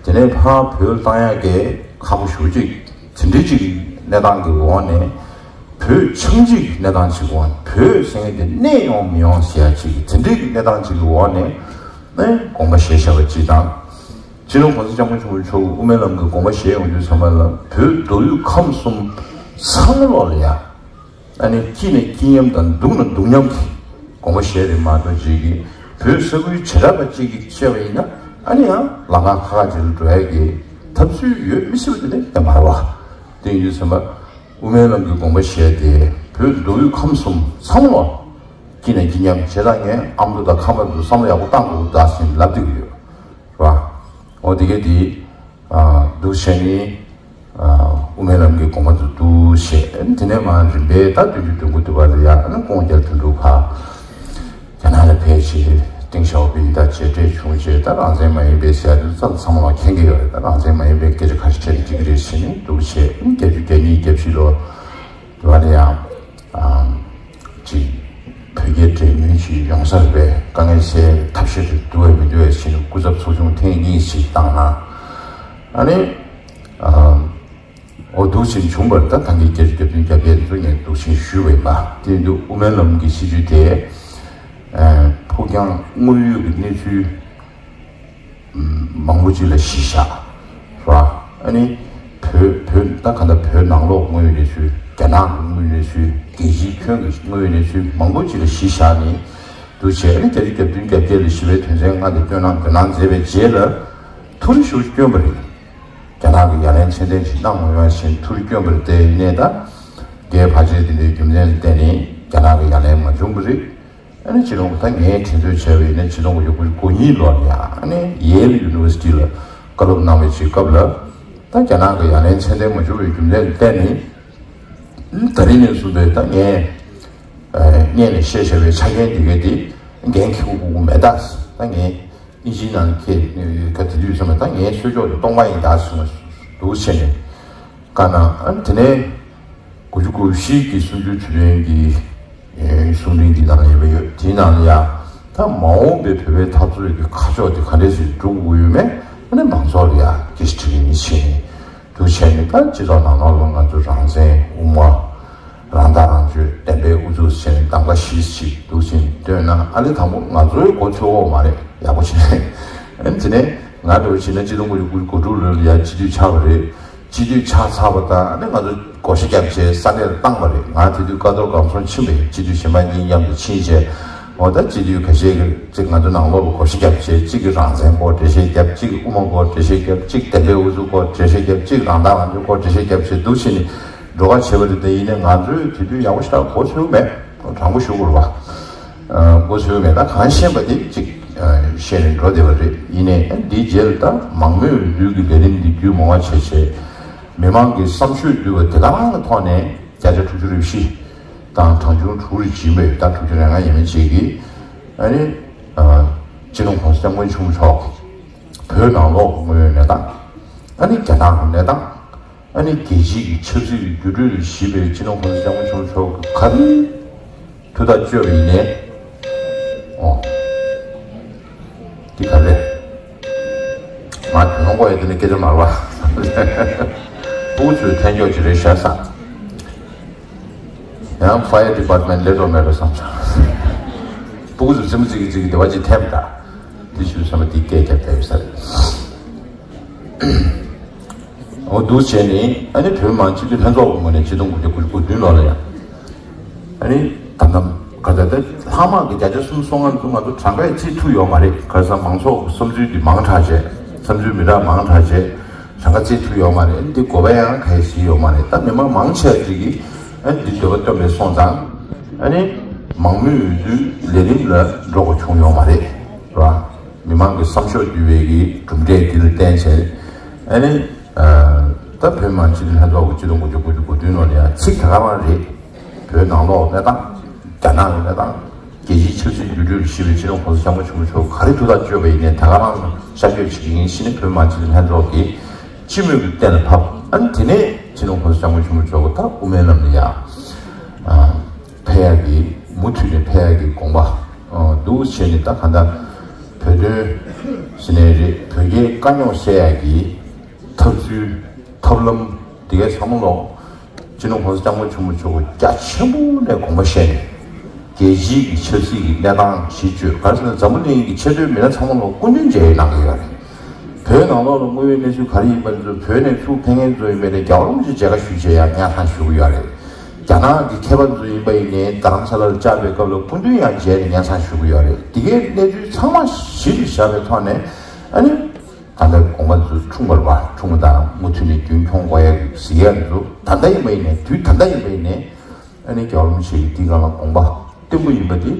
དེ་ནས་ཕར་བོད་བཏང་ཡག་གི་ཁག་པོ་ཞེ་པོ་ཅིག་དེ་འདྲའི་ཅིག་གནས་སྟངས་ཀྱི་འོག་ནས། བོད་ཆགས་འཇིག་གི་གནས་སྟངས་ཅིག་གི་འོག་ནས། བོད་ཟེར་མཁན་དེ་གནས་ཡོང་མི་ཡོང་ཟེར་ཡག་ཅིག་དེ་འདྲའི་གི་གནས་སྟངས་ཅིག་གི་འོག་ནས་ནས་དགོངས་པ་བཞེས་བཞག་པ་ཅིག་དང་། སྤྱི་ནོར་༸གོང་ས་༸སྐྱབས་མགོན་ཆེན་པོ་མཆོག་གི་དབུ་མའི་ལམ་གྱི་དགོངས་པ་བཞེས་ཡོང་དུས་ཙམ་པ་ལ་བོད་མདོ་དབུས་ཁམས་གསུམ་ཚང་མ་ལོག་ལ་ཡ། ཨ་ནི་སྐྱིད་ནས་སྐྱིད་མཉམ་དང་སྡུག་ནས་སྡུག་མཉམ་གྱི་དགོངས་པ་བཞེས་རེད་མ་གཏོགས་ཅིག་གིས་བོད་ས་ཁུལ་བྱེ་བྲག་པ་གཅིག་གིས་བཤད་པ་ཡིན་ན་ཨ་ནི་ཡང་ལམ་ཁ་ཁག་ཁག་ཅིག་ལ་འགྲོ་ཡ་གི་ཐབས་ཚུལ་ཡོད་མི་སྲིད་པ་དེ་འདྲ་ཡང་མ་རེད་བ། དེ་ཡིན་དུས་ཙམ་པ་དབུ་མའི་ལམ་གྱི་དགོངས་པ་བཞེས་ཏེ་བོད་མདོ་དབུས་ཁམས་གསུམ་ཚང་མ་ལ་སྐྱིད་ནས་སྐྱིད་མཉམ་བྱེད་སྟངས་ངས་ཨ་མདོ་དང་ཁམས་པ་ཚོ་བསམ་བློ་ཡག་པོ་བཏང་དགོས་ད་ཟེར་ལབ་བསྡད་ཀྱི་ཡོད་རེད་བ། འོ་དེ་གས་དེ། འདུག་བྱས་ནས། དབུ་མའི་ལམ་གྱི་དགོངས་པ་དེ་འདུག་བཞེས། དེ་ནས་མར་རིམ་པས་ད་བདུན་ཅུ་དོན་དགུ་དེ་བར་དུ་ཡང་ཨ་ནི་ཀོང་རྒྱལ་དོན་གྲུབ་ཕར་རྒྱ་ནག་ལ་ཕེབས་བྱས་ཏེང་ཞའོ་ཕིང་དང་མཇལ་འཕྲད་བྱུང་བྱས། ད་རང་བཙན་མ་ཡིན་པའི་ཟེར་ཡ་དེ་ཚང་ཚང་མ་མཁྱེན་གྱི་ཡོད་རེད། ད་རང་བཙན་མ་ཡིན་པའི་སྐད་ཆ་ཁ་ཤས་བཤད་ན་འགྲིག་གི་རེད་ཟེར་ནས་འདུག་བྱས། བརྒྱད་ཅུ་གྱ་གཉིས་གྱ་བཞི་ལོ། བ་ལ་ཡང་ཅིག་བོད་རྒྱའི་འབྲེལ་མོལ་ཞིག་ཡོང་ས་རེད་པས། དཀའ་ངལ་སེལ་ཐབས་ཤེས་དེ་འདུག་བས་མི་འདུག་བས་ཕྱིན་སྐུ་ཚབ་ཚོགས་ཆུང་ཐེངས་གཉིས་ཤིག་བཏང་ན། ཨ་ནི་འོ་འདུག་ཕྱིན་བྱུང་བར་ད་ད་གིན་སྐད་ཆ་རྒྱབ་དུས་རྒྱབ་སྐད་དེ་ཚོ་ངས་འདུག་ཕྱིན་ཞུས་པ་ཡིན་པ། དེ་ཡིན་དུས་དབུ་མའི་ལམ་གྱི་སྲིད་བྱུས་དེ་ཕུགས་རྒྱང་དངོས་ཡོད་ཀྱི་གནས་ཚུལ་མང་པོ་ཅིག་ལ་གཞི་བཞག་ར། ཨ་ནི་བོད་བོད་ད་ག་འདྲ་བོད་ནང་ལོགས་དངོས་ཡོད་གནས་ཚུལ། རྒྱ་ནག་གི་དངོས་ཡོད་གནས་ཚུལ། རྒྱལ་སྤྱིའི་ཁྱོན་གྱི་དངོས་ཡོད་གནས་ཚུལ་མང་པོ་ཅིག་ལ་གཞི་བཞག་ནས་འདུག་བྱས། ཨ་ནི་རྒྱ་རི་རྒྱབ་མདུན་རྒྱབ་སྐྱེལ་ལ་ཞི་བའི་དོན་ཚན་ལྔ་དེ་བཏོན་གནང་འདོན་གནང་མཛད་པའི་རྗེས་ལ་ཐུགས་རེ་ཞུ་སྐྱོན་པ་རེད། རྒྱ་ནག་གི་ཡ་ལན་ཚད་ལྡན་ཞིག་གནང་མ་ཡོང་བ་བཞིན་ཐུགས་རེ་སྐྱོན་པ་རེད། དེ་ཡིན་ནའི་ད་རྒྱའི་བར་ཆད་དེ་འདྲའི་རྒྱུ་མཚན་ལ་བརྟེན་ནས་རྒྱ་ནག་གི་ཡ་ལན་མ་བྱུང་བ་རེད། ཨ་ནི་སྤྱི་ནོར་ད་ངས་དྲན་གསོ་བྱས་པ་ཡིན་ན་ཕྱི་ལོ་ཉིས་སྟོང་དགུ་བརྒྱ་དགུ་གཉིས་ལོ་ལ་ཡ་ཨ་ནི་ཡེལ་ཡུ་ནི་ཝར་སི་ཊི་ལ་བཀའ་སློབ་གནང་བའི་ཆེད་སྐབས་ལ་ད་རྒྱ་ནག་གི་ཡ་ལན་ཚད་ལྡན་མ་བྱུང་བའི་རྒྱུ་མཚན་ལ་བརྟེན་ནས་ད་རིང་ནས་བཟུང་སྟེ་ད་ངས་སྔོན་ནས་བཤད་བཞག་པའི་ཆ་རྐྱེན་འདི་གས་དེ་འགན་འཁྱེར་དགོས་ཀྱི་མེད། ད་ད་ངས་ཨིན་ཇིའི་ནང་འཁྱེར་ག་དེ་དུས་ཙམ་པ་ད་ངའི་གསོལ་ལྕོག་དེ་སྟོང་པ་ཡིན་ད་གསུངས་འདུག་བྱས་ནས་བཀའ་གནང་། ཨ་ནི་དེ་ནས། དགུ་བཅུ་གོ་བཞི་གི་གསུམ་བཅུའི་དུས་དྲན་གྱི་གསུང་འཕྲིན་འདི་ནང་ཡོད་པ་ཡོད། དེའི་ནང་ལ་ཡང་ད་མ་འོངས་པའི་བོད་པའི་འཐབ་རྩོད་ཀྱི་ཁ་ཕྱོགས་དེ་ག་འདྲས་ཞིག་འགྲོ་དགོས་ཡོད་མེད་ཨ་ནི་མང་ཚོགས་ལ་ཡང་སྐད་ཆ་དྲི་གི་ཡིན་ཕྱིན་འདུག་བྱས་ནས། ད་སྤྱི་ཚོགས་ནང་ལོགས་ལ་ང་ཚོ་རང་བཙན་དབུ་མ་རང་ཐག་རང་གཅོད་བདེན་པའི་ཨུ་ཚུགས་བྱས་ནས་གདམ་ག་བཞི་ཞིག་འདུག་ཕྱིན་བཏོན་ན་ཨ་ནི་དང་པོ་ང་ཚོའི་མགོ་ཚོས་འོག་མ་རེད། ཡག་པོ་བྱས་ནས་ཨ་ནི་དེ་ནས་ང་འདྲ་བོ་བྱས་ན་སྤྱི་ཚོགས་ཀྱི་དགུ་དགུ་ཕྲུག་ལོ་ལ་ཡང་སྤྱི་འཐུས་ཆགས་པ་རེད། སྤྱི་འཐུས་ཆགས་ཚར་བ་དང་ཨ་ནི་ང་ཚོ་བགོ་བཤའ་བརྒྱབ་བྱས་ས་གནས་ལ་བཏང་བ་རེད། ང་དེ་དུས་ཀ་རྡོར་སྒང་གསུམ་ཕྱིན་པ་ཡིན། སྤྱི་འཐུས་གཞན་པ་གཉིས་མཉམ་དུ་ཕྱིན་བྱས། འོ་ད་སྤྱི་འཐུས་ཁ་ཤས་ཀྱིས་གཅིག་ང་ཚོ་ནང་ལོགས་ལ་བགོ་བཤའ་བརྒྱབ་བྱས། གཅིག་གིས་རང་བཙན་སྐོར་འགྲེལ་བཤད་བརྒྱབ། གཅིག་གིས་དབུ་མ་སྐོར་འགྲེལ་བཤད་བརྒྱབ། གཅིག་བདེན་པའི་ཨུ་ཚུགས་སྐོར་འགྲེལ་བཤད་བརྒྱབ། གཅིག་རང་ཐག་རང་གཅོད་སྐོར་འགྲེལ་བཤད་བརྒྱབ་བྱས་འདུག་བྱས་ནས་འགྲོ་ཁ་བྱས་པ་རེད། དེ་ཡིན་ནའི་ང་ཚོས་དེ་དུས་ཡག་པོ་ཞེ་དྲག་མགོ་ཚོས་མེད། དྲང་པོ་ཞུ་དགོས་རེད་པ། མགོ་ཚོས་མེད། ད་གང་ཤེས་པ་དེ་གཅིག་བཤད་ནས་འགྲོ་བསྡད་པ་རེད། ཡིན་ནའི་འདིའི་རྗེས་ལ་ད་མང་མོས་འོས་བསྡུ་གི་ལས་རིམ་འདི་བརྒྱུད་མང་བ་བྱས་བྱས། མི་མང་གི་བསམ་ཤོས་བསྡུས་པ་དེ་ག་རང་གི་ཐོག་ནས་བརྒྱ་ཆ་དྲུག་ཅུ་རེ་བཞི་དང་གྲངས་ཆུང་དྲུག་རེ་བྱིན་པས། ད་དྲུག་ཅུ་རེ་ལྔ་ཡས་མས་ཅིག་གིས་ཨ་ནི་སྤྱི་ནོར་༸གོང་ས་༸སྐྱབས་མགོན་ཆེན་པོ་མཆོག་བོད་ནང་ལོགས་དངོས་ཡོད་གནས་སྟངས། ཨ་ནི་རྒྱ་ནག་གི་གནས་སྟངས། ཨ་ནི་རྒྱལ་སྤྱིའི་ཆབ་སྲིད་ཀྱི་འགྱུར་འགྲོས་ལ་གཞིགས་པའི་སྤྱི་ནོར་༸གོང་ས་༸སྐྱབས་མགོན་ཆེན་པོ་མཆོག་གིས་ག་རེ་ཐུགས་ཐག་གཅོད་པ་ཡིན་ནའི། ཨོ། འདི་ག་རེ། ང་དོན་ལོང་གོ་ཡ་དེ་ནི་སྐད་ཆ་མ་རེད་པ། སྤུ་གུ་ཚོས་ཐན་ཀྱོག་ཅིག་རེད་ཤག་བསམ། ཡང་ཕ་ཡར་ཌི་པཱར་ཊི་མེན་ཊི་སླེབས་འགྲོ་མེད་འགྲོ་བསམ་བྱུང་། སྤུ་གུ་ཚོས་རྩེད་མོ་རྩེ་གི་རྩེ་གི་དེ་བ་ཅིག་ཐེབས་འདྲ། འདི་ཞུ་བསམ་པ་འདི་སྐད་རྒྱབ་བསྡད་ཡོད་ས་རེད། འོ་འདུག་བྱས་ནས་ཨ་ནི་བོད་མི་མང་སྤྱི་འཐུས་ལྷན་ཚོགས་ཀྱི་ངོས་ནས་ཆིག་སྟོང་དགུ་བརྒྱ་དགུ་བཅུ་གོ་བདུན་ལོ་ལ་ཡང་ཨ་ནི་ད་ལྟ་ག་ད་ལྟ་ལྷག་མ་གི་བརྒྱ་ཆ་སུམ་ཅུ་སོ་ལྔ་ཚོ་ང་ཚོ་གྲངས་ཀས་རྩིས་ཐུབ་ཡོད་མ་རེད། ག་རེ་ཟེར་མང་ཚོགས་ཀྱི་བསམ་ཚུལ་འདི་མང་དྲགས་བྱས། བསམ་ཚུལ་མི་འདྲ་མང་དྲགས་བྱས། གྲངས་ཀ་རྩིས་ཐུབ་ཡོད་མ་རེད། འདི་དགོས་པ་ཡང་ག་ཡེ་ཞིག་ཡོད་མ་རེད། ད་མི་མང་མང་ཆེ་བ་ཅིག་གིས་ཨ་ནི་འདི་འདོད་པ་བཏོན་པའི་སོང་ཙང་ཨ་ནི་མང་མོས་འོས་བསྡུའི་ལས་རིམ་ལ་འགྲོ་དགོས་བྱུང་ཡོད་མ་རེད། རེད་བ། མི་མང་གི་བསམ་ཤོག་བསྡུ་བའི་གི་གྲུབ་འབྲས་འདི་ལ་བརྟེན་བྱས་ཨ་ནི་ད་བོད་མི་མང་སྤྱི་འཐུས་ལྷན་ཚོགས་ཀྱི་ཆིག་སྟོང་དགུ་བརྒྱ་དགུ་བཅུ་གོ་བདུན་ལོ་ལ་ཡང་ཚིག་ད་ག་རང་རེད། བོད་ནང་ལོགས་གནས་སྟངས། རྒྱ་ནག་གི་གནས་སྟངས། རྒྱལ་སྤྱིའི་ཆབ་སྲིད་འགྱུར་འགྲོས་ལ་གཞིགས་པའི་སྤྱི་ནོར་༸གོང་ས་༸སྐྱབས་མགོན་ཆེན་པོ་མཆོག་ག་རེ་ཐུགས་ཐག་གཅོད་པ་ཡིན་ནའི་ད་ག་རང་ལ་ཤར་བསྐྱོད་བྱེད་ཀྱི་ཡིན་ཕྱིན་བོད་མི་མང་སྤྱི་འཐུས་ལྷན་ཚོགས་ཀྱི་སྤྱི་མོས་ཀྱི་གཏན་ལ་ཕབ། ཨ་ནི་དེ་ནས་སྤྱི་ནོར་༸གོང་ས་༸སྐྱབས་མགོན་ཆེན་པོ་མཆོག་གི་ད་དབུ་མའི་ལམ་ལ་ཡང་ཕེབས་ཡག་གི་མུ་མཐུད་ནས་ཕེབས་ཡག་གི་དགོངས་པ་འདུག་བྱས་ནས། ད་གང་ལྟར་བོད་དོན་ཟེར་ནའི་རེད། བོད་རྒྱའི་དཀའ་རྙོག་སེལ་ཡག་གི་ཐབས་ཚུལ་ཐབས་ལམ་འདི་གའི་ཚང་མ་ལོག་སྤྱི་ནོར་༸གོང་ས་༸སྐྱབས་མགོན་ཆེན་པོ་མཆོག་གིས་རྒྱ་ཆེན་པོ་ནས་དགོངས་པ་བཞེས་ནས་རྒྱལ་སྤྱིའི་གི་ཆབ་སྲིད་ཀྱི་གནས་སྟངས་གཞི་བཅོལ། ག་རེ་ཟེར་ན་འཛམ་བུ་གླིང་གི་ཆེས་མཐོའི་མི་སྣ་ཚང་མ་ལོག་སྐུ་མདུན་མཇལ་གནང་གི་ཡོད་རེད། བོད་ནང་ལོགས་ལ་དངོས་ཡོད་གནས་ཚུལ་ག་རེ་ཡིན་པ་ཚོ་བོད་ནས་ཚུར་ཕེབས་མཁན་ཚོ་ཡིན་པ་ཡིན་ནའི་རྒྱལ་བ་རིན་པོ་ཆེ་མཇལ་ཁ་ཞུ་བྱས་ཡང་སྙན་སེང་ཞུ་གི་ཡོད་རེད། རྒྱ་ནག་གི་མཁས་པ་ཚོ་ཡིན་པ་ཡིན་ནའི་རྡ་རམ་ས་ལར་བཅར་བའི་སྐབས་ལ་སྐུ་མདུན་ཡང་མཇལ་ནས་སྙན་སེང་ཞུ་གི་ཡོད་རེད། དེ་གའི་གནས་ཚུལ་ཚང་མ་གཞི་རུ་བཞག་པའི་ཐོག་ནས་ཨ་ནི། ད་ལྟ་དགོངས་པ་ཚོ་འཁྲུངས་པར་བ་འཁྲུངས་པ་དང་མུ་མཐུད་ནས་རྒྱུན་འཁྱོངས་དགོས་ཡ་གཟིགས་ཡ་ཚོ་ད་ལྟ་ཡིན་པ་ཡིན་ནའི་དུས་ད་ལྟ་ཡིན་པ་ཡིན་ནའི་ཨ་ནི་རྒྱལ་བ་རིན་པོ་ཆེ་གི་འདི་ག་ལ་དགོངས་པ་བརྟན་པོ་ཡིན་པ་དེ་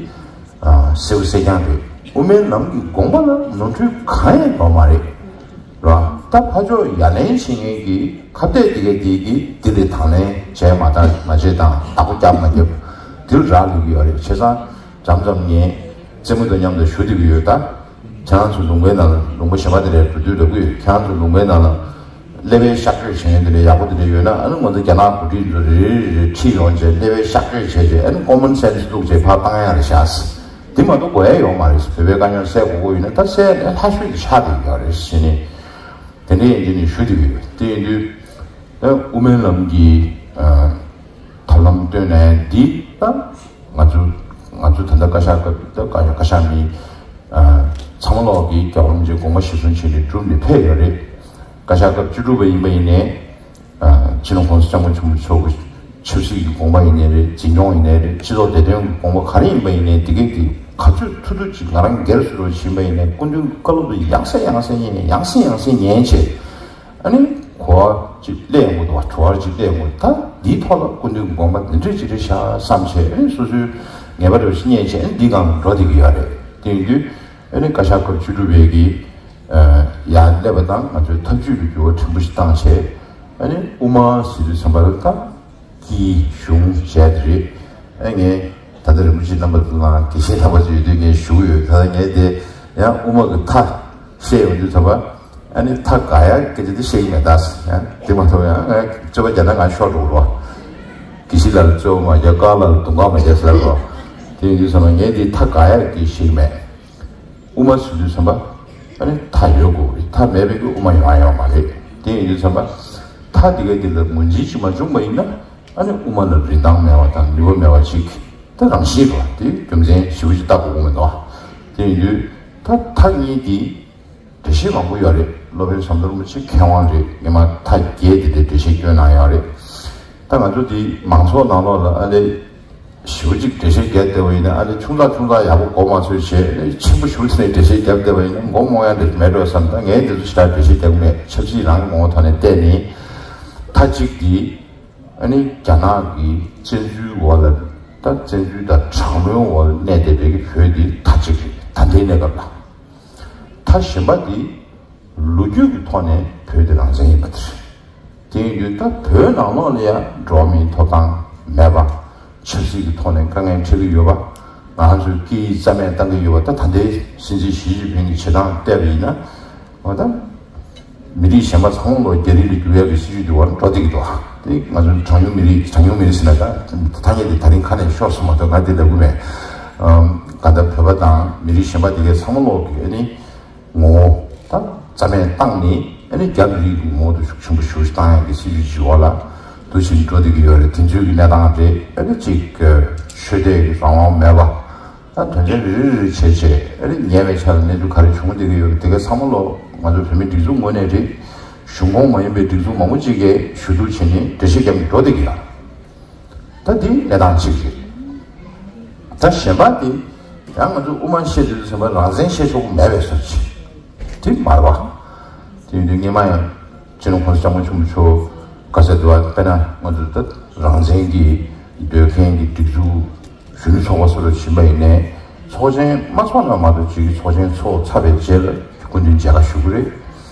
གསལ་པོ་གསལ་རྐྱང་རེད། དབུ་མའི་ལམ་གྱི་དགོངས་པ་ལ་ནོར་འཁྲུལ་གང་ཡང་ཡོད་མ་རེད། ར་ད་ཕར་ཕྱོགས་ཡ་ལན་བྱེད་མཁན་གྱི་ཁ་གཏད་དེ་གའི་དེ་གི་དེ་ལས་དང་ལེན་བྱས་མ་ད་མ་བྱས་དང་བདག་པོ་རྒྱབ་མ་རྒྱབ་དེ་རག་ལུས་ཀྱི་ཡོད་རེད། བྱས་ཙང་། མཚམས་མཚམས་ངས་རྩེད་མོ་དང་མཉམ་དུ་ཞུ་བསྡད་ཀྱི་ཡོད་ད། ཁྱེད་རང་ཚོ་ལུང་པའི་ནང་ལ་ལུང་པ་གཞན་པ་དེ་ལས་འགྲོ་དུས་ལབ་ཀྱི་ཡོད། ཁྱེད་རང་ཚོ་ལུང་པའི་ནང་ལ་ ཀླད་པའི་གཤག་བཅོས་བྱེད་མཁན་དེ་འདྲ་ཡག་པོ་དེ་འདྲ་ཡོད་ན། ཨ་ནི་ང་ཚོ་རྒྱ་ནག་འགོ་ཁྲིད་ཚོ་རེ་རེ་རེ་ཁྲིད་ཡོང་བྱས། ཀླད་པའི་གཤག་བཅོས་བྱས་བྱས། ཨ་ནི་ཀོ་མོན་སེན་སི་བླུགས་བྱས་ཕར་བཏང་ཡ་རེད་ཤག་དེ་མ་གཏོགས་དགོས་ཡ་ཡོད་མ་རེད། བོད་པའི་དཀའ་རྙོག་སེལ་དགོས་ཀྱི་ཡོད་ན་ད་སེལ་ཡ་ལྷག་ཤོས་དེ་ཆགས་བསྡད་ཡོད་རེད་ཟེར་ནས། དེ་འདྲ་ཡིན་དུས་ནས་ཞུ་བསྡད་ཀྱི་ཡོད། དེ་ཡིན་དུས་ཨ་དབུ་མའི་ལམ་གྱི་ཨ་ཐབས་ལམ་བཏོན་ནས་འདི་ད་ང་ཚོ་ང་ཚོ་ད་ལྟ་བཀའ་ཤག་སྐབས་ད་བཀའ་བཀའ་ཤག་མི་ཨ་ཚང་མ་ལོག་གིས་རྒྱལ་བ་རིན་པོ་ཆེའི་དགོངས་པ་གཞིར་བཟུང་བྱས་ནས་བསྒྲུབས་ནས་ཕེབས་ཡོད་རེད། བཀའ་ཤག་སྐབས་བཅུ་དྲུག་པ་ཡིན་པ་ཡིན་ནའི། ཨ་སྤྱི་ནོར་༸གོང་ས་༸སྐྱབས་མགོན་ཆེན་པོ་མཆོག་གི་ཆབ་སྲིད་ཀྱི་དགོངས་པ་ཡིན་ནའི་རེད། འཛིན་སྐྱོང་ཡིན་ནའི་རེད། སྤྱི་ཚོགས་བདེ་དོན་གྱི་དགོངས་པ་ག་རེ་ཡིན་པ་ཡིན་ནའི། དེ་གས་དེ་ག་ཚོད་ཐུབ་ཐུབ་ཅིག་ང་རང་སྒེར་སུ་རོགས་བྱིན་པ་ཡིན་ནའི། སྐུ་མདུན་གྱི་བཀའ་སློབ་དེ་ཡང་སེ་ཡང་སེ་ཉན། ཡང་སེ་ཡང་སེ་ཉན་བྱས། ཨ་ནི་གོ་བ་ཅིག་སླེབས་ཡོང་གི་འདུག་བ། བྲོ་བ་ཅིག་སླེབས་ཡོང་གི་འདུག་ད་འདིའི་ཐོག་ལ་སྐུ་མདུན་གྱི་དགོངས་པ་འདི་འདྲ་ཅིག་རེད་ཤག་བསམ་བྱས། ཨ་ནི་སོ་སོའི་ངེས་པ་འདྲ་བོ་ཞིག་རྙེད་བྱས། ཨ་ནི་འདི་སྒང་ལ་འགྲོ་བསྡད་ཀྱི་ཡོད་རེད། དེ་ཡིན་དུས་ཨ་ནི་བཀའ་ཤག་སྐབས་བཅུ་དྲུག་པའི་གི་ཨ་ཡར་སླེབས་པ་དང་། ང་ཚོའི་ཐབས་ཇུས་ལ་འགྱུར་བ་ཕྲན་བུ་ཞིག་བཏང་བྱས། ཨ་ནི་དབུ་མ་ཟེར་དུས་ཙམ་པ་ལ་ད་སྐྱིད་གཞུང་བྱས་དེ་རེད། ཨ་ངས་ད་ལྟ་རིན་པོ་ཆེ་རྣམ་པ་ཚོ་ལའང་དགེ་བཤེས་རྣམ་པ་ཚོ་ཡོད་དུས་ངས་ཞུ་གི་ཡོད། ད་ལྟ་ངས་དེ་ཡང་དབུ་མ་གི་མཐའ་བཤད་ཡོང་དུས་ཙམ་པ། ཨ་ནི་མཐའ་དགག་ཡ་སྐད་ཆ་དེ་བཤད་ཀྱི་མེད་ད། ཡང་དེ་མ་གཏོགས་ཡང་ང་རྩོད་པ་རྒྱག་ན་ང་ཤོར་འགྲོ་གི་རེད། དགེ་བཤེས་ལགས་ལ་རྩོད་པ་མ་རྒྱག། བཀའ་ལ་ལ་དུང་དཀར་མ་རྒྱག་ཟེར་རོ། དེ་ཡིན་དུས་ཙམ་པ་ངས་དེ་མཐའ་དགག་ཡ་སྐད་ཆ་བཤད་ཀྱི་མེད། དབུ་མ་ཟེར་དུས་ཙམ་པ་ཨ་ནི་མཐའ་ཡོད་དགོས་རེད། མཐའ་མེད་པའི་གི་དབུ་མ་ཡོང་ཡ་ཡོད་མ་རེད། དེ་ཡིན་དུས་ཙམ་པ་མཐའ་དེ་ག་དེ་ལ་ངོས་འཛིན་ཅིག་མ་བྱུང་བ་ཡིན་ན། ཨ་ནི་དབུ་མ་ལ་རིན་ཐང་མེད་པ་དང་ནུས་པ་མེད་པ་ཅིག་ད་རང་བཞིན་རེད་བ། དེ་རྒྱུ་མཚན་ཞིབ་པོ་ཅིག་བལྟ་དགོས་ཀྱི་མི་འདུག་དེ་ཡིན་དུས་ད་མཐའ་གཉིས་དེ་འགྲེལ་བཤད་མང་པོ་ཡོད་རེད། སློབ་དཔོན་ཟམ་གདོང་རིན་པོ་ཆེ་མཁས་དབང་རེད། སྔོན་མ་མཐའ་བརྒྱད་དེ་འདྲའི་འགྲེལ་བཤད་བསྐྱོན་གནང་ཡོད་རེད། ད་ང་ཚོ་འདི་མང་ཚོགས་ནང་ལོགས་ལ་ཨ་ལེ་ཞེ་པོ་ཅིག་འགྲེལ་བཤད་བརྒྱབ་བསྡད་པ་ཡིན་ན། ཨ་ལེ་ཆུང་ཙག་ཆུང་ཙག་ཡག་པོ་གོ་མ་ཚོད་བྱས། ཨ་ལེ་ཆེན་པོ་ཞེ་པོ་དེ་ནས་འགྲེལ་བཤད་བརྒྱབ་བསྡད་པ་ཡིན་ན་མགོ་རྨོངས་ཡ་འདྲ་མེད་འགྲོ་བསམ། ད་ངས་འདི་ཚོ་ཞེ་དྲག་འགྲེལ་བཤད་རྒྱབ་མེད། ཆབ་སྲིད་རང་གི་ངོ་བོ་ཐོག་ནས་བལྟས་ནས། མཐའ་གཅིག་འདི་ཨ་ནི་རྒྱ་ནག་གི་བཙན་འཛུལ་འོག་ལ། ད་བཙན་འཛུལ་དང་དྲག་གནོན་འོག་ལ་གནས་བསྡད་པའི་གི་བོད་འདི་མཐའ་གཅིག་རེད། ད་ལྟའི་གནས་སྐབས་ལ། མཐའ་གཞན་པ་འདི་ལོ་རྒྱུས་ཀྱི་ཐོག་ནས་བོད་འདི་རང་བཙན་ཡིན་པ་དེ་རེད། དེ་ཡིན་དུས་ད་བོད་ནང་ལོགས་ལ་ཡང་འགྲོ་བ་མིའི་ཐོབ་ཐང་མེད་པ། ཆབ་སྲིད་ཀྱི་ཐོག་ནས་དཀའ་ངལ་འཕྲད་ཀྱི་ཡོད་པ། ང་ཚོའི་སྐད་ཡིག་རྩ་མེད་བཏང་གི་ཡོད་པ། ད་ད་ལྟའི་སྲིད་འཛིན་ཞི་ཅིན་ཕིང་གི་བྱེད་སྟངས་བལྟས་པ་ཡིན་ན། འོ་ད་མི་རིགས་གཞན་པ་ཚང་མ་ལོག་རྒྱ་རིགས་ལ་བསྒྱུར་ཡག་གི་སྲིད་ཇུས་འདི་བར་འགྲོ་བསྡད་ཀྱི་འདུག་དེ་ང་ཚོ་གྲངས་ཉུང་མི་རིགས། གྲངས་ཉུང་མི་རིགས་ཟེར་ན་ད་ཐ་སྙད་དེ་ད་རིང་ཁ་ནས་ཤོར་སོང་མ་གཏོགས་ང་དེ་ལབ་ཀྱི་མེད། ཨམ་ག་ད་བོད་པ་དང་མི་རིགས་གཞན་པ་དེ་གའི་ཚང་མ་ལོག་གི་ཨ་ནི་ངོ་བོ་ད་རྩ་མེད་བཏང་ནས། ཨ་ནི་རྒྱ་མི་རིགས་ཀྱི་ངོ་བོ་དེ་ཤུགས་ཆེན་པོ་ཞེ་པོ་ཅིག་བཏང་ཡག་གི་སྲིད་ཇུས་ཅིག་འོག་ལ་འདུག་བཞིན་འགྲོ་བསྡད་ཀྱི་ཡོད་རེད། དེ་ཚོའི་གི་གནས་སྟངས་རེད། ཨ་ནི་གཅིག་གི་ཆོས་དད་ཀྱི་རང་དབང་མེད་པ། ད་དོན་ཚན་རེ་རེ་རེ་བྱས་བྱས། ཨ་ནི་ཉེ་བའི་ཆར་གནས་ཚུལ་ག་རེ་བྱུང་བསྡད་ཀྱི་ཡོད་པ་དེ་ག་ཚང་མ་ལོག་ང་ཚོ་བོད་མིའི་སྒྲིག་འཛུགས་ངོས་ནས་རེད། གཞུང་ཁོངས་མ་ཡིན་པའི་སྒྲིག་འཛུགས་མང་པོ་ཅིག་གིས་ཞུ་གཏུག་བྱས་ནས་འགྲེལ་བཤད་རྒྱབ་ནས་འགྲོ་བསྡད་ཀྱི་ཡོད། ད་འདི་གནས་སྟངས་གཅིག་རེད། ད་གཞན་པ་དེ་ཡང་ང་ཚོ་དབུ་མ་བཤད་དུས་ཙམ་པ་རང་བཙན་བཤད་ཆོག་གི་མེད་པའི་བཟོ་ཅིག་དེ་མ་རེད་པ། དེ་ཡིན་དུས་སྔོན་མ་ཡང་སྤྱི་ནོར་༸གོང་ས་༸སྐྱབས་མགོན་ཆེན་པོ་མཆོག་བཀའ་སྩལ་འདུག་པ། དཔེར་ན་ང་ཚོ་ད་རང་བཙན་གྱི་འདོད་མཁན་གྱི་སྒྲིག་འཛུགས་གཞོན་ནུ་ཚོགས་པ་སོགས་ལ་ཕྱིན་པ་ཡིན་ནའི། ཚོགས་ཆེན་མ་ཚོགས་ན་མ་གཏོགས་ཅིག་གི་ཚོགས་ཆེན་ཚོགས་ཚར་བའི་རྗེས་ལ་སྐུ་མདུན་མཇལ་ཁ་ཞུ་གི་རེད།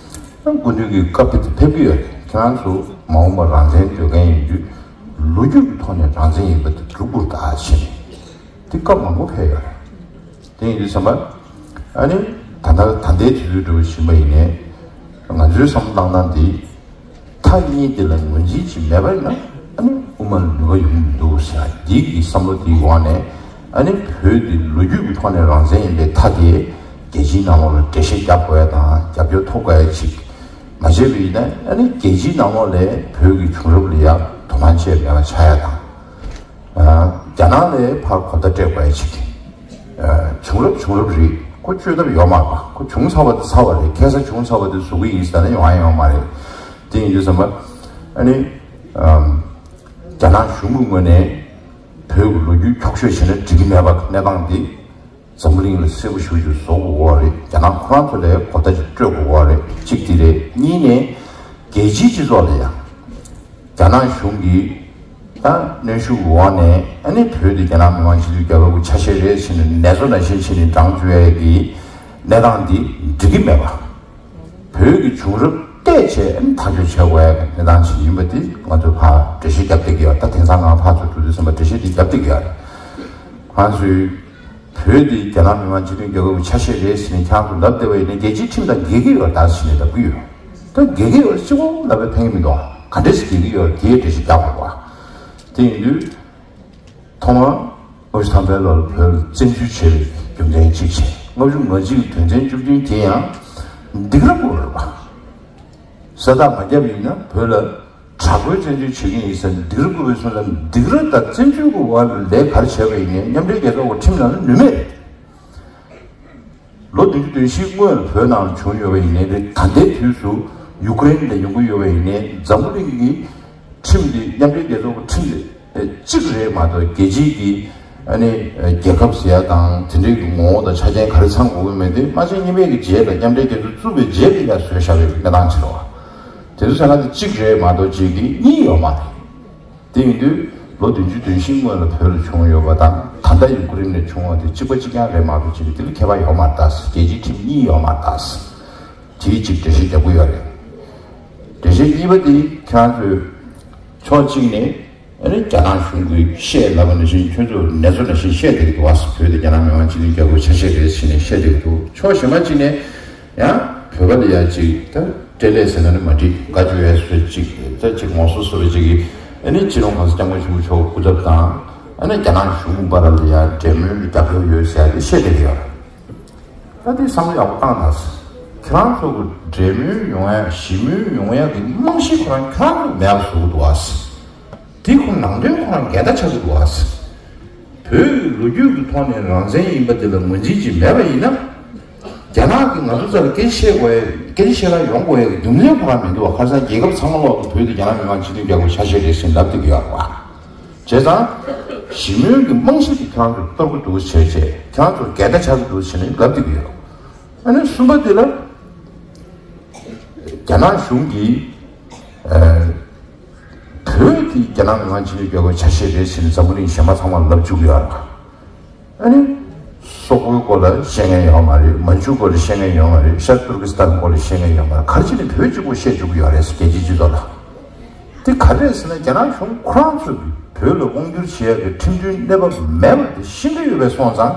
སྐུ་མདུན་གྱི་བཀའ་ཕེབས་དེ་ཕེབས་ཀྱི་ཡོད་རེད། ཁྱེད་རང་ཚོ་མ་འོངས་པར་རང་བཙན་འདོད་མཁན་ཡིན་དུས་ལོ་རྒྱུས་ཀྱི་ཐོག་ནས་རང་བཙན་ཡིན་པ་དེ་སྒྲུབ་དགོས་ད་བྱས་ནས། དེ་སྐབས་མང་པོ་ཕེབས་ཡོད་རེད། དེ་ཡིན་དུས་ཙམ་པ་ཨ་ནི་ད་ལྟ་ད་ལྟའི་དུས་ཚོད་འདྲ་བོ་ཕྱིན་པ་ཡིན་ནའི། ང་ཚོའི་བསམ་བློ་བཏང་སྟངས་འདི། མཐའ་གཉིས་དེ་ལ་ངོས་འཛིན་ཅིག་མེད་པ་ཡིན་ན། ཨ་ནི་དབུ་མ་ལ་ནུས་པ་ཡོང་གི་མི་འདུག་ཟེར་ཡ་འདི་གི་བསམ་བློ་དེའི་འོག་ནས། ཨ་ནི་བོད་འདི་ལོ་རྒྱུས་ཀྱི་ཐོག་ནས་རང་བཙན་ཡིན་པའི་མཐའ་དེ་རྒྱལ་སྤྱིའི་ནང་ལོགས་ལ་འགྲེལ་བཤད་རྒྱབ་དགོས་ཡ་དང་རྒྱབ་སྐྱོར་ཐོབ་དགོས་ཡ་ཅིག་མ་བྱས་པ་ཡིན་ན། ཨ་ནི་རྒྱལ་སྤྱིའི་ནང་ལོགས་ལ་བོད་ཀྱི་བྱུང་རབས་ལ་ཡ་དོ་སྣང་བྱས་མེད་པ་ཆགས་ཡ་དང་། ཨ་རྒྱ་ནག་ལ་ཕར་གོ་བརྡ་སྤྲད་དགོས་ཡ་ཅིག་ཨ་བྱུང་རབས་བྱུང་རབས་རེད། ཁོ་བཅོས་ཐབས་ཡོད་མ་རེད་པ། ཁོ་བྱུང་ཚར་བ་དེ་ཚར་བ་རེད། ཁ་སང་བྱུང་ཚར་བ་དེ་བཟོ་གི་ཡིན་ཟེར་ན་ཡོང་ཡ་ཡོད་མ་རེད། དེ་ཡིན་དུས་ཙམ་པ་ཨ་ནི་ཨམ་རྒྱ་ནག་གཞུང་གི་ངོས་ནས་བོད་ཀྱི་ལོ་རྒྱུས་འཁྱོག་བཤད་བྱས་ན་འགྲིག་གི་མེད་པ་གནས་སྟངས་འདི་འཛམ་བུ་གླིང་ལ་གསལ་པོ་ཞེ་པོ་ཅིག་བཟོ་དགོས་ཀྱི་ཡོད་རེད། རྒྱ་ནག་ཁོ་རང་ཚོ་ལ་གོ་བརྡ་ཅིག་སྤྲོད་དགོས་ཀྱི་ཡོད་རེད། གཅིག་དེ་རེད། གཉིས་ནས་རྒྱལ་སྤྱིའི་སྤྱི་ཚོགས་ལ་ཡང་། རྒྱ་ནག་གཞུང་གིས་ད་གནོན་ཤུགས་འོག་ནས། ཨ་ནི་བོད་དེ་རྒྱ་ནག་མི་དམངས་སྤྱི་མཐུན་རྒྱལ་ཁབ་ཀྱི་ཆ་ཤས་རེད་ཟེར་ནས་ནེ་ཙོ་ནང་བཞིན་བྱས་ནས་བགྲང་བཅུག་ཡས་ཀྱི་གནས་སྟངས་འདི་འགྲིག་གི་མེད་པ། བོད་ཀྱི་བྱུང་རབས་བལྟས་བྱས་ཨ་ནི་ཐག་གཅོད་བྱེད་དགོས་ཡ་གི་གནས་སྟངས་ཤིག་ཡིན་པ་འདི་ང་ཚོས་ཕར་འགྲེལ་བཤད་བརྒྱབ་བསྡད་ཀྱི་ཡོད། ད་དེང་སང་ང་ཕར་ཚུར་འགྲོ་དུས་ཙམ་པ་འགྲེལ་བཤད་འདི་བརྒྱབ་བསྡད་ཀྱི་ཡོད་རེད། ང་ཚོས་བོད་འདི་རྒྱ་ནག་མི་དམངས་སྤྱི་མཐུན་རྒྱལ་ཁབ་ཀྱི་ཆ་ཤས་རེད་ཟེར་ནས་ཁྱེད་རང་ཚོ་ལབ་བསྡད་པ་ཡིན་ན་རྒྱལ་སྤྱིའི་ཁྲིམས་དང་འགལ་གྱི་ཡོད་ད་ཟེར་ནས་ལབ་ཀྱི་ཡོད། ད་རྒྱལ་ཁའི་ཡོད་གཅིག་པོ་ལབ་པའི་ཕན་གྱི་མི་འདུག་ག་འདྲས་སེ་རྒྱལ་ཁའི་ཡོད་དེའི་འགྲེལ་བཤད་རྒྱག་དགོས་པ། དེ་ཡིན་དུས། ཐོག་མར་དངོས་གཞི་དམ་པའི་བློ་ལ་བོད་ལ་བཙན་འཛུལ་བྱས་པའི་རྒྱུ་མཚན་གཅིག་བྱས། ལྔ་བཅུ་ང་གཅིག་གི་དོན་ཚན་བཅུ་བདུན་དེ་ཡང་སྡིགས་ར་བསྐུལ་བ་རེད་པ། ས་རྟགས་མ་བརྒྱབ་ཡིན་ན་བོད་ལ་དྲག་པོའི་བཙན་འཛུལ་བྱེད་ཀྱི་ཡིན་ཟེར་སྡིགས་ར་བསྐུལ་བའི་སོང་ཙང་སྡིགས་ར་དང་བཙན་འཛུལ་གྱི་འོག་ལ་ལས་ག་རེ་བྱས་པ་ཡིན་ནའི་མཉམ་འབྲེལ་རྒྱལ་ཚོགས་ཀྱི་ཁྲིམས་ནང་ལ་ནུས་མེད་རེད། ལོ་བདུན་ཅུ་དོན་བཞིའི་སྔོན་ལ་བོད་ནང་ལ་བྱུང་ཡོད་པ་ཡིན་ནའི་རེད། ད་ལྟའི་དུས་སུ་ཡུ་ཀེ་རེན་ལ་ཡོང་གི་ཡོད་པ་ཡིན་ནའི་འཛམ་བུ་གླིང་གི་ཁྲིམས་འདི་མཉམ་འབྲེལ་རྒྱལ་ཚོགས་ཀྱི་ཁྲིམས་འདི་གཅིག་རེད་མ་གཏོགས། རྒྱལ་སྤྱིའི་གི་ཨ་ནི་རྒྱལ་ཁབ་ཟེར་ཡ་དང་དེ་འདྲའི་གི་ངོ་བོ་དང་ཆ་རྐྱེན་ག་རེ་ཚང་དགོས་ཀྱི་མེད་དེ། དམག་ཆེན་གཉིས་པའི་གི་རྗེས་ལ་མཉམ་འབྲེལ་རྒྱལ་ཚོགས་བཙུགས་པའི་རྗེས་ལ་ཡར་བཟོས་བཞག་པའི་གནས་སྟངས་ཕྱིར་བ། དེ་ཚོ་ཟེར་ན་དེ་གཅིག་རེད་མ་གཏོགས་གཅིག་གི་གཉིས་ཡོད་མ་རེད། དེ་ཡིན་དུས་ལོ་བདུན་ཅུ་དོན་བཞིའི་སྔོན་ལ་བོད་ལ་བྱུང་ཡོད་པ་དང་ད་ལྟ་ཡུ་ཀེ་རེན་ལ་བྱུང་བ་དེ་གཅིག་པ་གཅིག་རྐྱང་རེད་མ་གཏོགས་གཅིག་གི་དེ་ལ་ཁྱད་པར་ཡོད་མ་རེད་ད། རྒྱལ་སྤྱིའི་ཁྲིམས་གཉིས་ཡོད་མ་རེད་ད། དེའི་གཅིག་འགྲེལ་བཤད་རྒྱག་གི་ཡོད་རེད། འགྲེལ་བཤད་གཉིས་པ་དེ་ཁྱེད་རང་ཚོས་ཕྱོགས་གཅིག་ནས་ཨ་ནི་རྒྱ་ནག་གཞུང་གིས་བཤད་ལབ་པ་ནང་བཞིན་ཁྱོད་ཚོར་ནེ་ཙོ་ནང་བཞིན་བཤད་བསྡད་ཀྱི་འདུག་བ། བོད་དེ་རྒྱ་ནག་མི་དམངས་སྤྱི་མཐུན་རྒྱལ་ཁབ་ཆ་ཤས་རེད་ཟེར་ནས་བཤད་བསྡད་ཀྱི་འདུག་ཕྱོགས་གཞན་པ་གཅིག་ནས་ཡང་བོད་པ་ལ་ཡ་གཅིག་ད་སྤྲེལ་ལད་ཟེར་ན་ནི་མ་འགྲིག་ག་ཅུ་ཨེ་སུ་གཅིག་ད་གཅིག་ངོ་སོ་སོ་རེ་གཅིག་གིས་ཨ་ནི་སྤྱི་ནོར་གོང་ས་སྐྱབས་མགོན་ཆེན་པོ་མཆོག་སྐུ་ཚབ་དང་ཨ་ནི་རྒྱ་ནག་གཞུང་བར་ལ་ཡ་འབྲེལ་མོལ་རྒྱབ་སྐྱོར་ཡོད་ཟེར་ཡ་དེ་བཤད་བསྡད་ཀྱི་ཡོད་རེད། ད་དེ་བསམ་བློ་ཡག་པོ་བཏང་དང་། ཁྱེད་རང་ཚོ་གི་འབྲེལ་མོལ་ཡོང་ཡ་ཞི་མོལ་ཡོང་ཡ་གི་རྨང་གཞི་ཁོ་རང་ཁྱེད་རང་ཚོ་མེད་པ་བཟོ་གི་འདུག་བ། དེ་ཁོ་ནང་དོན་ཁོ་རང་འགལ་ཟླ་ཆགས་ཀྱི་འདུག་བ། བོད་ལོ་རྒྱུས་ཀྱི་ཐོག་ནས་རང་བཙན་ཡིན་པ་དེ་ལ་ངོས་འཛིན་ཅིག་མེད་པ་ཡིན་ན། རྒྱ་ནག་གིས་ང་ཚོ་རྩ་ལ་སྐད་ཆ་བཤད་དགོས་ཡ་སྐད་ཆ་བཤད་ག་ཡོང་དགོས་ཡ་གི་རྒྱུ་མཚན་ཁོ་རང་མི་འདུག་བ། ཁ་སང་རྒྱལ་ཁབ་ཚང་མ་ལོག་ཏུ་བོད་དེ་རྒྱ་ནག་མི་དམངས་སྤྱི་མཐུན་རྒྱལ་ཁབ་ཆ་ཤས་རེད་ཟེར་ལབ་བསྡད་ཀྱི་ཡོད་རེད་བ། བྱས་ཙང་། ཞི་མོལ་གྱི་རྨང་གཞི་དེ་ཁྱེད་རང་ཚོས་གཏོར་གྱི་འདུག་བྱས་བྱས་ཁྱེད་རང་ཚོར་འགལ་ཟླ་ཆགས་ཀྱི་འདུག་བྱས་ནས་ལབ་བསྡད་ཀྱི་ཡོད། ཨ་ནི་གསུམ་པ་དེ་ལ། རྒྱ་ནག་གཞུང་གིས། ཨ། བོད་དེ་རྒྱ་ནག་མི་དམངས་སྤྱི་མཐུན་རྒྱལ་ཁབ་ཆ་ཤས་རེད་ཟེར་ནས་འཛམ་བུ་གླིང་གཞན་པ་ཚང་མར་ལབ་བཅུག་གི་ཡོད་རེད། ཨ་ནི། སོག་པོའི་སྐོར་ལ་བཤད་མཁན་ཡོད་མ་རེད། མན་ཇུ་སྐོར་ལ་བཤད་མཁན་ཡོད་མ་རེད། ཤར་ཏུར་ཀི་སི་ཐན་སྐོར་ལ་བཤད་མཁན་ཡོད་མ་རེད། ག་རེ་བྱས་ནས་བོད་གཅིག་པོ་བཤད་བཅུག་གི་ཡོད་རེད་ཟེར། རྒྱལ་སྤྱིའི་སྤྱི་ཚོགས་ལ། དེ་ག་རེ་རེད་ཟེར་ན་རྒྱ་ནག་གཞུང་ཁོ་རང་ཚོས་བོད་ལ་དབང་བསྒྱུར་བྱེད་ཡག་གི་ཁྲིམས་མཐུན་གནས་བབ་མེད་པ་དེ་ཤེས་ཀྱི་ཡོད་པའི་སོང་ཙང་།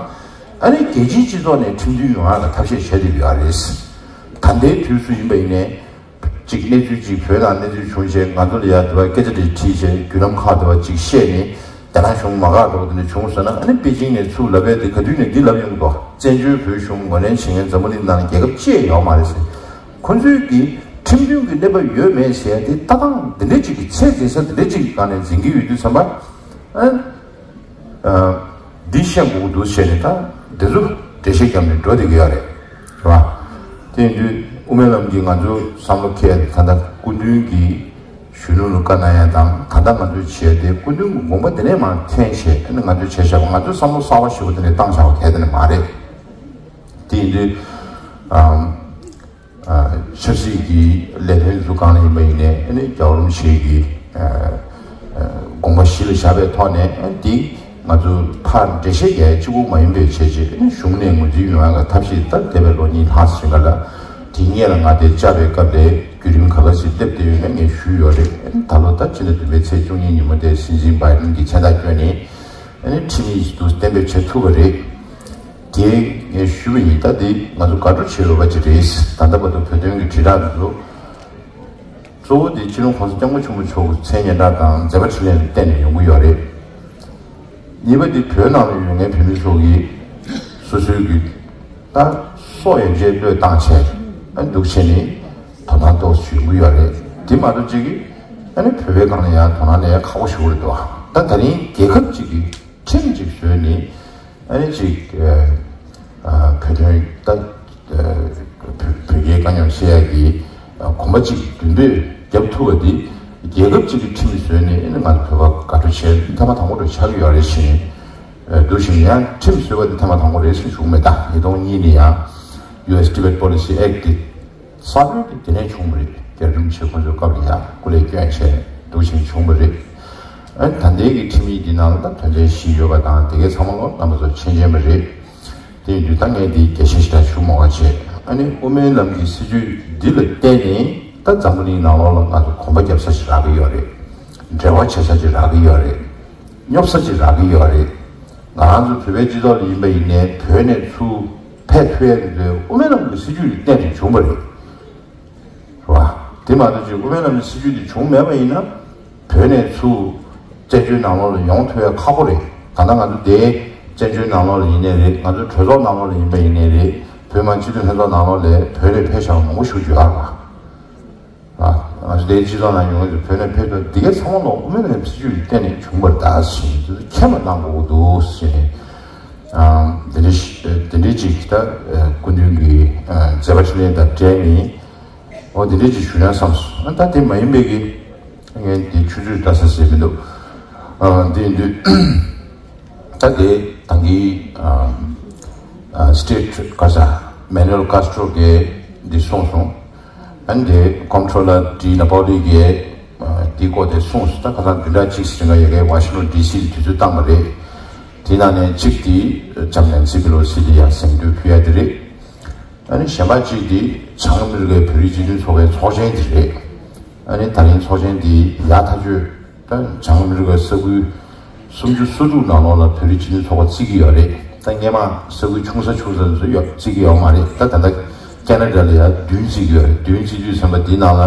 ཨ་ནི་རྒྱལ་སྤྱིའི་སྤྱི་ཚོགས་ནས་ཁྲིམས་མཐུན་ཡོང་ཡག་ལ་ཐབས་ཤེས་བྱས་བསྡད་ཀྱི་ཡོད་རེད། ད་ལྟའི་དུས་སུ་ཡིན་པ་ཡིན་ནའི། གཅིག་གནས་ཚུལ་གཅིག་བོད་ནང་གནས་ཚུལ་བྱུང་བྱས་ང་ཚོ་ལ་ཡ་དེ་བ་སྐད་ཆ་དེ་དྲིས་བྱས་བརྒྱུད་ལམ་ཁག་དེ་བ་གཅིག་བཤད་ནས་རྒྱ་ནག་གཞུང་མ་དགའ་འགྲོ་དེ་འདྲ་བྱུང་སོང་ན། ཨ་ནི་པེ་ཅིང་ནས་ཚུར་ལབ་པས་དེ་ག་དུས་ནས་འདི་ལབ་ཡོང་གི་འདུག་བཙན་བྱོལ་བོད་གཞུང་ངོས་ལེན་བྱེད་མཁན་འཛམ་བུ་གླིང་ནང་རྒྱལ་ཁབ་ཅིག་ཡོད་མ་རེད་ཟེར། ཁོ་ཚོས་ཀྱི་ཁྲིམས་མཐུན་གྱི་གནས་བབ་ཡོད་མེད་ཟེར་ཡ་དེ་ལྟ་སྟངས་འདི་འདྲ་གཅིག་གི་ཚད་འཛིན་ས་འདི་འདྲ་གཅིག་གི་སྒང་ནས་འཛིན་གྱི་ཡོད་དུས་ཙམ་པ། ཨ། འདི་བཤད་དགོས་ཀྱི་འདུག་བྱས་ནས་ད་འདི་ཚོ་འགྲེལ་བཤད་བརྒྱབ་ནས་འགྲོ་བསྡད་ཀྱི་ཡོད་རེད། རེད་བ། དེ་ཡིན་དུས་དབུ་མའི་ལམ་གྱིས་ང་ཚོ་བསམ་བློ་འཁྱེར་ཡ་དེ་ད་ལྟ་སྐུ་མདུན་གྱིས་གཞོན་ནུ་ལ་བཀའ་གནང་ཡ་དང་ད་ལྟ་ང་ཚོས་བྱས་ཏེ་སྐུ་མདུན་གྱི་དགོངས་པ་དེ་ནས་མར་འཐེན་བྱས་ཨ་ནི་ང་ཚོས་བྱས་བཞག་པ་ང་ཚོས་བསམ་བློ་གསར་པ་ཞིག་པོ་དེ་ནས་བཏང་བཞག་པ་གལ་ཏེ་ནས་མ་རེད། དེ་ཡིན་དུས་ཨམ། ཆབ་སྲིད་ཀྱི་ལས་དོན་ཚོ་གང་ལ་ཡིན་པ་ཡིན་ནའི་ཨ་ནི་རྒྱལ་བ་རིན་པོ་ཆེ་གི་དགོངས་པ་གཞི་ལ་བཞག་པའི་ཐོག་ནས་ཨ་འདི་ང་ཚོ་ཕར་འགྲེལ་བཤད་རྒྱག་ཡ་གཅིག་པུ་མ་ཡིན་པའི་བྱས་རྗེས་ཨ་ནི་གཞུང་ནས་ངོས་འཛིན་ཡོང་ཡ་ལ་ཐབས་ཤེས་ད་འདས་པའི་ལོ་གཉིས་ལྷག་ཙམ་རིང་ལ་དེ་སྔོན་ལ་ང་དེ་བཅར་བའི་སྐབས་ལས་བརྒྱུད་རིམ་ག་ལ་ཞིག་སླེབས་བསྡད་ཡོད་ན་ངས་ཞུས་ཡོད་རེད། ད་ལོ་ད་ཕྱི་ཟླ་བདུན་པའི་ཚེས་བཅུ་གཉིས་ཉིན་མོ་དེ་སྲིད་འཛིན་བྷའི་ཌེན་གྱི་མཚན་རྟགས་བསྐྱོན་ནས་ཨ་ནི་ཁྲིམས་ཡིག་ཞིག་ཏུ་གཏན་འབེབས་བྱེད་ཐུབ་པ་རེད། དེ་ངས་ཞུས་པ་ཡིན། ད་དེ་ང་ཚོ་དགའ་སྤྲོ་བྱེད་འོས་པ་ཅིག་རེད། ད་ལྟ་བར་དུ་བོད་དོན་གྱི་དྲིལ་བསྒྲགས་འདི་ཚོ་གཙོ་བོ་དེ་སྤྱི་ནོར་༸གོང་ས་༸སྐྱབས་མགོན་ཆེན་པོ་མཆོག་གི་མཚན་སྙན་གྲགས་དང་མཛད་པ་འཕྲིན་ལས་ལ་བརྟེན་ནས་ཡོང་གི་ཡོད་རེད། གཉིས་པ་དེ་བོད་ནང་ལ་ཡོད་མཁན་བོད་མི་ཚོ་གིས་སོ་སོའི་གི་ད་སྲོག་ཡན་ཆད་བློས་བཏང་བྱས་ཨ་འདུག་བྱས་ནས་དོ་སྣང་ཏོག་ཙམ་ཡོང་གི་ཡོད་རེད། དེ་མ་གཏོགས་གཅིག་གིས་ཨ་ནི་བོད་པའི་སྒང་ལ་ཡང་དོ་སྣང་ལེན་ཡ་ཁག་པོ་ཞིག་རེད་འདུག་ད་ད་རིང་རྒྱལ་ཁབ་ཅིག་གི་ཁྲིམས་ཅིག་བཟོས་ནས་ཨ་ནི་ཅིག་བོད་དོན་ད་བོད་རྒྱའི་དཀའ་རྙོག་སེལ་ཡག་གི་གོམ་པ་ཅིག་མདུན་སྤོས་བརྒྱབ་ཐུབ་པ་འདི་རྒྱལ་ཁབ་ཅིག་གི་ཁྲིམས་བཟོས་ནས་ཨ་ནི་ང་ཚོ་བོད་པ་དགའ་སྤྲོ་བྱེད་ཐེངས་མ་དང་པོ་རུ་ཆགས་ཀྱི་ཡོད་རེད་ཟེར་ནས་འདུག་བཞིན་ཡང་ཁྲིམས་བཟོས་པ་འདི་ཐེངས་མ་དང་པོ་རེད་ཟེར་ཞུ་གི་མེད། ད་ཉིས་སྟོང་གཉིས་ནས་ཡང་ཡུ་ཨེས་Tibet Policy Act་འདི་གསར་པའི་དེ་ནས་བྱུང་བ་རེད། རྒྱལ་བ་རིན་པོ་ཆེ་ཁོང་ཚོའི་སྐབས་ལ་ཡང་སྐུ་ལས་བསྐྱོན་བྱས་འདུག་ཕྱིན་བྱུང་བ་རེད། ཨ་ནི་ད་ལྟའི་གི་ཁྲིམས་ཡིག་འདི་ནང་ལ་ད་དོན་ཚན་བཞི་ཡོད་པ་དང་དེ་གའི་ཚང་མ་ལོ་རྣམ་པ་ཚོ་མཁྱེན་མཁྱེན་པ་རེད། དེ་ཡིན་དུས་ད་ངས་འདི་རྒྱས་བཤད་ཞིག་ད་ཞུ་མ་དགོས་བྱས། ཨ་ནི་དབུ་མའི་ལམ་གྱི་སྲིད་བྱུས་འདི་ལ་བརྟེན་ནས་ད་འཛམ་བུ་གླིང་ནང་ལོགས་ལ་ང་ཚོ་གོམ་པ་རྒྱབ་ས་ཞིག་རག་གི་ཡོད་རེད། འབྲེལ་བ་བྱེད་ས་ཅིག་རག་གི་ཡོད་རེད། སྙོབ་ས་ཅིག་རག་གི་ཡོད་རེད། ང་རང་ཚོ་བོད་པའི་སྤྱི་ཚོགས་ལ་ཡིན་པ་ཡིན་ནའི་བོད་ནས་ཚུར་ཕེབས་ཐུབ་ཡ་དེ་ཚོའི་དབུ་མའི་ལམ་གྱི་སྲིད་བྱུས་ལ་བརྟེན་ནས་བྱུང་བ་རེད། རེད་བ། དེ་མ་གཏོགས་ཅིག་དབུ་མའི་ལམ་གྱི་སྲིད་བྱུས་དེ་བྱུང་མེད་པ་ཡིན་ན། བོད་ནས་ཚུར་བཙན་བྱོལ་ནང་ལོགས་ལ་ཡོང་ཐུབ་ཡ་ཁག་པོ་རེད། ད་ལྟ་ང་ཚོ་འདིའི་བཙན་བྱོལ་ནང་ལོགས་ལ་ཡིན་ནའི་རེད། ང་ཚོ་གྲོས་ཚོགས་ནང་ལོགས་ལ་ཡིན་པ་ཡིན་ནའི་རེད། བོད་མི་མང་སྤྱི་འཐུས་ལྷན་ཚོགས་ནང་ལོགས་ལ་བོད་ནས་ཕེབས་བཞག་མང་པོ་ཞིག་ཡོད་རེད་པ། ང་ཚོ་འདིའི་སྤྱི་ཚོགས་ནང་ཡོང་གི་བོད་ནས་ཕེབས་ཐུབ་འདི་གའི་ཚང་མ་ལོག་དབུ་མའི་ལམ་སྲིད་བྱུས་ཀྱི་སྟེང་ནས་བྱུང་བ་རེད་ད་ཟེར་ནས་དེ་ཚོ་མཁྱེན་པ་གནང་དགོས་ཀྱི་འདུག་ཟེར་ནས། དེ་འདྲ་ཞིག་དེ་འདྲའི་ཅིག་ད་སྐུ་མདུན་གྱི་མཛད་པ་འཕྲིན་ལས་དང་འབྲེལ་ནས། འོ་དེ་འདྲ་ཅིག་ཞུ་ན་བསམས་སོང་། ད་དེ་མ་ཡིན་པའི་གི་ངས་དེ་ཆུ་ཚོད་ལྟ་ས་ཟེར་མི་འདུག་དེ་ཡིན་དུས་ད་དེ་ད་གིན་State ག་ས་Manuel Castro གིས་འདི་གསུངས་སོང་། ཨ་ནི་དེ་Comptroller Di Napoli གིས་འདི་སྐོར་དེ་གསུངས་སོང་། ད་ཁ་སང་བདུན་ཕྲག་གཅིག་ཟིན་ག་ཡ་གི་Washington D C ལ་དུས་ཚོད་བཏང་བ་རེད། དེ་ནང་ནས་གཅིག་དེ་ལྕམ་Nancy Pelosi ལ་ཡ་གཟེངས་བསྟོད་ཕུལ་ཡ་དེ་རེད། ཨ་ནི་གཞན་པ་གཅིག་དེ་བྱང་ཨ་མི་རི་ཀའི་བོད་རིགས་སྤྱི་མཐུན་ཚོགས་པའི་ཚོགས་ཆེན་དེ་རེད། ཨ་ནི་ད་རིང་ཚོགས་ཆེན་དེ་ཡག་ཐག་ཆོད། ད་བྱང་ཨ་མི་རི་ཀའི་ས་ཁུལ་སུམ་ཅུ་སོ་དྲུག་ནང་ལོགས་ལ་བོད་རིགས་སྤྱི་མཐུན་ཚོགས་པ་བརྩི་གི་ཡོད་རེད། ད་སྔས་མ་ས་ཁུལ་ཆུང་ས་ཆུང་ས་ཚོ་ཡོད་བརྩི་གི་ཡོད་མ་རེད། ད་ད་ལྟ་ཁེ་ན་ཌ་ལ་ཡ་བདུན་བརྩི་གི་ཡོད་རེད། བདུན་བརྩི་དུས་ཙམ་པ་འདི་ནང་ལ་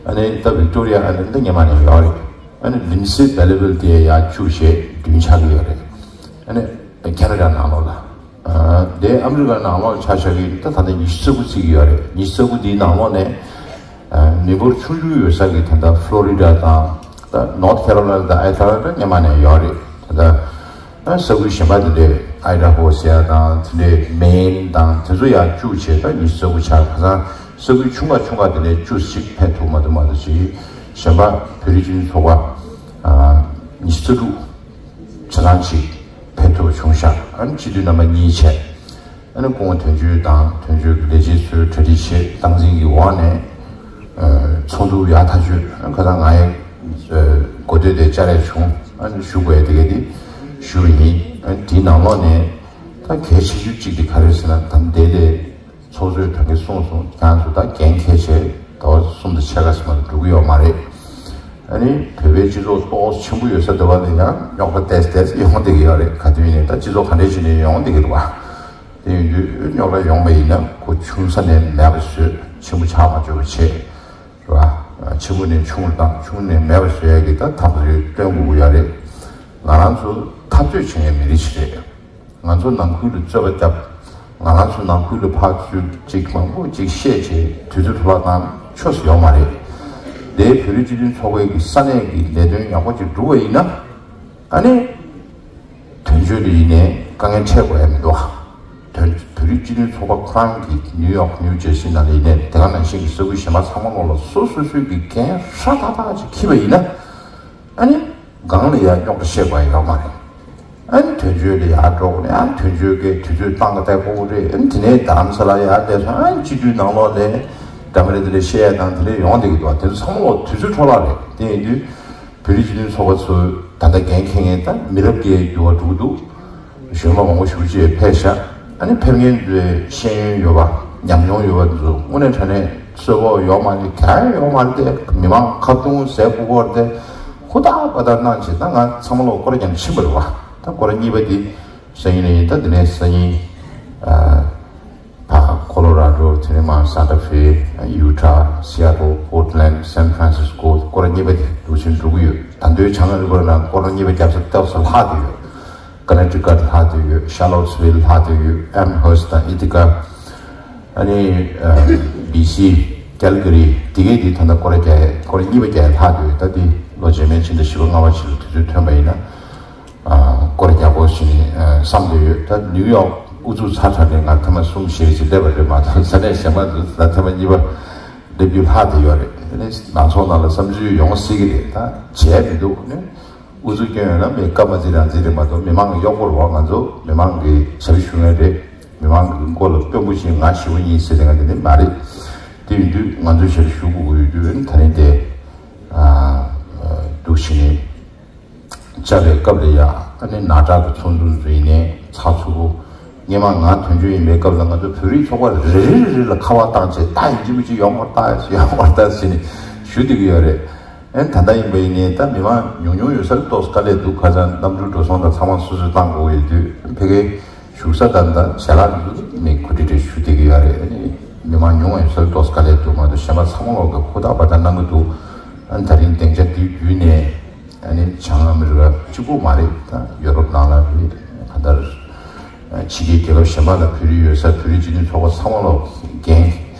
ཨ་ནི་ད་Victoria Island ད་སྔས་མ་ནས་ཡོད་རེད། ཨ་ནི་Lindsay Belleville དེ་ཡ་བཅུ་བྱས་བདུན་ཆགས་ཀྱི་ཡོད་རེད། ཨ་ནི་ཁེ་ན་ཌ་ནང་ལོགས་ལ། དེ་ཨ་མི་རི་ཀ་ནང་ལོགས་ཆ་བཞག་གི་ད་ད་ལྟ་ཉི་ཤུ་རྩ་དགུ་བརྩི་གི་ཡོད་རེད། ཉི་ཤུ་རྩ་དགུ་འདིའི་ནང་ལོགས་ནས་མི་འབོར་ཆུང་ཆུང་ཡོད་ས་གི་ད་ལྟ་Florida དང་ད་North Carolina དང་Atlanta སྔས་མ་ནས་ཡོད་རེད། ད་ལྟ་ས་ཁུལ་གཞན་པ་དེ་འདྲས་Idaho ཟེར་ཡ་དང་དེ་འདྲས་Maine དང་དེ་ཚོ་ཡང་བཅུ་བྱས་ད་ཉི་ཤུ་རྩ་དགུ་ཆགས། ཁ་སང་ས་ཁུལ་ཆུང་ཁ་ཆུང་ཁ་དེ་འདྲས་བཅུ་ཞིག་ཕེབས་ཐུབ་མ་ཐུབ་མ་གཏོགས་ཅིག་གཞན་པ་བོད་རིགས་སྤྱི་མཐུན་ཚོགས་པ་ཉི་ཤུ་རྩ་དྲུག་ཆ་ཚང་ཅིག་ཕེབས་ཐུབ་བྱུང་ཤག་ཨ་ནི་སྤྱི་འཐུས་རྣམ་པ་གཉིས་བྱས། ཨ་ནི་སྐུ་ངོ་དོན་གཅོད་དང་དོན་གཅོད་ཀྱི་ལས་བྱེད་ཚོའི་གྲ་སྒྲིག་བྱེད་སྟངས་འཛིན་གྱི་འོག་ནས་ཚོགས་འདུ་ཡག་ཐག་ཆོད། ཨ་ནི་ཁ་སང་ང་ཡི་གོ་ཐོས་དེ་བཅར་ཡས་བྱུང་། ཨ་ནི་ཞུ་དགོས་ཡ་དེ་ག་དེ་ཞུ་བ་ཡིན། ཨ་ནི་དེའི་ནང་ལོགས་ནས་ད་གལ་ཆེ་ཤོས་གཅིག་དེ་ག་རེ་ཟེར་ན་ད་འདི་ལས། ཚོགས་གཙོས་ད་གིན་གསུངས་སོང་། ཁྱེད་རང་ཚོ་ད་འགན་འཁྱེར་བྱས་ཟླ་བ་གསུམ་དང་ཕྱེད་ཀ་ཙམ་མ་གཏོགས་འགྲོ་གི་ཡོད་མ་རེད། ཨ་ནི་བོད་པའི་སྤྱི་ཚོགས་ཏོག་ཙམ་ཆེན་པོ་ཡོད་ས་དེ་བ་ལ་ཡང་རྙོག་དྲ་ཏོག་ཙམ་ཡོང་བསྡད་ཀྱི་ཡོད་རེད། ག་དུས་ཡིན་ནའི་ད་སྤྱི་ཚོགས་ག་འདྲས་བྱས་ནས་ཡོང་བསྡད་ཀྱི་རེད་བ། དེ་ཡིན་དུས་རྙོག་དྲ་ཡོང་བ་ཡིན་ན་ཁོ་ཆུང་ས་ནས་མེད་པ་བཟོས། ཆེན་པོ་ཆགས་མ་བཅུག་པ་བྱས། རེད་བ། ཆེན་པོ་ནས་ཆུང་དུ་བཏང་། ཆུང་ནས་མེད་པ་བཟོ་ཡ་གི་ད་ཐབས་རེ་སྟོན་དགོས་ཀྱི་ཡོད་རེད། ང་རང་ཚོ་འཐབ་རྩོད་བྱེད་མཁན་མི་རིགས་ཤིག་རེད། ང་ཚོ་ནང་ཁུལ་ལ་རྩོད་པ་བརྒྱབ། ང་རང་ཚོ་ནང་ཁུལ་ལ་ཕར་ཚུར་ཅིག་མང་པོ་ཅིག་བཤད་བྱས་དུས་ཚོད་འཕྲོ་བརླག་བཏང་ཆོག་ས་ཡོད་མ་རེད། འདིའི་བོད་རིགས་སྤྱི་མཐུན་ཚོགས་པའི་གི་ས་གནས་ཀྱི་ལས་དོན་ཡག་པོ་ཅིག་སྒྲུབ་པ་ཡིན་ན། ཨ་ནི། དོན་གཅོད་ལ་ཡིན་ནའི་དཀའ་ངལ་འཕྲད་དགོས་ཡ་མི་འདུག་ཨ། དོན་བོད་རིགས་སྤྱི་མཐུན་ཚོགས་པ་ཁོ་རང་གི་ནིའུ་ཡོག་ནིའུ་ཇར་སི་ནང་ལ་ཡིན་ནའི་དེ་ག་ནང་བཞིན་གྱི་ས་ཁུལ་གཞན་པ་ཚང་མ་ངོ་ལ་སོ་སོ་སོའི་གི་འགན་ཧྲ་ཐག་ཐག་ཅིག་འཁྱེར་བ་ཡིན་ན། ཨ་ནི། སྒང་ལ་ཡ་རྙོག་དྲ་བཤད་དགོས་ཡ་ཡོད་མ་རེད། ཨ་ནི་དོན་གཅོད་ལ་ཡ་འགྲོ་དགོས་ནས། ཨ་ནི་དོན་གཅོད་ཀྱིས་དུས་ཚོད་བཏང་ག་བལྟ་དགོས་རེད། ཨ་ནི་དེ་ནས་རྡ་རམ་ས་ལ་ཡ་བསྡད་སོང་། ཨ་ནི་སྤྱི་འཐུས་ནང་ལོགས་ནས་འདྲ་མི་འདྲ་དེ་འདྲ་བཤད་ཡ་དང་དེ་འདྲ་ཡོང་བསྡད་ཀྱི་འདུག་དེ་ཚོ་ཚང་མ་ལོག་དུས་ཚོད་འཕྲོ་བརླག་རེད། དེ་ཡིན་དུས། བོད་རིགས་སྤྱི་མཐུན་ཚོགས་པ་ཚོས་ད་ལྟ་འགན་འཁྱེར་མཁན་ད་མི་རབས་བརྒྱའི་འགྱུར་བ་འགྲོ་གི་འདུག་གཞོན་པ་མང་པོ་ཞེ་པོ་ཅིག་ཕེབས་ཤག་ཨ་ནི་ཕེབས་མཁན་ཚོའི་ཤེས་ཡོན་ཡོད་པ། ཉམས་མྱོང་ཡོད་པ་ཚོ་དངོས་གནས་དྲང་གནས་གསོལ་ཕོགས་ཡོད་མ་རེད། གང་ཡང་ཡོད་མ་རེད་དེ། མི་མང་ཁ་རྡུང་ཟས་གོ་གོ་རེད་དེ། ཧུར་ཐག་པ་ཐག་གནང་བྱས། ད་ང་ཚང་མ་ལོག་སྐོར་ར་རྒྱག་ཕྱིན་པ་རེད་བ། ད་སྐོར་ར་གཉིས་པ་འདི་སང་ཉིན་ནས་ཡིན། ད་འདི་ནས་སང་ཉིན་ཨ། ད་ཁོ་ལོ་ར་ཌོ། དེ་ནས་མར་སན་ཊ་ཧྥེ། ཡུ་ཊ། སི་ཨེ་ཊལ། པོར་ཊ་ལེན། སན་ཧྥ་རན་སིས་ཀོ། སྐོར་ར་གཉིས་པ་དེ་འདུག་སེ་འགྲོ་གི་ཡོད། ད་དུང་བྱང་ཨ་རི་བར་ལ་སྐོར་ར་གཉིས་པ་རྒྱབ་ས་ལྟ་བུ་ས་ལྷག་བསྡད་ཡོད། ཀ་ནེ་ཊི་ཀཊ་ལྷག་བསྡད་ཡོད། ཤར་ལོཊ་སི་ཝིལ་ལྷག་བསྡད་ཡོད། ཨེམ་ཧར་སི་ཊི་དང་ཨི་ཐི་ཀ། ཨ་ནི་ཨ་བྷི་སི། ཀལ་ག་རི། དེ་གས་དེ་ད་ལྟ་སྐོར་ར་རྒྱག་ཡས། སྐོར་ར་གཉིས་པ་རྒྱག་ཡས་ལྷག་བསྡད་ཡོད། ད་དེ་ལོ་རྗེས་མའི་ཕྱི་ཟླ་བཞི་པ་ལྔ་པ་ཅིག་ལ་དུས་ཚོད་ཐོན་པ་ཡིན་ན། ཨ། སྐོར་རྒྱག་དགོས་ཞེས་ནས་ཨ་བསམ་བསྡད་ཡོད། ད་ནིའུ་ཡོག་དབུ་འཛུགས་ཚར་ཚར་ནས་ང་ཐེངས་མ་གསུམ་བཞི་ཅིག་སླེབས་པ་རེད་མ་གཏོགས། ས་གནས་གཞན་པ་ཚོ་ད་ཐེངས་མ་གཉིས་པ་སླེབས་རྒྱུ་ལྷག་བསྡད་ཡོད་རེད། དེ་ནས་ནང་ཚོགས་ནང་ལ་བསམ་ཚུལ་ཡོང་སྲིད་ཀྱི་རེད། ད་བྱས་མི་འདུག་ནས། དབུ་འཛུགས་སྐྱོན་ཡོད་ན་མི་སྐབས་མ་བརྩི་རང་བརྩི་རེད་མ་གཏོགས། མི་མང་གི་གཡོག་པོ་རེད་བ། ང་ཚོ་མི་མང་གི་ཞབས་ཞུ་མཁན་རེད། མི་མང་གི་མགོ་ལ་དཔོན་པོ་བྱེད། ང་ཞེ་པོ་ཡིན་ཟེར་དེ་འདྲ་དེ་འདྲ་མ་རེད། དེ་ཡིན་དུས་ང་ཚོས་ཞབས་ཞུ་དགོས་ཀྱི་ཡོད་དུས་ད་རིང་དེ་ཨ་འདུག་བྱས་ནས། བཅར་བའི་སྐབས་ལ་ཡ་ཨ་ནི་ནཱ་ཌ་གི་ཚོགས་འདུ་ཚོ་ཡིན་ནའི་ཚགས་ཚུད་པོ། སྔོན་མ་ང་དོན་གཅོད་ཡིན་པའི་སྐབས་ལ་ང་ཚོ་བོད་རིགས་ཚོགས་པ་རེ་རེ་རེ་རེ་ལ་ཁ་པར་བཏང་བྱས། ད་ཡིན་གཅིག་མིན་གཅིག་ཡོང་བར་ལྟ། ཡོང་བར་ལྟ་ཟེར་ནས་ཞུ་བསྡད་ཀྱི་ཡོད་རེད། ཨ་ནི་ད་ལྟ་ཡིན་པ་ཡིན་ནའི་ད་མི་མང་ཉུང་ཉུང་ཡོད་ས་རེད། ཏོག་ཙམ་དཀའ་ལས་འདུག་ཁ་སང་གནམ་གྲུ་འགྲོ་སོང་དང་ཚང་མ་སོ་སོས་བཏང་དགོས་ཡོད་དུས། ཕ་གིའི་བཞུགས་ས་དང་ད་ཞལ་ལག་འདི་ཚོ་ནས་གོ་སྒྲིག་རེ་ཞུ་བསྡད་ཀྱི་ཡོད་རེད། ཨ་ནི་ མི་མང་ཉུང་བ་ཡོད་ས་ཏོག་ཙམ་དཀའ་ལས་འདུག་མ་གཏོགས་གཞན་པ་ཚང་མ་ལོག་གི་ཧུར་ཐག་འབད་ཐག་གནང་གི་འདུག་ཨ་ནི་ད་རིང་སྡིངས་ཆ་འདི་བརྒྱུད་ནས་ཨ་ནི་བྱང་ཨ་མི་རི་ཀ་གཅིག་པུ་མ་རེད། ད་ཡོ་རོབ་ནང་ལ་རེད། གང་ལྟར་ཕྱི་རྒྱལ་རྒྱལ་ཁབ་གཞན་པ་ལ་བོད་རིགས་ཡོད་ས་བོད་རིགས་སྤྱི་མཐུན་ཚོགས་པ་ཚང་མ་ལོག་འགན་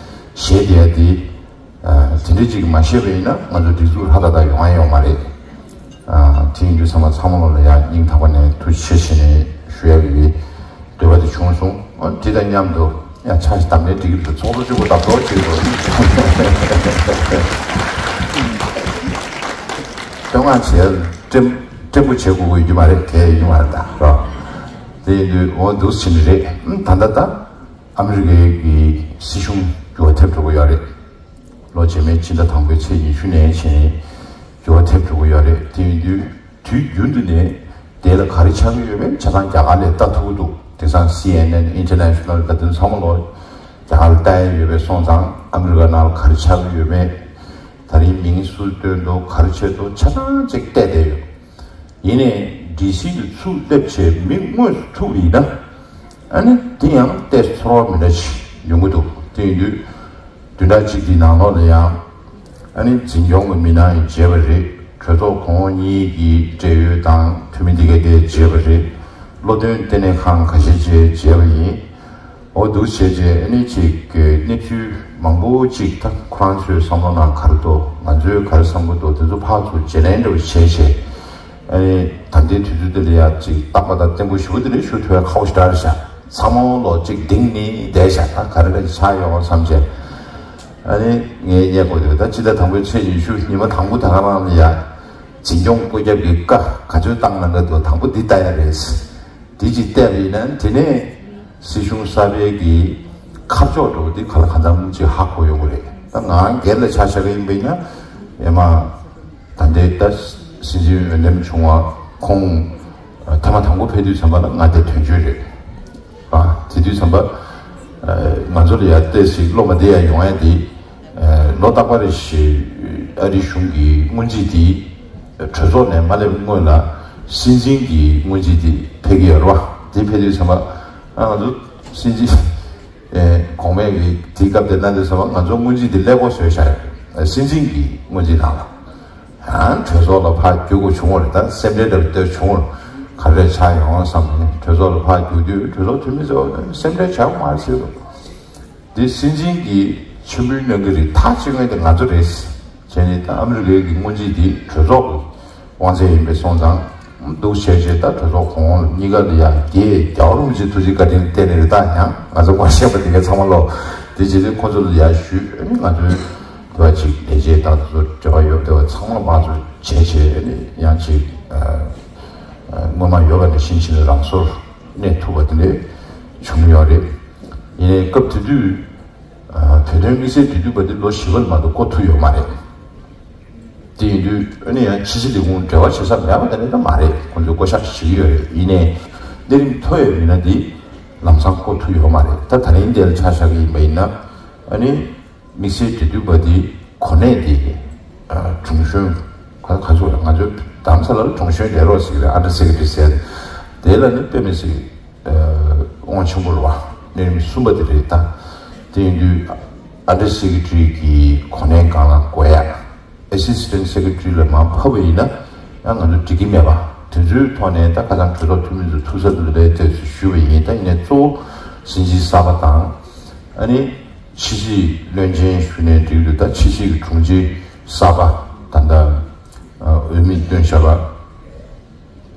བཞེས་བསྡད་ཡ་འདི། ཨ་དེ་འདྲ་ཅིག་མ་བཤད་པ་ཡིན་ན་ང་ཚོ་སྒྲིག་འཛུགས་ཧྲ་ཏག་ཏག་ཡོང་ཡ་ཡོད་མ་རེད། ཨ་དེ་ཡིན་དུས་ཚང་མ་ཚང་མ་ལོག་ལ་ཡང་སྙིང་ཐག་པ་ནས་ཐུགས་རྗེ་ཆེ་ཞུ་ནས་ཞུ་ཡ་གི་འདོད་པ་དེ་བྱུང་སོང་། ཨ་དེ་དང་མཉམ་དུ་ཡང་ཕྱག་བཞི་བསྡམས་ནས་འགྲིག་གི་འདུག་ཚོགས་གཙོ་གཅིག་པོ་བདག་ཐོག་གཅིག་པོ་བསྟོད་བསྔགས་བྱས་བཀྲེན་བཀྲེན་པོ་བྱེད་དགོས་ཀྱི་ཡོད་ཀྱི་མ་རེད། གལ་ཡོད་ཀྱི་མ་རེད་ད་རོ། དེ་ཡིན་དུས་འོ་འདུག་ཕྱིན་རེད། ཨ་ད་ལྟ་ད་ཨ་མི་རི་ཀའི་གི་སྲིད་གཞུང་འགྱུར་བ་ཐེབས་འགྲོ་གི་ཡོད་རེད། ལོ་རྗེས་མའི་ཕྱི་ཟླ་དང་པོའི་ཚེས་ཉི་ཤུ་ནས་བྱས་ནས་འགྱུར་བ་ཐེབས་འགྲོ་གི་ཡོད་རེད། དེ་ཡིན་དུས་དུས་རྒྱུན་དུ་ནས་དེ་ལ་ག་རེ་ཆགས་ཀྱི་ཡོད་མེད་ཆ་ཚང་རྒྱ་གར་ལ་ལྟ་ཐུབ་ཀྱི་འདུག་དེང་སང་སི་ཨེན་ཨེན་ཨིན་ཊར་ནེ་ཤ་ནལ་ད་དུང་ཚང་མ་ལོག་རྒྱ་གར་ལ་ལྟ་ཡ་ཡོད་པས་སོང་ཙང་ཨ་མི་རི་ཀ་ནང་ལ་ག་རེ་ཆགས་ཀྱི་ཡོད་མེད། ད་རིང་མིང་སུས་བཏོན་འདུག་ག་རེ་བྱས་འདུག་ཆ་ཚང་ཅིག་བལྟས་བསྡད་ཡོད། ཡིན་ནའི་ཌི་སི་དུ་ཚུར་སླེབས་བྱས་མི་དངོས་སུ་ཐུག་པ་ཡིན་ན། ཨ་ནི་དེ་ཡང་ཏོག་ཙམ་ཚོར་བ་མི་འདྲ་ཞིག་ཡོང་གི་འདུག་དེ་ཡིན་དུས་བདུན་ཕྲག་གཅིག་འདིའི་ནང་ལོགས་ལ་ཡང་ཨ་ནི་འཛིན་སྐྱོང་གི་མི་སྣ་ཡང་མཇལ་བ་རེད། གྲོས་ཚོགས་གོང་འོག་གཉིས་ཀྱི་འབྲེལ་ཡོད་དང་འཐུས་མི་འདི་ག་དེ་མཇལ་བ་རེད། བློ་འདོན་ལྟེ་གནས་ཁང་ཁ་ཤས་ཅིག་མཇལ་བ་ཡིན། འོ་འདུག་བྱས་རྗེས་ཨ་ནི་ཅིག་གི་གནས་ཚུལ་མང་པོ་ཅིག་ད་ཁོ་རང་ཚོའི་བསམ་བློ་ནང་ག་རེ་འདུག་ང་ཚོས་ག་རེ་བསམ་གྱི་འདུག་དེ་ཚོ་ཕར་ཚུར་བརྗེ་ལེན་འདྲ་བོ་བྱས་བྱས་ཨ་ནི་ད་ལྟའི་དུས་ཚོད་འདི་ལ་ཡ་ཅིག་རྟག་པ་དང་བརྟན་པོ་ཞེ་པོ་འདི་རེད་ཞུ་ཐུབ་ཡ་ཁག་པོ་ཞེ་དྲག་རེད་ཤག་ཚང་མ་ལོག་ཅིག་གདེང་ནི་བསྡད་ཤག་ད་ག་རེ་ག་རེ་ཆགས་ཡོང་བསམ་བྱས་ཨ་ནི་ངས་བསྙད་དགོས་འདུག་ད་སྤྱི་ཟླ་དང་པོའི་ཚེས་ཉི་ཤུ་ཉི་མ་དང་པོ་ད་ག་རང་ལ་ཡ་འཛིན་སྐྱོང་བཀོད་ཁྱབ་ཀྱི་བཀའ་ག་ཚོད་བཏང་གནང་གི་འདུག་དང་པོ་འདི་ལྟ་ཡ་རེད། དེ་ཅིག་བལྟས་པ་ཡིན་ན་དེ་ནས་སྲིད་གཞུང་གསར་པའི་གི་ཁ་ཕྱོགས་འགྲོ་བ་དེ་ག་ལ་གང་འཚམ་ཅིག་ཧ་གོ་ཡོང་གི་རེད། ད་ང་སྒེར་ལ་ཆ་བཞག་གི་ཡིན་པ་ཡིན་ན་ཡ་མ་ད་ལྟའི་ད་སྲིད་འཛིན་འོས་འདེམས་བྱུང་བ་ཁོང་ཐེངས་མ་དང་པོ་ཕེབས་དུས་ཙམ་པ་ལ་ང་དེ་དོན་གཅོད་རེད། ཨ་དེ་དུས་ཙམ་པ་ང་ཚོ་ལ་ཡ་ཏོག་ཙམ་བློ་མ་བདེ་ཡ་ཡོང་ཡ་དེ། ལོ་རྟག་པར་རེ་བཞིན་ཨ་རིའི་གཞུང་གི་སྔོན་རྩིས་དེ་གྲོས་ཚོགས་ནས་མ་སླེབས་སྔོན་ལ་སྲིད་འཛིན་གྱི་སྔོན་རྩིས་དེ་ཕེབས་ཀྱི་ཡོད་རེད་བ། དེ་ཕེབས་དུས་ཙམ་པ་ཨ་ང་ཚོ་སྲིད་འཛིན་གོང་མས་ཀྱི་དེའི་སྐབས་དེ་གནང་དུས་ཙམ་པ་ང་ཚོ་སྔོན་རྩིས་དེ་ཀླད་ཀོར་བཟོས་བཞག་ཡོད། སྲིད་འཛིན་གྱི་སྔོན་རྩིས་ནང་ལ་ཡང་གྲོས་ཚོགས་ལ་ཕར་བསྒྱུར་དགོས་བྱུང་བ་རེད། ད་སེམས་ཁྲལ་འདྲ་བོ་ལྟོས་བྱུང་བ་ག་རེ་ཆགས་ཡོང་བསམ་ནས་གྲོས་ཚོགས་ལ་ཕར་བསྒྱུར་དུས་གྲོས་ཚོགས་འཐུས་མི་ཚོ་སེམས་ཁྲལ་བྱ་དགོས་མ་རེད་ཟེར་བ། འདི་སྲིད་འཛིན་གྱིས་མཆན་འབུལ་གནང་གི་རེད། ཐག་གཅོད་མཁན་དེ་ང་ཚོ་རེད། བྱས་ནས་ད་ཨ་མི་རི་ཀའི་གི་སྔོན་རྩིས་འདི་གྲོས་ཚོགས་ཀྱི་དབང་ཚད་ཡིན་པས་སོང་ཙང་། འདུག་བྱས་བྱས་ད་གྲོས་ཚོགས་གོང་འོག་གཉིས་ཀ་ལ་ཡང་རྒྱལ་རྒྱལ་བ་རིན་པོ་ཆེའི་ཐུགས་རྗེ་བཀའ་དྲིན་བརྟེན་ནས་རེད། ད་ཡང་ང་ཚོ་མ་བཤད་པ་དེ་གའི་ཚང་མ་ལོ། དེ་བྱས་ཏེ་ཁོ་ཚོ་ལ་ཡང་ཞུས། ཨ་ནི་ང་ཚོའི་བ་ཅིག་ལས་བྱེད་དང་དེ་ཚོ་འབྲེལ་བ་ཡོད་པ་དེ་བ་ཚང་མ་མང་ཚོ་བྱས་བྱས་ཨ་ནི་ཡང་ཅིག་སྔོན་མ་ཡོད་པ་ནས་ཤིན་ཆེན་རང་སོར་གནས་ཐུབ་པ་དེ་འདྲ་བྱུང་ཡོད་རེད། ཡིན་ནའི་སྐབས་དེ་དུས། བོད་དོན་དམིགས་བསལ་འབྲེལ་མཐུད་པ་འདི་ལོ་བཞི་པ་ལ་མ་གཏོགས་བསྐོ་ཐུབ་ཡོད་མ་རེད། དེ་ཡིན་དུས་ཨ་ནི་ཡང་ཕྱི་སྲིད་ལས་ཁུངས་འབྲེལ་བ་བྱེད་ས་མེད་པ་དེ་འདྲ་མ་རེད། ཁོང་ཚོས་བསྐོ་བཞག་བྱེད་ཀྱི་ཡོད་རེད། ཡིན་ནའི་གནས་རིམ་མཐོ་བའི་མི་སྣ་འདི་ལམ་སང་བསྐོ་ཐུབ་ཡོད་མ་རེད། ད་ད་རིང་འདིར་ཆ་བཞག་གི་ཡིན་པ་ཡིན་ན་ཨ་ནི་དམིགས་བསལ་འབྲེལ་མཐུད་པ་འདི་གོ་གནས་འདི་དྲུང་གཞོན་ག་ག་ཚོད་ང་ཚོའི་རྡ་རམ་ས་ལར་དྲུང་གཞོན་ལས་རོགས་ཟེར་གི་རེད། ཨན་ཌར་སེ་ཀེ་ཊ་རི་ཟེར། དེ་ལ་ནི་དཔེ་མི་སྲིད་དབང་ཆེན་པོ་རེད་བ། གནས་རིམ་གསུམ་པ་དེ་རེད། ད་དེ་ཡིན་དུས་ཨན་ཌར་སེ་ཀེ་ཊ་རི་གི་གོ་གནས་སྒང་ལ་འགོད་ཡ། ཨེ་སིས་ཊེན་ཊ་སེ་ཀེ་ཊ་རི་ལ་མར་ཕབ་པ་ཡིན་ན་ཡང་ང་ཚོ་འགྲིག་གི་མེད་པ། དེ་ཚོའི་ཐོག་ནས་ད་ཁ་སང་གྲོས་ཚོགས་འཐུས་མི་ཚོ་ཐུག་ས་འདི་ལ་བལྟས་ཚུལ་ཞུས་པ་ཡིན། ད་ཡིན་ནའི་གཙོ་བོ་སྲིད་འཛིན་གསར་པ་དང་ཨ་ནི་ཕྱི་སྲིད་བློན་ཆེན་ཞུ་ནས་འགྲིག་འདུག་ད་ཕྱི་སྲིད་ཀྱི་དྲུང་ཆེ་གསར་པ་ད་ལྟ་འོས་མི་བཏོན་བཞག་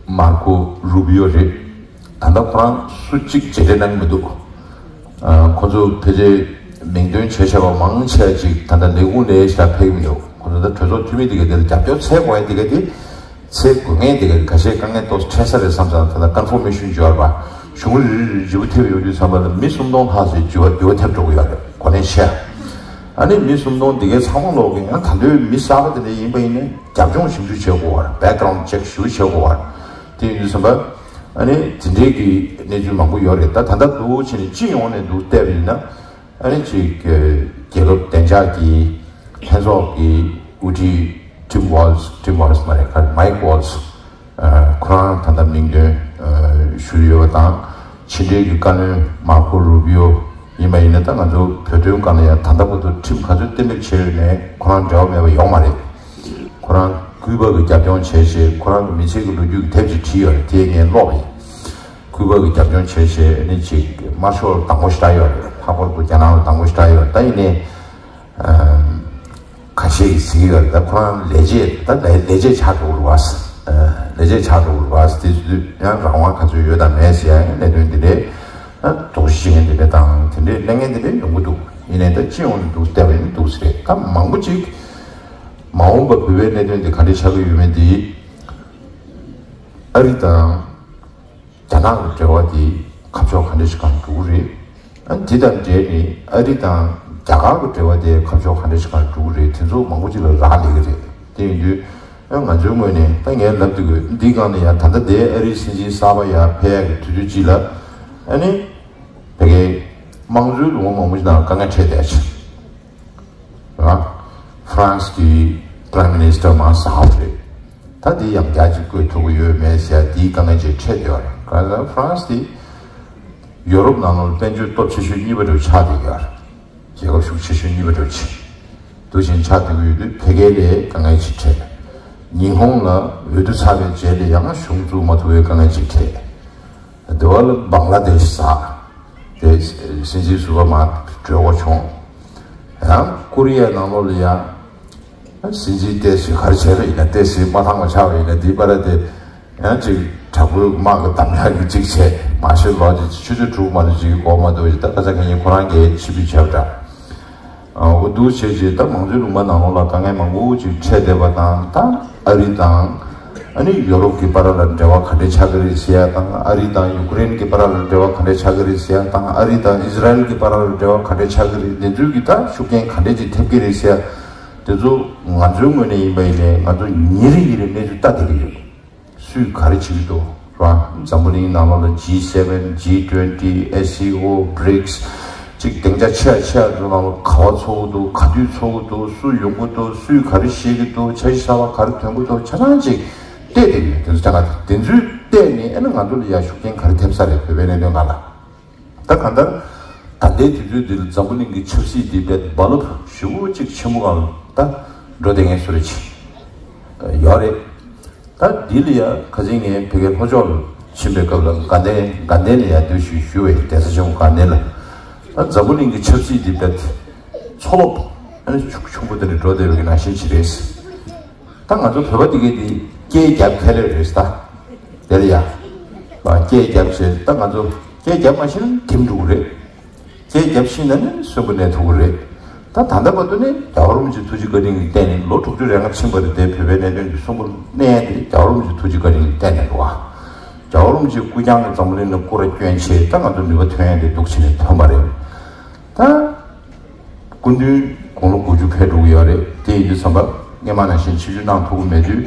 པ། མར་ཀོ་རུ་བི་ཡོ་རེད། ད་ལྟ་ཁོ་རང་སུ་གཅིག་མཇལ་འཕྲད་གནང་གི་མི་འདུག་ཨ། ཁོ་ཚོ་ཕལ་ཆེར་མིང་འདོན་བྱས་བཞག་པ་མང་ཆེ་བ་ཅིག་ད་ལྟ་ལས་ཁུངས་ནས་ཞེ་དྲག་ཕེབས་ཀྱི་མི་འདུག་ཁོ་ཚོ་ད་གྲོས་ཚོགས་འཐུས་མི་དེ་ག་དེ་ལ་རྒྱབ་སྐྱོར་འཚོལ་དགོས་ཡ་དེ་ག་དེ། འཚོལ་དགོས་མཁན་དེ་ག་དེ་ཁ་ཤས་དཀའ་ངལ་ཏོག་ཙམ་འཕྲད་ས་རེད་བསམ་ཙང་། ད་ལྟ་ཀོན་ཕོར་མེ་ཤན་འབྱོར་བ་གཞུང་རེ་རེ་རེ་བརྗེ་པོ་ཐེབས་ཡོང་དུས་ཙམ་པ་ལ་མི་སུམ་སྟོང་ལྷག་ཙམ་འགྱུར་བ་འགྱུར་བ་ཐེབས་འགྲོ་གི་ཡོད་རེད། གོ་གནས་ཆེ་ཡ། ཨ་ནི་མི་སུམ་སྟོང་དེ་གའི་ཚང་མ་ལོག་གི་ཡང་ད་དུང་མི་གསར་པ་དེ་འདྲ་ཡིན་པ་ཡིན་ན། རྒྱབ་ལྗོངས་ཞིབ་འཇུག་བྱེད་དགོས་པ་རེད། བེག་གྷ་རའུན་ཌི་ཅེག་ཞིབ་བྱེད་དགོས་པ་རེད། དེ་ཡིན་དུས་ཙམ་པ་ཨ་ནི་དེ་འདྲའི་གི་གནས་ཚུལ་མང་པོ་ཡོད་རེད། ད་ད་ལྟ་འདུག་བྱས་ནས་སྤྱི་ཡོངས་ནས་འདུག་བལྟས་པ་ཡིན་ན་ཨ་ནི་ཅིག་རྒྱལ་ཁབ་བདེ་འཇགས་ཀྱི་ལྷན་ཚོགས་ཀྱི་དབུ་ཁྲིད་ཊིམ་ཝོལ་ཛི། ཊིམ་ཝོལ་ཛི་མ་རེད། ཁ་མའིག་ཝོལ་ཛི། ཁོ་རང་ད་ལྟ་མིང་འདོན་ཞུས་ཡོད་པ་དང་། ཕྱི་འབྲེལ་གྱི་བཀའ་བློན་མར་ཀོ་རུ་བི་ཡོ། ཡིན་པ་ཡིན་ན། ད་ང་ཚོ་བོད་དོན་སྒང་ལ་ཡང་ད་ལྟ་བར་དུ་ཁྲིམས་ག་ཚོད་གཏན་འབེབས་བྱས་ཡོད་ནའི་ཁོ་རང་འབྲེལ་བ་མེད་པ་ཡོང་མ་རེད། ཁོ་རང་གུས་པ་གི་རྒྱབ་ལྗོངས་བྱས་བྱས། ཁོ་རང་གི་མི་ཚེ་གི་ལོ་རྒྱུས་ཀྱི་དེབ་ཅིག་བྲིས་ཡོད་རེད། དེ་ངས་ཀློག་པ་ཡིན། གུས་པ་གི་རྒྱབ་ལྗོངས་བྱས་བྱས་ནི་ཅིག་དམར་ཤོག་དང་པོ་ཞེ་དྲག་ཡོད་རེད། ལྷག་པར་དུ་རྒྱ་ནག་ལ་དང་པོ་ཞེ་དྲག་ཡོད་རེད། ད་ཡིན་ནའི་ཁ་ཤས་ཀྱིས་ཟེར་གྱི་ཡོད་རེད། ད་ཁོ་རང་ལས་བྱེད། ད་ལས་ལས་བྱེད་ཆགས་འགྲོ་གི་རེད་བ། ལས་བྱེད་ཆགས་འགྲོ་གི་རེད་བ། དེ་དུས་ཡང་རང་དབང་ག་ཚོད་ཡོད་དམ་མེད་ཟེར་ཡ་གནད་དོན་འདི་འདྲས། དོགས་གཞི་བྱེད་མཁན་འདི་འདྲས་དང་དེ་འདྲས་གླེང་མཁན་འདི་འདྲས་ཡོང་གི་འདུག་ཡིན་ནའི་ད་སྤྱི་ཡོངས་ནས་འདུག་བལྟས་པ་ཡིན་ན་འདུག་ཟེར་རེད། ད་མང་པོ་ཅིག་མ་འོངས་པ་བོད་པའི་གནད་དོན་འདི་ག་འདྲས་ཆགས་ཀྱི་ཡོད་མེད་འདི་ཨ་རི་དང་རྒྱ་ནག་གི་འབྲེལ་བ་དེ་ཁ་ཕྱོགས་ག་འདྲ་ཞིག་སྒང་འགྲོ་གི་རེད། ཨ་ནི་དེ་དང་འབྲེལ་ནས་ཨ་རི་དང་རྒྱ་གར་གྱི་འབྲེལ་བ་དེ་ཁ་ཕྱོགས་ག་འདྲ་ཞིག་སྒང་འགྲོ་གི་རེད། དེ་ཚོ་མང་པོ་ཅིག་ལ་རག་ལས་ཀྱི་རེད། དེ་ཡིན་དུས་ཨ་ང་ཚོའི་ངོས་ནས་ད་ངས་ལབ་དུས་འདིའི་སྒང་ནས་ཡང་ད་ལྟ་དེ་ཨ་རིའི་སྲིད་འཛིན་གསར་པ་ཡར་ཕེབས་ཡག་གི་དུས་ཚོད་ཅིག་ལ། ཨ་ནི་བོད་ཀྱི་དམངས་གཙོའི་ལུང་པ་མང་པོ་ཞིག་ནང་དཀའ་ངལ་འཕྲད་བསྡད་ཅིང་། ཧྥ་རན་སི་གི་Prime Minister མང་ཟག་པ་རེད། ད་འདི་ཡང་བསྐྱར་ཅིག་བསྐོས་ཐུབ་ཀྱི་ཡོད་མེད་ཟེར་ཡ་འདིའི་དཀའ་ངལ་ཅིག་འཕྲད་བསྡད་ཡོད་རེད། གང་ལྟར་ཧྥ་རན་སི་དེ་ཡོ་རོབ་ནང་ལོགས་དཔལ་འབྱོར་སྟོབས་ཆེ་ཤོས་གཉིས་པ་འདྲ་བོ་ཆགས་བསྡད་ཡོད་རེད། རྒྱལ་ཁབ་ཤུགས་ཆེ་ཤོས་གཉིས་པ་འདྲ་བོ་ཅིག་འདུག་བཞིན་ཆགས་བསྡད་ཀྱི་ཡོད་དུས་བོད་སྐད་ལ་དཀའ་ངལ་ཅིག་འཕྲད། ཉི་ཧོང་ལ་འོས་བསྡུ་ཚར་བའི་རྗེས་ལ་ཡང་གཞུང་བཙུགས་མ་ཐུབ་པའི་དཀའ་ངལ་ཅིག་འཕྲད། དེ་བ་ལ་བང་ལ་དེཤ་ཟེར་དེ་སྲིད་འཛིན་ཟུར་པ་མར་གྲོས་འགོ་བྱུང་། ཡང་ཀོ་རི་ཡའི་ནང་ལོགས་ལ་ཡང་སྲིད་འཛིན་ཏོག་ཙམ་ག་རེ་བྱས་པ་ཡིན་ན། ཏོག་ཙམ་མ་ཐང་བ་ཆགས་པ་ཡིན་ན། དེའི་བར་དེ་ཡང་ཅིག་དྲག་པོའི་དམག་གི་དམ་ཡག་གི་ཅིག་བྱས། མར་ཤལ་ལོ་ཅིག་ཆུ་ཚོད་དྲུག་མ་གཏོགས་ཅིག་འགོར་མ་འདུག་ད་ཁ་ཚ་ཁ་ཉིན་ཁོ་རང་གིས་ཕྱིར་འབུད་བྱས་པ་འདྲ། འོ་འདུག་བྱས་རྗེས་ད་མང་གཙོའི་ལུང་པ་ནང་ལོགས་ལ་དཀའ་ངལ་མང་པོ་ཅིག་འཕྲད་བསྡད་པ་དང་། ད་ཨ་རི་དང་ཨ་ནི་ཡོ་རོབ་ཀྱི་བར་ལ་འབྲེལ་བ་ག་འདྲས་ཆགས་ཀྱི་རེད་ཟེར་ཡ་དང་། ཨ་རི་དང་ཡུ་ཀེ་རེན་གྱི་བར་ལ་འབྲེལ་བ་ག་འདྲས་ཆགས་ཀྱི་རེད་ཟེར་ཡ་དང་། ཨ་རི་དང་ཨིས་ར་ཨེལ་གྱི་བར་ལ་འབྲེལ་བ་ག་འདྲས་ཆགས་ཀྱི་རེད། འདི་ཚོའི་གི་ད་ཤུགས་རྐྱེན་ག་འདྲས་ཅིག་ཐེབས་ཀྱི་རེད་ཟེར་ཡ། དེ་ཚོ་ང་ཚོའི་ངོས་ནས་ཡིན་པ་ཡིན་ནའི་ང་ཚོ་ཉིན་རེ་ཉིན་རེ་གནས་ཚུལ་ལྟ་བསྡད་ཀྱི་ཡོད། སུས་ག་རེ་བྱེད་ཀྱི་འདུག་ར། འཛམ་བུ་གླིང་ནང་ལོགས་ལ་ཇི་སེ་ཝེན། ཇི་ཊུ་ཝེན་ཊི། ཨེས་སི་ཨོ། བྷི་རིགས། ཅིག་སྡིངས་ཆ་ཆེ་ཆེ་ཚོ་ནང་ལ་ག་པར་ཚོགས་ཀྱི་འདུག་ག་དུས་ཚོགས་ཀྱི་འདུག་སུ་ཡོང་གི་འདུག་སུས་ག་རེ་བཤད་ཀྱི་འདུག་འཆར་གཞི་གསར་པ་ག་རེ་ཐོན་གྱི་འདུག་ཆ་ཚང་ཅིག་བལྟས་བསྡད་ཀྱི་ཡོད། དེ་ཚོ་ཆ་ཚང་དེ་ཚོའི་བལྟས་ནས་ཨ་ནི་ང་ཚོ་ལ་ཡ་ཤུགས་རྐྱེན་ག་རེ་ཐེབས་ས་རེད། བོད་པའི་གནད་དོན་སྒང་ལ། ད་གང་ལྟར་ད་ལྟའི་དུས་ཚོད་འདིར་འཛམ་བུ་གླིང་གི་ཆབ་སྲིད་འདི་དཔེ་རྦ་རླབས་ཞེ་པོ་ཅིག་ཆེན་པོ་སྒང་ལ་ད་འགྲོ་བསྡད་མཁན་བཟོ་འདྲ་ཅིག་ཡོད་རེད། ད་འདི་ལ་ཡ་ཁ་སང་ངས་བོད་ཀྱི་ལྷོ་ཕྱོགས་ལ་ཕྱིན་པའི་སྐབས་ལ་དགའ་ལྡན་དགའ་ལྡན་ལ་ཡ་སྡོད་ཞུས་ཞུས་པའི་གདན་ས་ཆེན་པོ་དགའ་ལྡན་ལ། ད་འཛམ་བུ་གླིང་གི་ཆབ་སྲིད་འདི་དཔེ་མཚོ་རླབས་ཨ་ནི་ཤུགས་ཆེན་པོ་དེ་འདྲ་འགྲོ་བསྡད་པའི་ནང་བཞིན་ཅིག་རེད། ད་ང་ཚོ་བོད་པ་དེ་གས་དེ་སྐད་རྒྱབ་ཁས་ལེན་རེད་ད། དེ་ལ་ཡ། སྐད་རྒྱབ་བྱས། ད་ང་ཚོ་སྐད་རྒྱབ་མ་ཤེས་ན་འཐིམ་འགྲོ་གི་རེད། སྐད་རྒྱབ་ཤེས་ན་ནི་གསོན་པོ་གནས་ཐུབ་ཀྱི་རེད། ད་ད་ལྟ་བར་དུ་ནི་རྒྱལ་བ་རིན་པོ་ཆེ་ཐུགས་རྗེ་བཀའ་དྲིན་གྱིས་བརྟེན་ནས་ལོ་དྲུག་ཅུ་རེ་ལྔ་ཕྱིན་པ་རེད་དེ། བོད་པའི་གནད་དོན་གྱི་གསོན་པོ་གནས་ཡ་དེ་རྒྱལ་བ་རིན་པོ་ཆེ་ཐུགས་རྗེ་བཀའ་དྲིན་གྱིས་བརྟེན་ནས་རེད་བ། རྒྱལ་བ་རིན་པོ་ཆེ་སྐུ་རྐྱང་གི་འཛམ་བུ་གླིང་ལ་སྐུ་ར་བསྐྱོན་བྱས། ད་ང་ཚོ་ནུས་པ་ཐོན་ཡ་དེ་འདུག་བྱས་ནས་ཐོན་པ་རེད། ད། སྐུ་མདུན་དགུང་ལོ་དགུ་བཅུ་ཕེབས་འགྲོ་གི་ཡོད་རེད། དེ་ཡིན་དུས་ཙམ་པ་སྔོན་མ་ནང་བཞིན་ཆིབས་བསྒྱུར་གནང་ཐུབ་ཀྱི་མེད་དུས།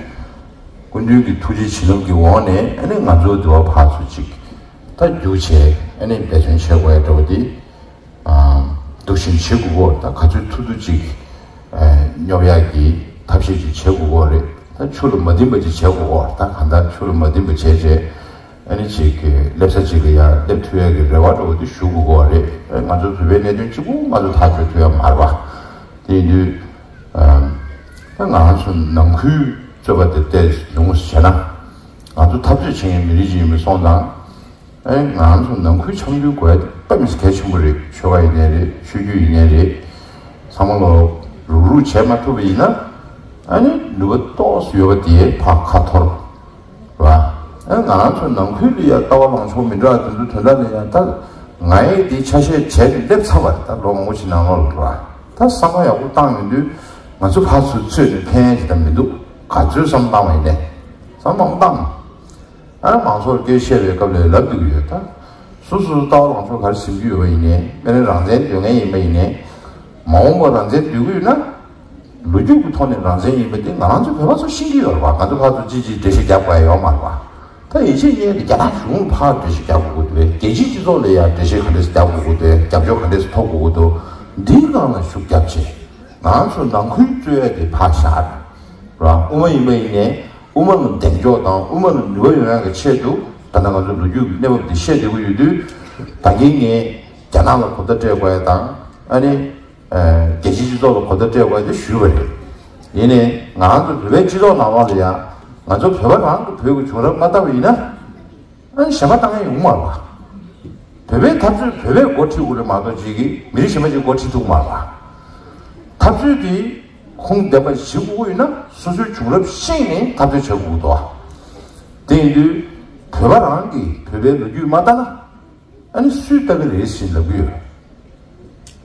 སྐུ་མདུན་གྱི་ཐུགས་རྗེ་བྱིན་རླབས་ཀྱི་འོག་ནས་ཨ་ནི་ང་ཚོ་འདི་བ་ཕར་ཚུར་ཅིག་ད་རྒྱུགས་བྱས་ཨ་ནི་འབད་བརྩོན་བྱེད་དགོས་ཡ་འདྲ་བོ་དེ། ཨ། འདུག་བཞིན་བྱེད་དགོས་གོ། ད་ག་ཚོད་ཐུབ་ཐུབ་ཅིག་ཨ། སྙོབ་ཡག་གི་ཐབས་ཤེས་ཅིག་བྱེད་དགོས་གོ་རེད། ད་ཆུ་ལ་མ་ལྡིང་བ་ཅིག་བྱེད་དགོས་གོ། ད་གང་ལྟར་ཆུ་ལ་མ་ལྡིང་བ་བྱས་བྱས། ཨ་ནི་ཅིག་གི་སླེབས་ས་ཅིག་གི་ཡར་སླེབས་ཐུབ་ཡག་གི་རེ་བ་འདྲ་བོ་དེ་ཞུ་དགོས་གོ་རེད། ཨ། ང་ཚོ་བོད་པའི་གནད་དོན་གཅིག་པུ་ང་ཚོ་ཐག་གཅོད་ཐུབ་ཡག་མ་རེད་པ། དེ་ཡིན་དུས། ཨ། ད་ང་རང་ཚོ་ནང་ཁུལ་རྩོད་པ་དེ་ཏོག་ཙམ་ཉུང་ངུ་བྱས་ན། ང་ཚོ་འཐབ་རྩོད་བྱེད་མཁན་མི་རིགས་ཅིག་ཡིན་པ་སོང་ཙང་། ཨེ། ང་རང་ཚོ་ནང་ཁུལ་འཆམ་མཐུན་དགོས་ཡ་དེ་དཔེ་མི་སྲིད་གལ་ཆེན་པོ་རེད། ཆོལ་ཁ་ཡིན་ནའི་རེད། ཆོས་བརྒྱུད་ཡིན་ནའི་རེད། ཚང་མ་ལོ་རུག་རུག་བྱས་མ་ཐུབ་པ་ཡིན་ན། ཨ་ནི་ནུས་པ་ཏོག་ཙམ་ཡོད་པ་དེ་ཕར་ཁ་འཐོར་བ། ཨེ། ང་རང་ཚོ་ནང་ཁུལ་ལ་ཡ་ལྟ་བ་ལངས་ཕྱོགས་མི་འདྲ་བ་དེ་ཚོ་དོན་དག་ལ་ཡ་ད་ང་ཡི་དེ་ཆ་ཤས་བྱས་ཏེ་སླེབས་ཚར་བ་རེད། ད་ལོ་མང་པོ་ཞིག་ནང་ལོགས་ལ་རེད་བ། ད་བསམ་བློ་ཡག་པོ་བཏང་ཡོང་དུས་ང་ཚོ་ཕར་ཚུར་ཚོས་ནས་ཕན་ཡ་ཅིག་ད་མི་འདུག་ག་ཚོད་བསམ་བཏང་བ་ཡིན་ནའི་བསམ་བློ་བཏང་། ཨ། མང་ཚོགས་སྐད་བཤད་པའི་སྐབས་ལ་ལབ་འདུག་ཡོད་ད། སོ་སོ་ལྟ་བ་ལངས་ཕྱོགས་ག་རེ་ཟིན་གྱི་ཡོད་པ་ཡིན་ནའི། དཔེར་ན་རང་བཙན་འདོད་མཁན་ཡིན་པ་ཡིན་ནའི། མ་འོངས་པར་རང་བཙན་འདོད་ཀྱི་ཡོད་ན། ལོ་རྒྱུས་ཀྱི་ཐོག་ནས་རང་བཙན་ཡིན་པ་དེ་ང་རང་ཚོ་བོད་པ་ཚོ་ཤེས་ཀྱི་ཡོད་རེད་བ། ང་ཚོ་ཕར་ཚུར་ཅིག་ཅིག་འགྲེལ་བཤད་རྒྱབ་དགོས་ཡ་ཡོད་མ་རེད་བ། ད་ཡིན་གཅིག་མིན་གཅིག་རྒྱ་ནག་གཞུང་ལ་ཕར་འགྲེལ་བཤད་རྒྱབ་དགོས་ཀྱི་འདུག་རྒྱལ་སྤྱིའི་སྤྱི་ཚོགས་ལ་ཡ་འགྲེལ་བཤད་ག་འདྲས་སེ་རྒྱབ་དགོས་ཀྱི་འདུག་རྒྱབ་སྐྱོར་ག་འདྲས་སེ་ཐོབ་དགོས་ཀྱི་འདུག་འདིའི་སྒང་ལ་ཤུགས་རྒྱབ་བྱས། ང་རང་ཚོ་ནང་ཁུལ་རྩོད་ཡ་དེ་ཕར་བཞག་ར། དབུ་མ་ཡིན་པ་ཡིན་ནའི་དབུ་མ་ལ་གདེང་འཇོག་དང་དབུ་མ་ལ་ནུས་པ་ཡོང་ཡག་གི་ཆེད་དུ། ད་ལྟ་ང་ཚོ་ལོ་རྒྱུས་ཀྱི་གནས་བབ་འདི་བཤད་བསྡད་ཀྱི་ཡོད་དུས། ད་གིན་ངས་ རྒྱ་ནག་ལ་གོ་བརྡ་སྤྲད་དགོས་ཡ་དང་། ཨ་ནི་རྒྱལ་སྤྱིའི་སྤྱི་ཚོགས་ལ་གོ་བརྡ་སྤྲད་དགོས་ཡ་དེ་ཞུས་པ་རེད། ཡིན་ནའི་ང་ཚོ་བོད་པའི་སྤྱི་ཚོགས་ནང་ལོགས་ལ་ཡང་ང་ཚོ་བོད་པ་རང་གི་བོད་ཀྱི་བྱུང་རབས་མ་བལྟ་བ་ཡིན་ན། ཨ་ནི་གཞན་པ་བལྟ་མཁན་ཡོང་མ་རེད་པ། བོད་པའི་འཐབ་རྩོད་བོད་པས་འགོ་ཁྲིད་དགོས་རེད་མ་གཏོགས་ཅིག་གིས་མི་རིགས་གཞན་པ་ཅིག་འགོ་ཁྲིད་ཐུབ་མ་རེད་པ། འཐབ་རྩོད་དེ་ཁུངས་ལྡན་པ་ཞིག་དགོས་ཡོད་ན་སོ་སོའི་བྱུང་རབས་ཤེས་ནས་འཐབ་རྩོད་བྱ་དགོས་འདུག་པ། དེ་ཡིན་དུས་བོད་པ་རང་གིས་བོད་པའི་ལོ་རྒྱུས་མ་བལྟ་ན། ཨ་ནི་སུས་ལྟ་གི་རེད་ཟེར་ལབ་གི་ཡོད།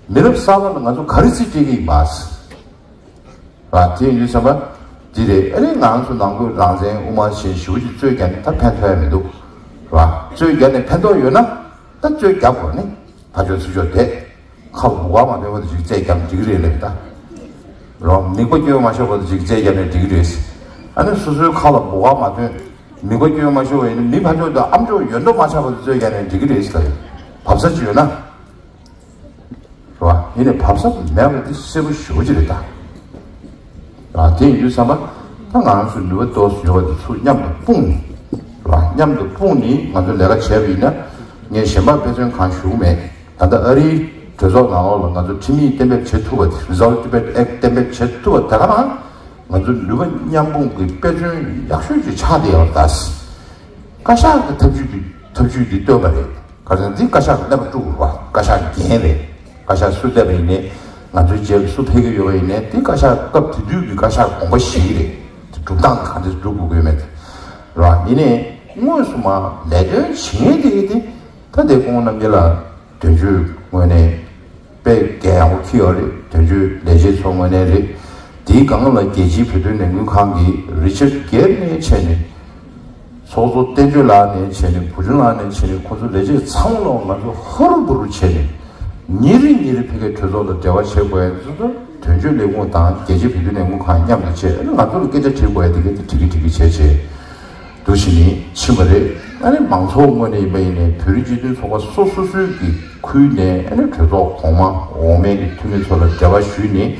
མི་རབས་གསར་པ་ལ་ང་ཚོ་ག་རེ་རྩིས་སྤྲད་ཀྱི་ཡིན་པ། ར་དེ་ཡིན་དུས་ཙམ་པ་འདི་རེད། ཨ་ནི་ང་ཚོ་ནང་ཁུལ་རང་བཙན་དབུ་མ་ཞེས་ཞུ་རྒྱུ་རྩོད་རྒྱག་ནས་ད་ཕན་ཐོགས་ཡ་མི་འདུག་ར། རྩོད་རྒྱག་ནས་ཕན་ཐོགས་ཡོད་ན་ད་རྩོད་རྒྱག་དགོས་ནི་ཕར་ཕྱོགས་ཚུར་ཕྱོགས་དེ། ཁ་ལ་འབུ་ག་མ་ཐོན་བར་དུ་ཅིག་རྩོད་རྒྱབ་འགྲིག་གི་རེད་ལབ་ད། རོ་མིག་པ་སྐྱོན་མ་ཤོར་བར་དུ་ཅིག་རྩོད་རྒྱབ་ནས་འགྲིག་གི་རེད། ཨ་ནི་སོ་སོའི་ཁ་ལ་འབུ་ག་མ་ཐོན། མིག་པ་སྐྱོན་མ་ཤོར་བ་ཡིན་ན་མི་ཕར་ཕྱོགས་དང་ཨ་མཆོག་ཡོད་མདོག་མ་ཆགས་བར་དུ་རྩོད་རྒྱབ་ནས་འགྲིག་གི་རེད་ལབ། བབས་ས་ཅིག་ཡོད་ན། རོ་ཡིན་ནས་བབས་ས་མེད་པ་འདི་གསལ་པོ་ཞེ་པོ་ཅིག་རེད་ད། ར་དེ་ཡིན་དུས་ཙམ་པ་ད་ང་རང་ཚོ་ནུས་པ་ཏོག་ཙམ་ཡོད་པ་འདི་ཚུར་མཉམ་དུ་སྤུངས་ནས། ར་མཉམ་དུ་སྤུངས་ནས་ང་ཚོ་ལས་ཀ་བྱས་པ་ཡིན་ན་ངས་གཞན་པ་དཔེ་མཚོན་གང་ཞུ་གི་མེད། ད་ལྟ་ཨ་རིའི་གྲོས་ཚོགས་ནང་ལོགས་ལ་ང་ཚོ་ཁྲིམས་ཡིག་གཏན་འབེབས་བྱེད་ཐུབ་པ་དེ། Resolve Tibet Act གཏན་འབེབས་བྱེད་ཐུབ་པ་དེ་ག་རང་ང་ཚོ་ནུས་པ་མཉམ་སྤུངས་ཀྱི་དཔེ་མཚོན་ཡག་ཤོས་ཅིག་ཆགས་བསྡད་ཡོད་རེད་ད། བཀའ་ཤག་གི་ཐབས་ཇུས་དེ་ཐབས་ཇུས་དེ་བཏོན་པ་རེད། ག་རེ་ཟེར་ན་འདི་བཀའ་ཤག་གི་གནས་པ་དཀྲུག་དགོས་པ། བཀའ་ཤག་འགན་རེད། བཀའ་ཤག་སུ་བསྡད་པ་ཡིན་ནའི་ང་ཚོའི་རྗེས་ལ་སུ་ཕེབས་ཀྱི་ཡོད་པ་ཡིན་ནའི་དེ་བཀའ་ཤག་སྐབས་དེ་དུས་ཀྱི་བཀའ་ཤག་དགོངས་པ་བཞེས་ཀྱི་རེད། དེ་སྒྲུབ་སྟངས་དེ་ག་འདྲས་སྒྲུབ་དགོས་ཀྱི་ཡོད་མེད་དེ། ར་ཡིན་ནའི་དངོས་སུ་མ་ལས་དོན་བྱེད་མཁན་དེ་གི་དེ་ད་དེ་སྐུ་ངོ་རྣམ་རྒྱལ་ལགས་དོན་གཅོད་ངོས་ནས་དཔེ་འགན་ཡག་པོ་འཁྱེར་ཡོད་རེད། དོན་གཅོད་ལས་བྱེད་ཚོ་ངོས་ནས་རེད། དེའི་སྒང་ལ་རྒྱལ་སྤྱིའི་བོད་དོན་ལས་འགུལ་ཁང་གི་རི་ཆར་གེར་ནས་བྱས་ནས། ཚོགས་གཙོ་བསྟན་ཆོས་ལགས་ནས་བྱས་ནས་བུ་ཆུང་ལགས་ནས་བྱས་ནས་ཁོ་ཚོ་ལས་བྱེད་ཚང་མ་ལོག་ང་ཚོ་ཧ་རུ་བུ་རུ་བྱས་ནས་ཉིན་རེ་ཉིན་རེ་ཕ་གིའི་གྲོས་ཚོགས་ལ་འབྲེལ་བ་བྱེད་དགོས་ཡ་ཚོ་དོན་གཅོད་ལས་ཁུངས་དང་རྒྱལ་སྤྱིའི་བོད་དོན་ལས་འགུལ་ཁང་མཉམ་དུ་བྱས། ཨ་ནི་ང་ཚོ་ལ་སྐད་ཆ་དྲིས་དགོས་ཡ་དེ་ག་དེ་དྲི་གི་དྲི་གི་བྱས་བྱས་འདུག་བྱས་ནས་ཕྱིན་པ་རེད། ཨ་ནི་མང་ཚོགས་ངོས་ནས་ཡིན་པ་ཡིན་ནའི་བོད་རིགས་སྤྱི་མཐུན་ཚོགས་པ་སོ་སོ་སོའི་གི་ཁུལ་ནས་ཨ་ནི་གྲོས་ཚོགས་གོང་མ་འོག་མའི་གི་འཐུས་མི་ཚོ་ལ་འབྲེལ་བ་ཞུས་ནས་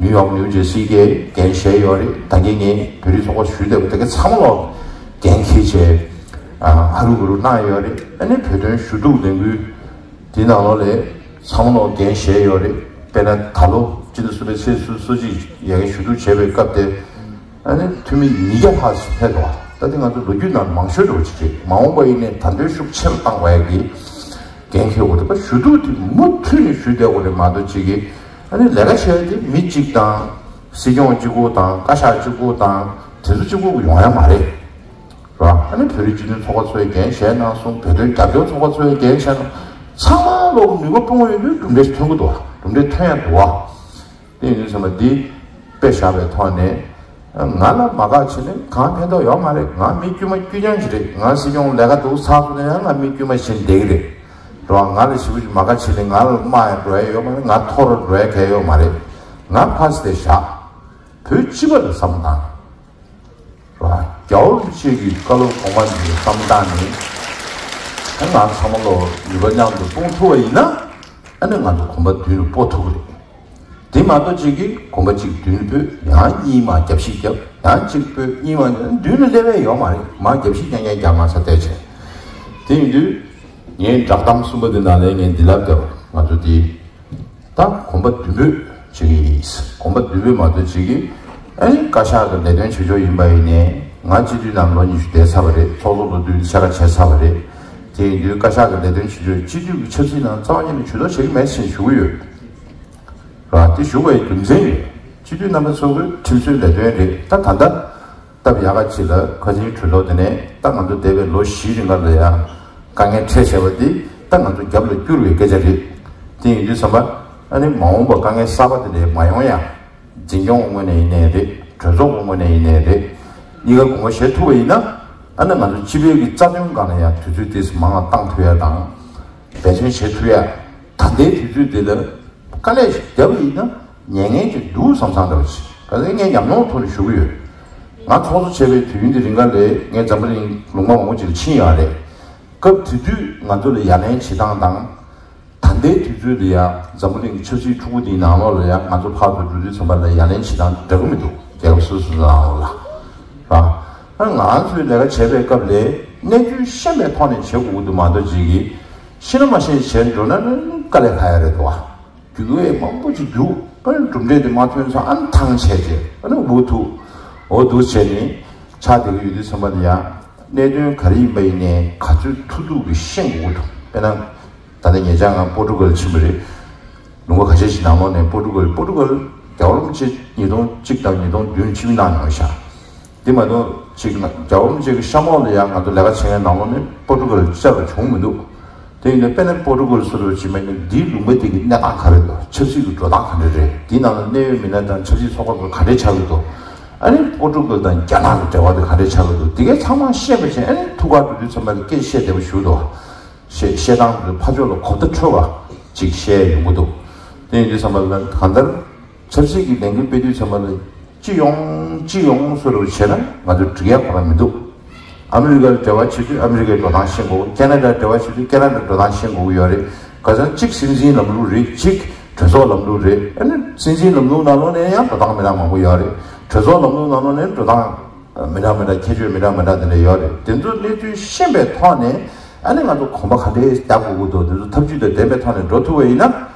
ནིའུ་ཡོག་ནིའུ་ཇར་སི་གི་འགན་བཞེས་ཡོད་རེད། ད་གིན་ངས་བོད་རིགས་ཚོགས་པ་ཞུས་བསྡད་པ་དེ་ག་ཚང་མ་ལོག་འགན་འཁྱེར་བྱས། ཨ་ཧ་རུ་བུ་རུ་གནང་ཡོད་རེད། ཨ་ནི་བོད་དོན་ཞུ་གཏུག་ལས་འགུལ་དེ་ནང་ལོགས་ལ་ཚང་མ་ལོག་འགན་བཞེས་ཡོད་རེད། དཔེར་ན་ད་ལོ་སྤྱི་ཟླ་གསུམ་པའི་ཚེས་སོ་སོ་ཅིག་ཡ་གི་ཞུ་གཏུག་བྱས་པའི་སྐབས་དེ་ཨ་ནི་འཐུས་མི་ཉིས་བརྒྱ་ལྷག་ཙམ་ཕེབས་འདུག་ད་དེ་ང་ཚོ་ལོ་རྒྱུས་ནང་མང་ཤོས་འགྲོ་ཅིག་རེད། མ་འོངས་པ་ཡིན་ནའི་ད་འདོད་ཤུགས་ཆེ་རུ་བཏང་དགོས་ཡ་གི་འགན་འཁྱེར་དགོས་འདུག་ཞུ་གཏུག་དེ་མུ་མཐུད་ནས་ཞུས་བསྡད་དགོས་རེད་མ་གཏོགས་ཅིག་གི་ཨ་ནི་ལས་ཀ་བྱས་ཏེ་མི་གཅིག་དང་སྲིད་སྐྱོང་གཅིག་པུ་དང་བཀའ་ཤག་གཅིག་པུ་དང་དེ་ཚོ་གཅིག་པུ་ཡོང་ཡ་མ་རེད། ར་ཨ་ནི་བོད་རིགས་སྤྱི་མཐུན་ཚོགས་པ་ཚོས་འགན་བཞེས་གནང་སོང་། བོད་དོན་རྒྱབ་སྐྱོར་ཚོགས་པ་ཚོས་འགན་བཞེས་གནང་། ཚང་མ་ལོག་ནུས་པ་སྤུངས་ཡོང་དུས་གྲུབ་འབྲས་ཐོན་གི་འདུག་གྲུབ་འབྲས་ཐོན་ཡ་འདུག་དེ་ཡིན་དུས་ཙམ་པ་འདི་དཔེ་བཞག་པའི་ཐོག་ནས་ང་ལ་མ་དགའ་བྱས་ནས་གང་ཕན་ཐོགས་ཡོད་མ་རེད། ང་མི་དཀྱུས་མ་དཀྱུས་རྐྱང་ཞིག་རེད། ང་སྲིད་སྐྱོང་ལས་ཀ་འདུག་ཚར་སོང་ན་ཡང་ང་མི་དཀྱུས་མ་བྱས་ནས་བསྡད་ཀྱི་རེད། ར་ང་ལ་ཞེ་པོ་ཅིག་མ་དགའ་བྱས་ནས་ང་ལ་དམའ་ཡ་འགྲོ་ཡ་ཡོད་མ་རེད། ང་མཐོ་རུ་འགྲོ་ཡ་གང་ཡང་ཡོད་མ་རེད། ང་ཕར་ཙམ་དེ་བཞག་བོད་སྤྱི་པ་ལ་བསམ་བཏང་། ར། རྒྱལ་བ་རིན་པོ་ཆེ་གི་བཀའ་སློབ་དགོངས་པ་འདི་བསམ་བཏང་ནས། ད་ང་ཚང་མ་ལོ་ནུས་པ་མཉམ་དུ་སྤུངས་ཐུབ་པ་ཡིན་ན། ཨ་ནི་ང་ཚོ་གོམ་པ་མདུན་ལ་སྤོ་ཐུབ་ཀྱི་རེད། དེ་མ་གཏོགས་གཅིག་གིས་གོམ་པ་གཅིག་མདུན་ལ་སྤོས་ཡང་གཉིས་མར་རྒྱབ་བཤིག་རྒྱབ་ཡང་གཅིག་སྤོས་གཉིས་མར་མདུན་ལ་སླེབས་ཡ་ཡོད་མ་རེད། མར་རྒྱབ་བཤིག་རྐྱང་རྐྱང་རྒྱག་མ་ཚར་བལྟས་བྱས། དེ་ཡིན་དུས། ངའི་བསྒྲགས་གཏམ་གསུམ་པ་འདི་ནང་ལས་ངས་འདི་ལབ་བསྡད་པ་རེད། ང་ཚོ་འདི། ད་གོམ་པ་མདུན་སྤོས་བྱེད་ཀྱི་ཡིན། གོམ་པ་མདུན་སྤོས་མ་གཏོགས་བྱེད་ཀྱི། ཨ་ནི་བཀའ་ཤག་གི་ལས་དོན་བྱེད་ཕྱོགས་ཡིན་པ་ཡིན་ནའི་ང་སྤྱི་འཐུས་ནང་ལོ་ཉི་ཤུ་བསྡད་ཚར་བ་རེད། ཚོགས་གཙོ་ལོ་བདུན་ཤ་ཁ་བྱས་ཚར་བ་རེད། དེ་ཡིན་དུས་བཀའ་ཤག་གི་ལས་དོན་བྱེད་ཕྱོགས་སྤྱི་འཐུས་ཀྱི་ཆབ་སྲིད་ནང་རྩ་བ་ཉིད་ནས་ཇུས་གཏོགས་བྱེད་ཀྱི་མེད་ཟེར་ཞུ་གི་ཡོད། ར་དེ་ཞུ་བའི་རྒྱུ་མཚན་ཡོད། སྤྱི་འཐུས་རྣམ་པ་ཚོ་གི་ཁྲིམས་སྲོལ་ལས་དོན་རེད། ད་ད་ལྟ། སྟབས་ཡག་ག་ཅིག་ལ་ཁ་སང་གྲོས་ཚོགས་དེ་ནས་ད་ང་ཚོ་འདས་པའི་ལོ་བཞིའི་རིང་ལ་ཡང་དཀའ་ངལ་འཕྲད་བྱས་པ་འདི་ད་ང་ཚོ་རྒྱབ་ལ་བསྐྱུར་བའི་སྐད་ཆ་རེད། དེ་ཡིན་དུས་ཙམ་པ་ཨ་ནི་མ་འོངས་པ་དཀའ་ངལ་གསར་པ་དེ་འདྲ་མ་ཡོང་ཡ། འཛིན་སྐྱོང་ངོས་ནས་ཡིན་ནའི་རེད། གྲོས་ཚོགས་ངོས་ནས་ཡིན་ནའི་རེད། གཉིས་ཀ་དགོངས་པ་བཞེས་ཐུབ་པ་ཡིན་ན་ཨ་ནི་ང་ཚོ་སྤྱི་པའི་གི་རྩ་དོན་སྒང་ལ་ཡང་དུས་ཚོད་དེ་མང་བ་བཏང་ཐུབ་ཡ་དང་། འབད་བརྩོན་བྱེད་ཐུབ་ཡ། ད་ལྟའི་དུས་ཚོད་འདི་ལ། དཀའ་ལས་ཤིག་བརྒྱབ་ཡིན་ན་ཉན་མཁན་ཅིག་འདུག་བསམ་བསམ་འདྲ་བ་ཞིག་ག་ཚོད་ངས་ཉམས་མྱོང་ཐོག་ནས་ཞུ་གི་ཡོད། ང་ཚོགས་གཙོ་བྱས་པའི་དུས་ཡུན་འདི་རིང་ག་ལས་ངས་འཛམ་བུ་གླིང་ལུང་པ་མང་པོ་ཅིག་ལ་ཕྱིན་ཡོད་རེད། སྐབས་དེ་དུས་ང་ཚོ་ལ་ཡ་ལན་བྱེད་སྟངས་དང་། ད་ལྟའི་དུས་ཚོད་ལ་ཡ་འཛམ་བུ་གླིང་གི་ཆབ་སྲིད་འཁྲུག་པོ་འདིའི་ནང་ལོགས་ལ་ཡ་ང་ཚོ་ཕར་ཚུར་འགྲོ་དུས་ཙམ་པ་ལ་ཡ་ལན་བྱེད་སྟངས་འདྲ་གི་མི་འདུག་རྒྱལ་ཁབ་སོ་སོ་ནང་ལོགས་ལ། ར། ང་ཚོའི་ལས་ཀ་བྱེད་པའི་སྐབས་ལས་གནས་ཚུལ་ཤེས་པའི་ཐོག་ནས་བྱེད་དགོས་ཀྱི་འདུག་མ་གཏོགས་ཅིག་གིས། ཤེས་ན་མ་ཤེས་བྱས་འགྲོ་ན་ནི་དཀའ་ལས་ཁག་ཡ་རེད་དོ། རྒྱུག་ཡས་མང་པོ་ཅིག་རྒྱུག་ཨ་ནི་གྲུབ་འབྲས་དེ་མ་ཐོན་ཙང་ཨ་ནི་ཐང་ཆད་བྱས་ཨ་ནི་འུ་ཐུག་འོ་འདུག་བྱས་ནས་ཆགས་བསྡད་ཀྱི་ཡོད་དུས་ཙམ་པ་ལ་ཡ། གནད་དོན་ག་རེ་ཡིན་པ་ཡིན་ནའི་ག་ཚོད་ཐུབ་ཐུབ་ཀྱིས་ཤེས་དགོས་ཀྱི་འདུག་དཔེར་ན། ད་ལྟ་ཉེ་ཆར་ང་པོར་ཀྲུ་གལ་ཕྱིན་པ་རེད། ལུང་པ་ཁ་ཤས་ཤིག་ནང་ལོགས་ནས་པོར་ཀྲུ་གལ་པོར་ཀྲུ་གལ་རྒྱལ་བ་རིན་པོ་ཆེ་ཉིས་སྟོང་གཅིག་དང་ཉིས་སྟོང་བདུན་ཕྱིར་འབུད་གནང་མྱོང་ཤག་དེ་མ་གཏོགས་ཅིག་ན་རྒྱལ་བ་རིན་པོ་ཆེ་གི་གཤམ་འོག་ལ་ཡང་ང་ཚོ་ལས་ཀ་བྱེད་མཁན་ནང་ལོགས་ནས་པོར་ཀྲུ་གལ་བཅར་བ་བྱུང་མི་འདུག་དེ་ཡིན་ན་དཔེར་ན་པོར་ཀྲུ་གལ་སུ་རུ་བྱེད་མཁན་འདིའི་ལུང་པ་དེ་གི་གནས་སྟངས་ག་རེ་འདུག་ཆབ་སྲིད་ཀྱི་འགྲོ་སྟངས་ག་འདྲ་རེད། དེའི་ནང་ལ་གནད་ཡོད་མི་སྣ་དང་ཆབ་སྲིད་ཚོགས་པ་ཚོ་ག་འདྲས་ཆགས་ཀྱི་འདུག་ཨ་ནི་པོར་ཀྲུ་གལ་དང་རྒྱ་ནག་གི་འབྲེལ་བ་དེ་ག་འདྲས་ཆགས་ཀྱི་འདུག་དེ་གའི་ཚང་མ་ཤེས་པ་བྱས་ཨ་ནི་ཐུགས་ཁག་འགྲོ་དུས་ཙམ་པ་ལ་སྐད་བཤད་བདེ་པོ་ཞུ་འདུག་བཤད་བཤད་སྟངས་དེ་ཕར་ཕྱོགས་ལ་གོ་བརྡ་འཕྲོད་པ་ཅིག་བཤད་ཡོང་གི་འདུག་དེ་ཡིན་དུས་ཙམ་པ་ལ་གང་ལྟར་ཆབ་སྲིད་ཀྱི་ལས་འགུལ་སྤེལ་དུས་ཙམ་པ་ལ་སྤྱི་ཡོངས་སྤྱི་ཡོངས་སུ་རུ་བྱས་ན་ང་ཚོ་འགྲིག་ཡ་ཁོ་རང་མི་འདུག་ཨ་མི་རི་ཀར་འབྲེལ་བ་བྱེད་དུས་ཨ་མི་རི་ཀའི་འགྲོ་སྟངས་ཤེས་དགོས། ཁེ་ན་ཌར་འབྲེལ་བ་བྱེད་དུས་ཁེ་ན་ཌའི་འགྲོ་སྟངས་ཤེས་དགོས་ཀྱི་ཡོད་རེད། ག་ཚོད་གཅིག་སྲིད་འཛིན་ལམ་ལུགས་རེད། གཅིག་གྲོས་ཚོགས་ལམ་ལུགས་རེད། ཨ་ནི་སྲིད་འཛིན་ལམ་ལུགས་ནང་ལོགས་ནས་ཡང་འགྲོ་སྟངས་མི་འདྲ་མང་པོ་ཡོད་རེད། གྲོས་ཚོགས་ལམ་ལུགས་ནང་ལོགས་ནས་འགྲོ་སྟངས་མི་འདྲ་མི་འདྲ་ཁྱད་ཆོས་མི་འདྲ་མི་འདྲ་དེ་འདྲ་ཡོད་རེད། དེ་ཚོ་གནས་ཚུལ་ཤེས་པའི་ཐོག་ནས་ཨ་ནི་ང་ཚོ་གོམ་པ་ག་འདྲས་རྒྱག་དགོས་ཀྱི་འདུག་དེ་ཚོ་ཐབས་ཇུས་དང་ལྡན་པའི་ཐོག་ནས་འགྲོ་ཐུབ་པ་ཡིན་ན་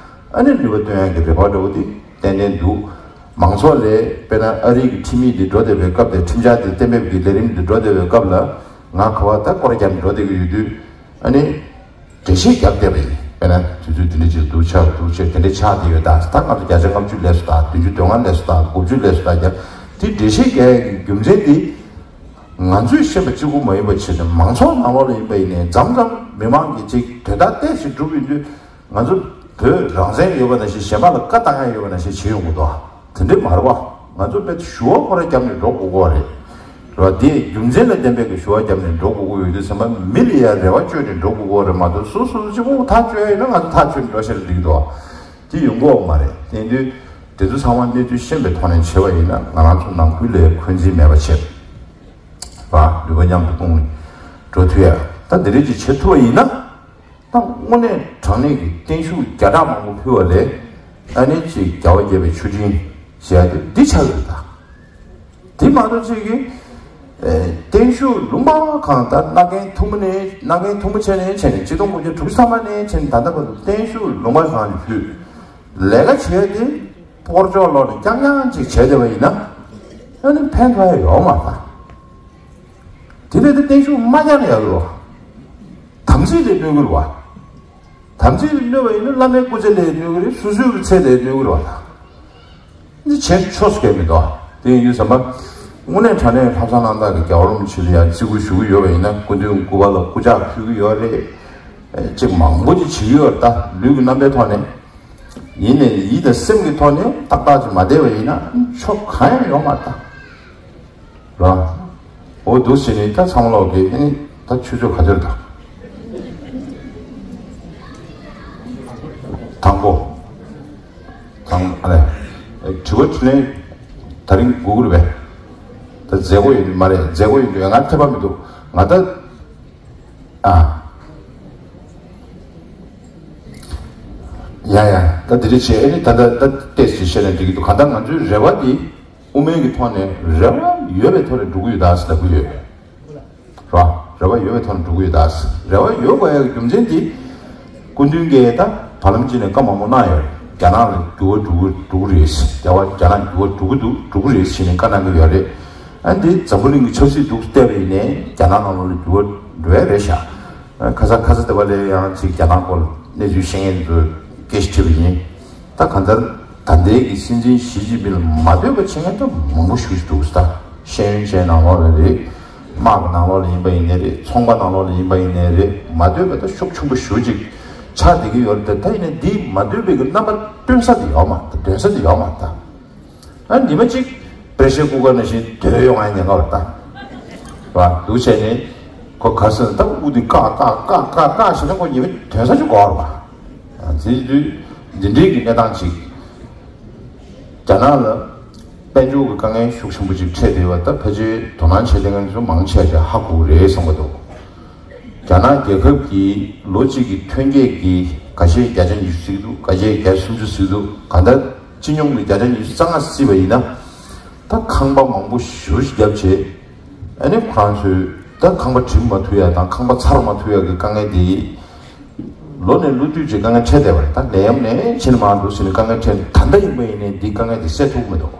ཨ་ནི་ནུས་པ་བཏོན་ཡག་གི་རེ་བ་འདྲ་བོ་དེ་ཏན་ཏན་འདུག་མང་ཚོགས་ལས་དཔེར་ན་ཨ་རིའི་གི་ཁྲིམས་ཡིག་འདི་འགྲོ་བསྡད་པའི་སྐབས་དེ་ཁྲིམས་འཆར་འདི་གཏན་འབེབས་ཀྱི་ལས་རིམ་འདི་འགྲོ་བསྡད་པའི་སྐབས་ལ་ང་ག་བ་ད་སྐོར་རྒྱབ་འགྲོ་བསྡད་ཀྱི་ཡོད་དུས་ཨ་ནི། འགྲེལ་བཤད་རྒྱབ་བསྡད་པ་ཡིན། དཔེར་ན་དུས་ཚོད་འདི་འདྲ་ཅིག་འདུག་ཆགས་འདུག་ཆགས་དེ་འདྲ་ཆགས་བསྡད་ཡོད། ད་ད་ང་ཚོ་བརྒྱ་ཆ་ལྔ་བཅུ་ལས་སུ་དང་བདུན་ཅུ་དོན་ལྔ་ལས་སུ་དང་དགུ་བཅུ་ལས་སུ་དང་རྒྱབ་དེ་འགྲེལ་བཤད་རྒྱག་ཡག་གི་རྒྱུ་མཚན་དེ་ང་ཚོས་ཤེས་པ་གཅིག་པུ་མ་ཡིན་པ་བྱས་ནས་མང་ཚོགས་ནང་ལོགས་ལ་ཡིན་པ་ཡིན་ནའི་མཚམས་མཚམས་མི་མང་གིས་ཅིག་དོན་དག་ཏོག་ཙམ་སྒྲུབ་ཡོང་དུས་ང་ཚོ་བོད་རང་བཙན་ཡོད་པ་ནང་བཞིན་གཞན་པ་ལ་བཀའ་བཏང་ཡག་ཡོད་པ་ནང་བཞིན་བྱེད་ཡོང་གི་འདུག་དེ་འདྲས་མ་རེད་པ། ང་ཚོ་དཔེ་ཞུ་བ་ཁོ་རང་བརྒྱབ་ནས་འགྲོ་དགོས་ཀྱི་རེད། རེད་བ། དེ་རྒྱུ་མཚན་ལ་བརྟེན་པའི་གི་ཞུ་བ་བརྒྱབ་ནས་འགྲོ་དགོས་ཀྱི་ཡོད་དུས་ཙམ་པ་མི་ལ་ཡང་རེ་བ་བཅོལ་ནས་འགྲོ་དགོས་ཀྱི་རེད་མ་གཏོགས་སོ་སོ་གཅིག་པོ་ཐག་གཅོད་ཡིན་ན་ང་ཚོ་ཐག་གཅོད་འགྲོ་ཤེས་རེད་འགྲིག་འདུག་དེ་ཡོང་གི་ཡོད་མ་རེད། དེ་དུས་དེ་ཚོ་ཚང་མ་གནས་ཚུལ་ཤེས་པའི་ཐོག་ནས་བྱས་པ་ཡིན་ན་ང་རང་ཚོ་ནང་ཁུལ་ལ་འཁོན་འཛིན་མེད་པ་བྱེད་པ་ནུས་པ་མཉམ་དུ་སྤུངས་ནས་འགྲོ་ཐུབ་ཡ། ད་འདི་འདྲས་ཅིག་བྱེད་ཐུབ་པ་ཡིན་ན། ད་དངོས་གནས་དྲང་གནས་ཀྱི་བརྟན་བཞུགས་བརྒྱ་ཕྲག་མང་པོ་ཕུལ་བ་ལས་ཨ་ནི་ཅིག་རྒྱལ་བ་དགྱེས་པའི་མཆོད་སྤྲིན་ཞེས་ཏེ་འདི་ཆགས་ཡོད་ད། དེ་མ་གཏོགས་ཅིག་གི་ཨེ་བརྟན་བཞུགས་ལུང་པ་གང་ལྟར་མནའ་གན་ཐུང་མ་ནས་མནའ་གན་ཐུང་མ་བྱས་ནས་བྱས་ནས་ཆིག་སྟོང་དགུ་བརྒྱ་དྲུག་ཅུ་ཐམ་པ་ནས་བྱས་ནས་ད་ལྟ་བར་དུ་བརྟན་བཞུགས་ལུང་པ་གང་ནས་ཕུལ། ལས་ཀ་བྱས་ཏེ་སྤོར་ཆོག་ལོག་ནས་རྐྱང་རྐྱང་ཅིག་བྱས་བསྡད་པ་ཡིན་ན་ཨ་ནི་ཕན་ཐོགས་ཡ་ཡོད་མ་རེད་ད། དེ་ལས་དེ་བརྟན་བཞུགས་མ་རྒྱག་ན་ཡག་གི་རེད་བ། དམ་ཚིག་ལས་གནོད་གི་རེད་བ། དམ་ཚིག་ལས་གནོད་པ་ཡིན་ན་བླ་མའི་སྐུ་ཚེ་ལས་གནོད་གི་རེད། སོ་སོའི་ཚེ་ལས་གནོད་གི་རེད་བ། འདི་བྱེད་ཆོག་སྐད་མི་འདུག་དེ་ཡིན་དུས་ཙམ་པ་དངོས་གནས་དྲང་གནས་ལྷག་བསམ་རྣམ་དག་གི་རྒྱལ་བ་རིན་པོ་ཆེ་ལ་ཡང་བརྩི་བཀུར་ཞུ་གི་ཡོད་པ་ཡིན་ན་སྐུ་མདུན་སྐུ་པར་ལ་སྐུ་ཕྱག་ཕུལ་གི་ཡོད་རེད། ཅིག་མང་པོ་ཅིག་བྱེད་ཀྱི་ཡོད་རེད། ད་ལུས་ཀྱི་རྣམ་པའི་ཐོག་ནས་ཡིན་ནའི་ཡིད་དང་སེམས་ཀྱི་ཐོག་ནས་ཏག་ཏག་ཅིག་མ་བསྡད་པ་ཡིན་ན་ཕྱོགས་གང་ཡང་ཡོད་མ་རེད་ད། ར། འོ་འདུག་ཟེར་ནས་ད་ཚང་མ་ལོག་གི་ཨ་ནི་ད་ཆུ་ཚོད་ག་ཚོད་དང་། དང་པོ། དང་ཨ་ལས། དྲི་བ་དྲིས་ལན་ད་རིང་དགོས་ཀྱི་རེད་པས། ད་མཛད་སྒོ་ཡོད་དུས་མ་རེད། མཛད་སྒོ་ཡོད་དུས་ང་འཐད་པ་མི་འདུག་ང་ད། ཨ། ཡ་ཡ་ད་འདི་འདྲ་བྱས་ཨ་ནི་ད་ད་ད་ཏོག་ཙམ་བཤད་ན་འགྲིག་གི་འདུག་གང་ལྟར་ང་ཚོའི་རེ་བ་འདི། དབུ་མའི་གི་ཐོག་ནས་རེ་བ་ཡོད་པའི་ཐོག་ནས་འགྲོ་གི་ཡོད་ད་ཟེར་ལབ་གི་ཡོད། ར། རེ་བ་ཡོད་པའི་ཐོག་ནས་འགྲོ་གི་ཡོད་ད་ཟེར། རེ་བ་ཡོད་དགོས་ཡག་གི་རྒྱུ་མཚན་དེ། སྐུ་མདུན་གྱིས་ད་བར་ལམ་གཅིག་ནས་བཀའ་མང་པོ་གནང་ཡོད། རྒྱ་ནག་ལ་འགྱུར་བ་འགྲོ་གི་འགྲོ་གི་རེད་ཟེར། རྒྱ་བ་རྒྱ་ནག་འགྱུར་བ་འགྲོ་གི་འདུག་འགྲོ་གི་རེད་ཟེར་ནས་བཀའ་གནང་གི་ཡོད་རེད། ཨ་འདི་འཛམ་བུ་གླིང་གི་ཆབ་སྲིད་འདུག་བལྟས་པ་ཡིན་ནའི་རྒྱ་ནག་ནང་ལོགས་ལ་འགྱུར་བ་འགྲོ་ཡ་རེད་ཤག་ཁ་ས་ཁ་ས་དེ་བ་ལས་ཡང་ཅིག་རྒྱ་ནག་སྐོར་གནས་ཚུལ་ཤེས་མཁན་ཚོས་སྐད་ཆ་དྲིས་པ་ཡིན། ད་གང་ལྟར་ད་ལྟའི་གི་སྲིད་འཛིན་ཞི་ཅིན་ཕིང་ལ་མ་འདོད་པ་བྱེད་མཁན་ད་མང་པོ་ཞིག་འདུག་ད་ཤེས་ཡོན་ཅན་ནང་ལོགས་ལ་རེད། དམག་གི་ནང་ལོགས་ལ་ཡིན་པ་ཡིན་ནའི་རེད། ཚོང་པ་ནང་ལོགས་ལ་ཡིན་པ་ཡིན་ནའི་རེད། མ་འདོད་པ་ད་ཤུགས་ཆེན་པོ་ཞེ་པོ་ཅིག་ཆགས་བསྡད་ཀྱི་ཡོད་རེད། ད་ད་ཡིན་ནའི་འདི་མ་འདོད་པའི་གི་རྣམ་པ་སྟོན་ས་དེ་ཡོད་མ་རེད། འདོན་ས་དེ་ཡོད་མ་རེད་ད། ཨ་ཉི་མ་གཅིག་པེ་ཤར་ཀུ་ཀར་ནང་བཞིན་དོན་ཡོང་ང་ཉེན་ཁ་བར་ད། བ་འདུག་བྱས་ནས་ཁོ་ག་སོང་ད་དབུ་དེ་བཀག་བཀག་བཀག་བཀག་བཀག་བྱས་ན་ཁོ་ཉི་མ་དོན་ས་ཅིག་གོ་བར་བ། དེ་དུས་འདི་འདྲའི་གི་གནས་སྟངས་ཅིག་རྒྱ་ནག་ལ་དཔལ་འབྱོར་གྱི་དཀའ་ངལ་ཤུགས་ཆེན་པོ་ཅིག་འཕྲད་བསྡད་པ་ད་ཕལ་ཆེར་དོ་སྣང་བྱེད་མཁན་ཚོ་མང་ཆེ་ཆེ་ཧ་གོ་གི་རེད་བསམ་གྱི་འདུག་རྒྱ་ནག་རྒྱལ་ཁབ་ཀྱི་ལོ་གཅིག་གི་ཐོན་སྐྱེད་ཀྱི་འགའ་ཤས་བརྒྱ་ཆ་ཉི་ཤུ་ཟིན་འདུག་འགའ་ཤས་བརྒྱ་ཆ་སུམ་ཅུ་ཟིན་འདུག་གང་ལྟར་སྤྱི་ཡོངས་ཀྱི་བརྒྱ་ཆ་ཉི་ཤུ་རྩ་ལྔ་བརྩིས་པ་ཡིན་ན། ད་ཁང་པ་མང་པོ་ཞེ་པོ་ཞིག་བརྒྱབ་བྱས། ཨ་ནི་ཁོ་རང་ཚོས་ད་ཁང་པ་འགྲིམ་མ་ཐུབ་ཡ་དང་ཁང་པ་ཚར་མ་ཐུབ་ཡ་གི་དཀའ་ངལ་དེ། ལོ་ནས་ལོ་དུས་ཀྱི་དཀའ་ངལ་འཕྲད་བསྡད་པ་རེད། ད་ནད་ཡམས་ནས་ཕྱིན་མ་འདུག་ཟེར་ནས་དཀའ་ངལ་འཕྲད། ད་ལྟ་ཡིན་པ་ཡིན་ནའི་འདིའི་དཀའ་ངལ་དེ་སེལ་ཐུབ་མི་འདུག་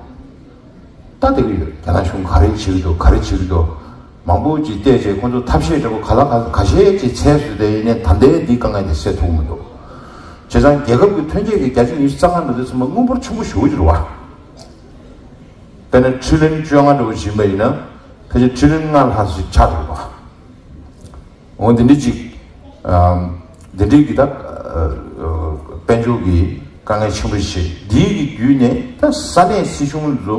ད་དེ་གི་ཡོད། རྒྱ་ནག་གཞུང་ག་རེ་བྱེད་ཀྱི་འདུག་ག་རེ་བྱེད་ཀྱི་འདུག་མང་པོ་ཅིག་བལྟས་རྗེས་ཁོང་ཚོ་ཐབས་ཤེས་འདྲ་པོ་ག་ལ་ག་ཁ་ཤས་ཅིག་འཚོལ་བཟོས་ཏེ་ཡིན་ནའི་ད་ལྟའི་འདིའི་དཀའ་ངལ་དེ་སེལ་ཐུབ་མི་འདུག་བྱས་ཙང་རྒྱལ་ཁབ་ཀྱི་ཐོན་སྐྱེད་ཀྱི་བརྒྱ་ཆ་ཉི་ཤུ་རྩ་ལྔ་འདྲ་དེ་ཚང་མ་དངུལ་འབོར་ཆེན་པོ་ཞེ་པོ་ཅིག་རེད་བ། དཔེར་ན་ཁྲི་ལན་བཅོ་ལྔ་འདྲ་པོ་ཟིན་པ་ཡིན་ན་ཕལ་ཆེར་ཁྲི་ལན་ལྔ་ལྷག་ཞིག་ཆགས་འགྲོ་བ། འོ་འདི་འདྲ་ཅིག་ཨམ། འདི་འདྲའི་གི་ད་ཨ་ཨ་དཔལ་འབྱོར་གྱི་དཀའ་ངལ་ཆེན་པོ་ཞིག་འདིའི་གི་བརྒྱུད་ནས་ད་ས་གནས་སྲིད་གཞུང་ཚོ་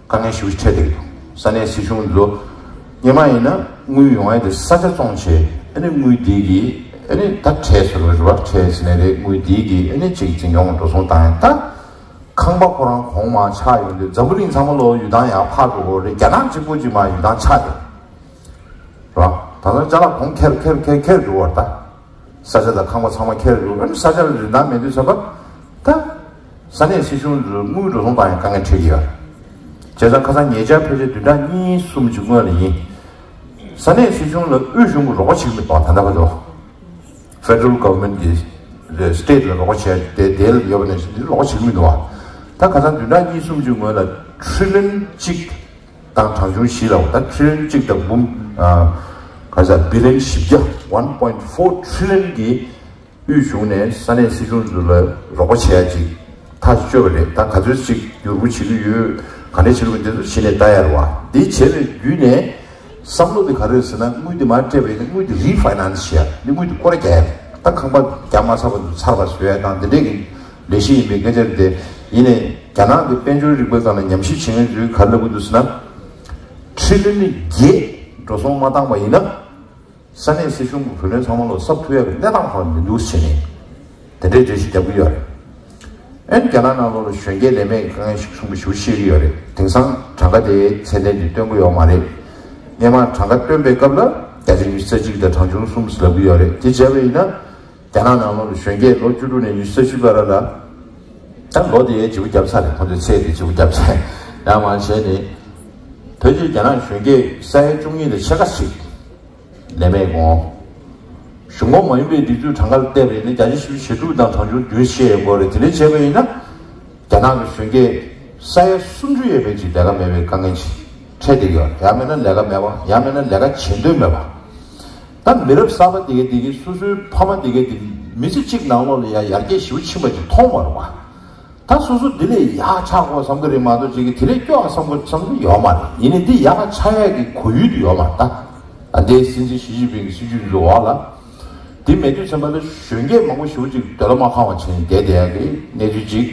དཀའ་ངལ་ཞེ་པོ་ཅིག་འཕྲད་བསྡད་ཀྱི་འདུག་ས་གནས་སྲིད་གཞུང་ཚོ་སྔོན་མ་ཡིན་ན་དངུལ་ཡོང་ཡ་དེ་ས་ཆ་བཙོང་བྱས། ཨ་ནི་དངུལ་འདི་གི་ཨ་ནི་ད་ཁྲལ་ཟེར་བ་རེད་བ། ཁྲལ་ཟེར་ནའི་རེད། དངུལ་འདི་གི་ཨ་ནི་ཅིག་འཛིན་སྐྱོང་འགྲོ་སོང་བཏང་ཡ། ད་ཁང་པ་ཁོ་རང་གོང་མར་ཆག་ཡོང་དུས་འཛམ་བུ་གླིང་ཚང་མ་ལོ་ཡུལ་ཐང་ཡར་འཕར་འགྲོ་གི་རེད། རྒྱ་ནག་གཅིག་པོ་གཅིག་མར་ཡུལ་ཐང་ཆག་བསྡད་རེད་བ། ད་ལྟ་ཅ་ལག་གོང་ཁེར་ཁེར་ཁེར་ཁེར་འགྲོ་བ་རེད། ད་ས་ཆ་དང་ཁང་པ་ཚང་མ་ཁེར་འགྲོ། ཨ་ནི་ས་ཆ་ལ་རིན་ཐང་མེད་དུས་ཙམ་པ་ད་ས་གནས་སྲིད་གཞུང་ཚོས་དངུལ་འགྲོ་སོང་བཏང་ཡང་དཀའ་ངལ་འཕྲད་ཀྱི་ཡོད་རེད། བྱས་ཙང་ཁ་སང་ཉེ་ཆར་ཕལ་ཆེར་བདུན་ཕྲག་གཉིས་གསུམ་གྱི་སྔོན་ལ་ཡིན། ས་གནས་སྲིད་གཞུང་ལ་དབུས་གཞུང་གིས་རོགས་པ་བྱེད་ཀྱི་མི་འདུག་ད་ལྟ་བར་དུ། Federal Government གི་State ལ་རོགས་པ་བྱས་ཏེ་དེ་ལ་ཡོད་པ་ནས་བཟུང་འདིར་རོགས་པ་བྱེད་ཀྱི་མི་འདུག་བ། ད་ཁ་སང་བདུན་ཕྲག་གཉིས་གསུམ་གྱི་སྔོན་ལ་ཁྲི་ལན་གཅིག་དང་གྲངས་ཆུང་བཞི་ལ། འོ་ད་ཁྲི་ལན་གཅིག་དང་འབུམ་ཨ་ག་རེ་ཟེར། བི་ལན་བཞི་བརྒྱ། One point four trillion གི་དབུས་གཞུང་ནས་ས་གནས་སྲིད་གཞུང་ཚོ་ལ་རོགས་པ་བྱེད་ཡ་ཅིག་ཐག་གཅོད་པ་རེད། ད་ག་ཚོད་ཅིག་བསྒྱུར་བཅོས་བྱེད་ཀྱི་ཡོད། ག་འདྲས་བྱེད་ཀྱི་ཡོད། དེ་ཚོ་གཞི་ནས་ལྟ་ཡ་རེད་བ། འདི་བྱས་པའི་བརྒྱུད་ནས་བསམ་བློ་དེ་ག་རེ་རེད་ཟེར་ན། དངུལ་དེ་མར་སྤྲད་པ་ཡིན་ན་དངུལ་དེ་རི་ཕའི་ནན་སི་བྱེད་ཡ། འདི་དངུལ་དེ་སྐོར་ར་རྒྱག་ཡ་རེད། ད་ཁང་པ་རྒྱག་མ་ཚར་བ་ཚོ་ཚར་བ་བཟོ་ཡ་དང་དེ་འདྲས་ཀྱི་ལས་གཞི་ཡིན་པའི་སྐད་ཆ་རེད་དེ། ཡིན་ནའི་རྒྱ་ནག་གི་དཔལ་འབྱོར་རིག་པའི་སྒང་ལ་ཉམས་ཞིབ་བྱེད་མཁན་ཚོས་ག་རེ་ལབ་ཀྱི་འདུག་ཟེར་ན། ཁྲི་ལན་བརྒྱད་འགྲོ་སོང་མ་བཏང་པ་ཡིན་ན། ས་གནས་སྲིད་གཞུང་གི་བུ་ལོན་ཚང་མ་ལོག་གསབ་ཐུབ་ཡག་གི་གནས་སྟངས་ཁོ་ན་མི་འདུག་ཟེར་ནས་དེ་འདྲའི་འགྲེལ་བཤད་རྒྱབ་ཀྱི་ཡོད་རེད། ཨན་རྒྱ་ནག་ནང་ལོགས་ལ་གཞོན་སྐྱེས་ལས་མེད་ཀྱི་དཀའ་ངལ་ཞིག་གསུངས་པ་ཞིག་བཤད་ཀྱི་ཡོད་རེད། དེང་སང་གྲངས་ཀ་དེ་ཚད་ལྡན་དེ་སྟོན་གྱི་ཡོད་མ་རེད། སྔོན་མ་གྲངས་ཀ་སྟོན་པའི་སྐབས་ལ་བརྒྱ་ཆ་ཉི་ཤུ་རྩ་གཅིག་དང་གྲངས་ཆུང་གསུམ་ཟེར་ལབ་ཀྱི་ཡོད་རེད། དེ་བྱས་པ་ཡིན་ན་རྒྱ་ནག་ནང་ལོགས་ལ་གཞོན་སྐྱེས་ལོ་བཅུ་དྲུག་ནས་ཉི་ཤུ་རྩ་བཞི་བར་ལ། ད་ལོ་དེ་ཡའི་བརྗེ་པོ་བརྒྱབ་ཚར་རེད། ཁོང་ཚོའི་ཚད་དེ་བརྗེ་པོ་བརྒྱབ་ཚར། ཡང་མ་བྱས་ནས་ཕལ་ཆེར་རྒྱ་ནག་གཞོན་སྐྱེས་ས་ཡ་བཅུ་གཉིས་དང་ཕྱེད་ཀ་ཞིག་ལས་མེད་འོང་། གཞུང་ཁོངས་མ་ཡིན་པའི་སྒྲིག་འཛུགས་གྲངས་ཀ་ལ་བལྟས་པ་ཡིན་ན་བརྒྱ་ཆ་བཞི་བཅུ་ཞེ་དྲུག་དང་གྲངས་ཆུང་བདུན་བཤད་ཡོད་སྐོར་རེད། དེ་འདྲ་བྱས་པ་ཡིན་ན་རྒྱ་ནག་གི་གཞོན་སྐྱེས་ས་ཡ་སུམ་ཅུ་ཡས་མས་ཅིག་ལས་ཀ་མེད་པའི་དཀའ་ངལ་ཅིག་འཕྲད་བསྡད་ཀྱི་ཡོད་རེད། ཡང་མིན་ན་ལས་ཀ་མེད་པ། ཡང་མིན་ན་ལས་ཀ་བྱེད་འདོད་མེད་པ། ད་མི་རབས་གསར་པ་དེ་གས་དེ་གས་སོ་སོའི་ཕ་མ་དེ་གས་དེ་མི་ཚེ་གཅིག་ནང་ལོགས་ལ་ཡ་ཡར་རྒྱས་ཞེ་པོ་ཕྱིན་པ་ཅིག་མཐོང་མ་རུང་བ། ད་སོ་སོ་འདི་ལས་ཡག་ཆགས་དགོས་བསམ་གི་རེད་མ་གཏོགས་ཅིག་གི་དེ་ལས་སྐྱོ་བ་བསམ་དགོས་བསམ་གི་ཡོད་མ་རེད། ཡིན་ནའི་འདི་ཡག་ཆགས་ཡག་གི་གོ་ཡུལ་དེ་ཡོད་མ་རེད། ད་ད་ལྟའི་སྲིད་འཛིན་ཞི་ཅིན་ཕིང་གི་སྲིད་ཇུས་འཛུགས་འོག་ལ་འདི་མེད་དུས་ཙམ་པ་ལ་གཞོན་སྐྱེས་མང་པོ་ཞེ་པོ་ཅིག་འདོད་བློ་མ་ཁེངས་པ་བྱས་ནས་བསྡད་བསྡད་ཡག་གི་གནས་ཚུལ་ཅིག་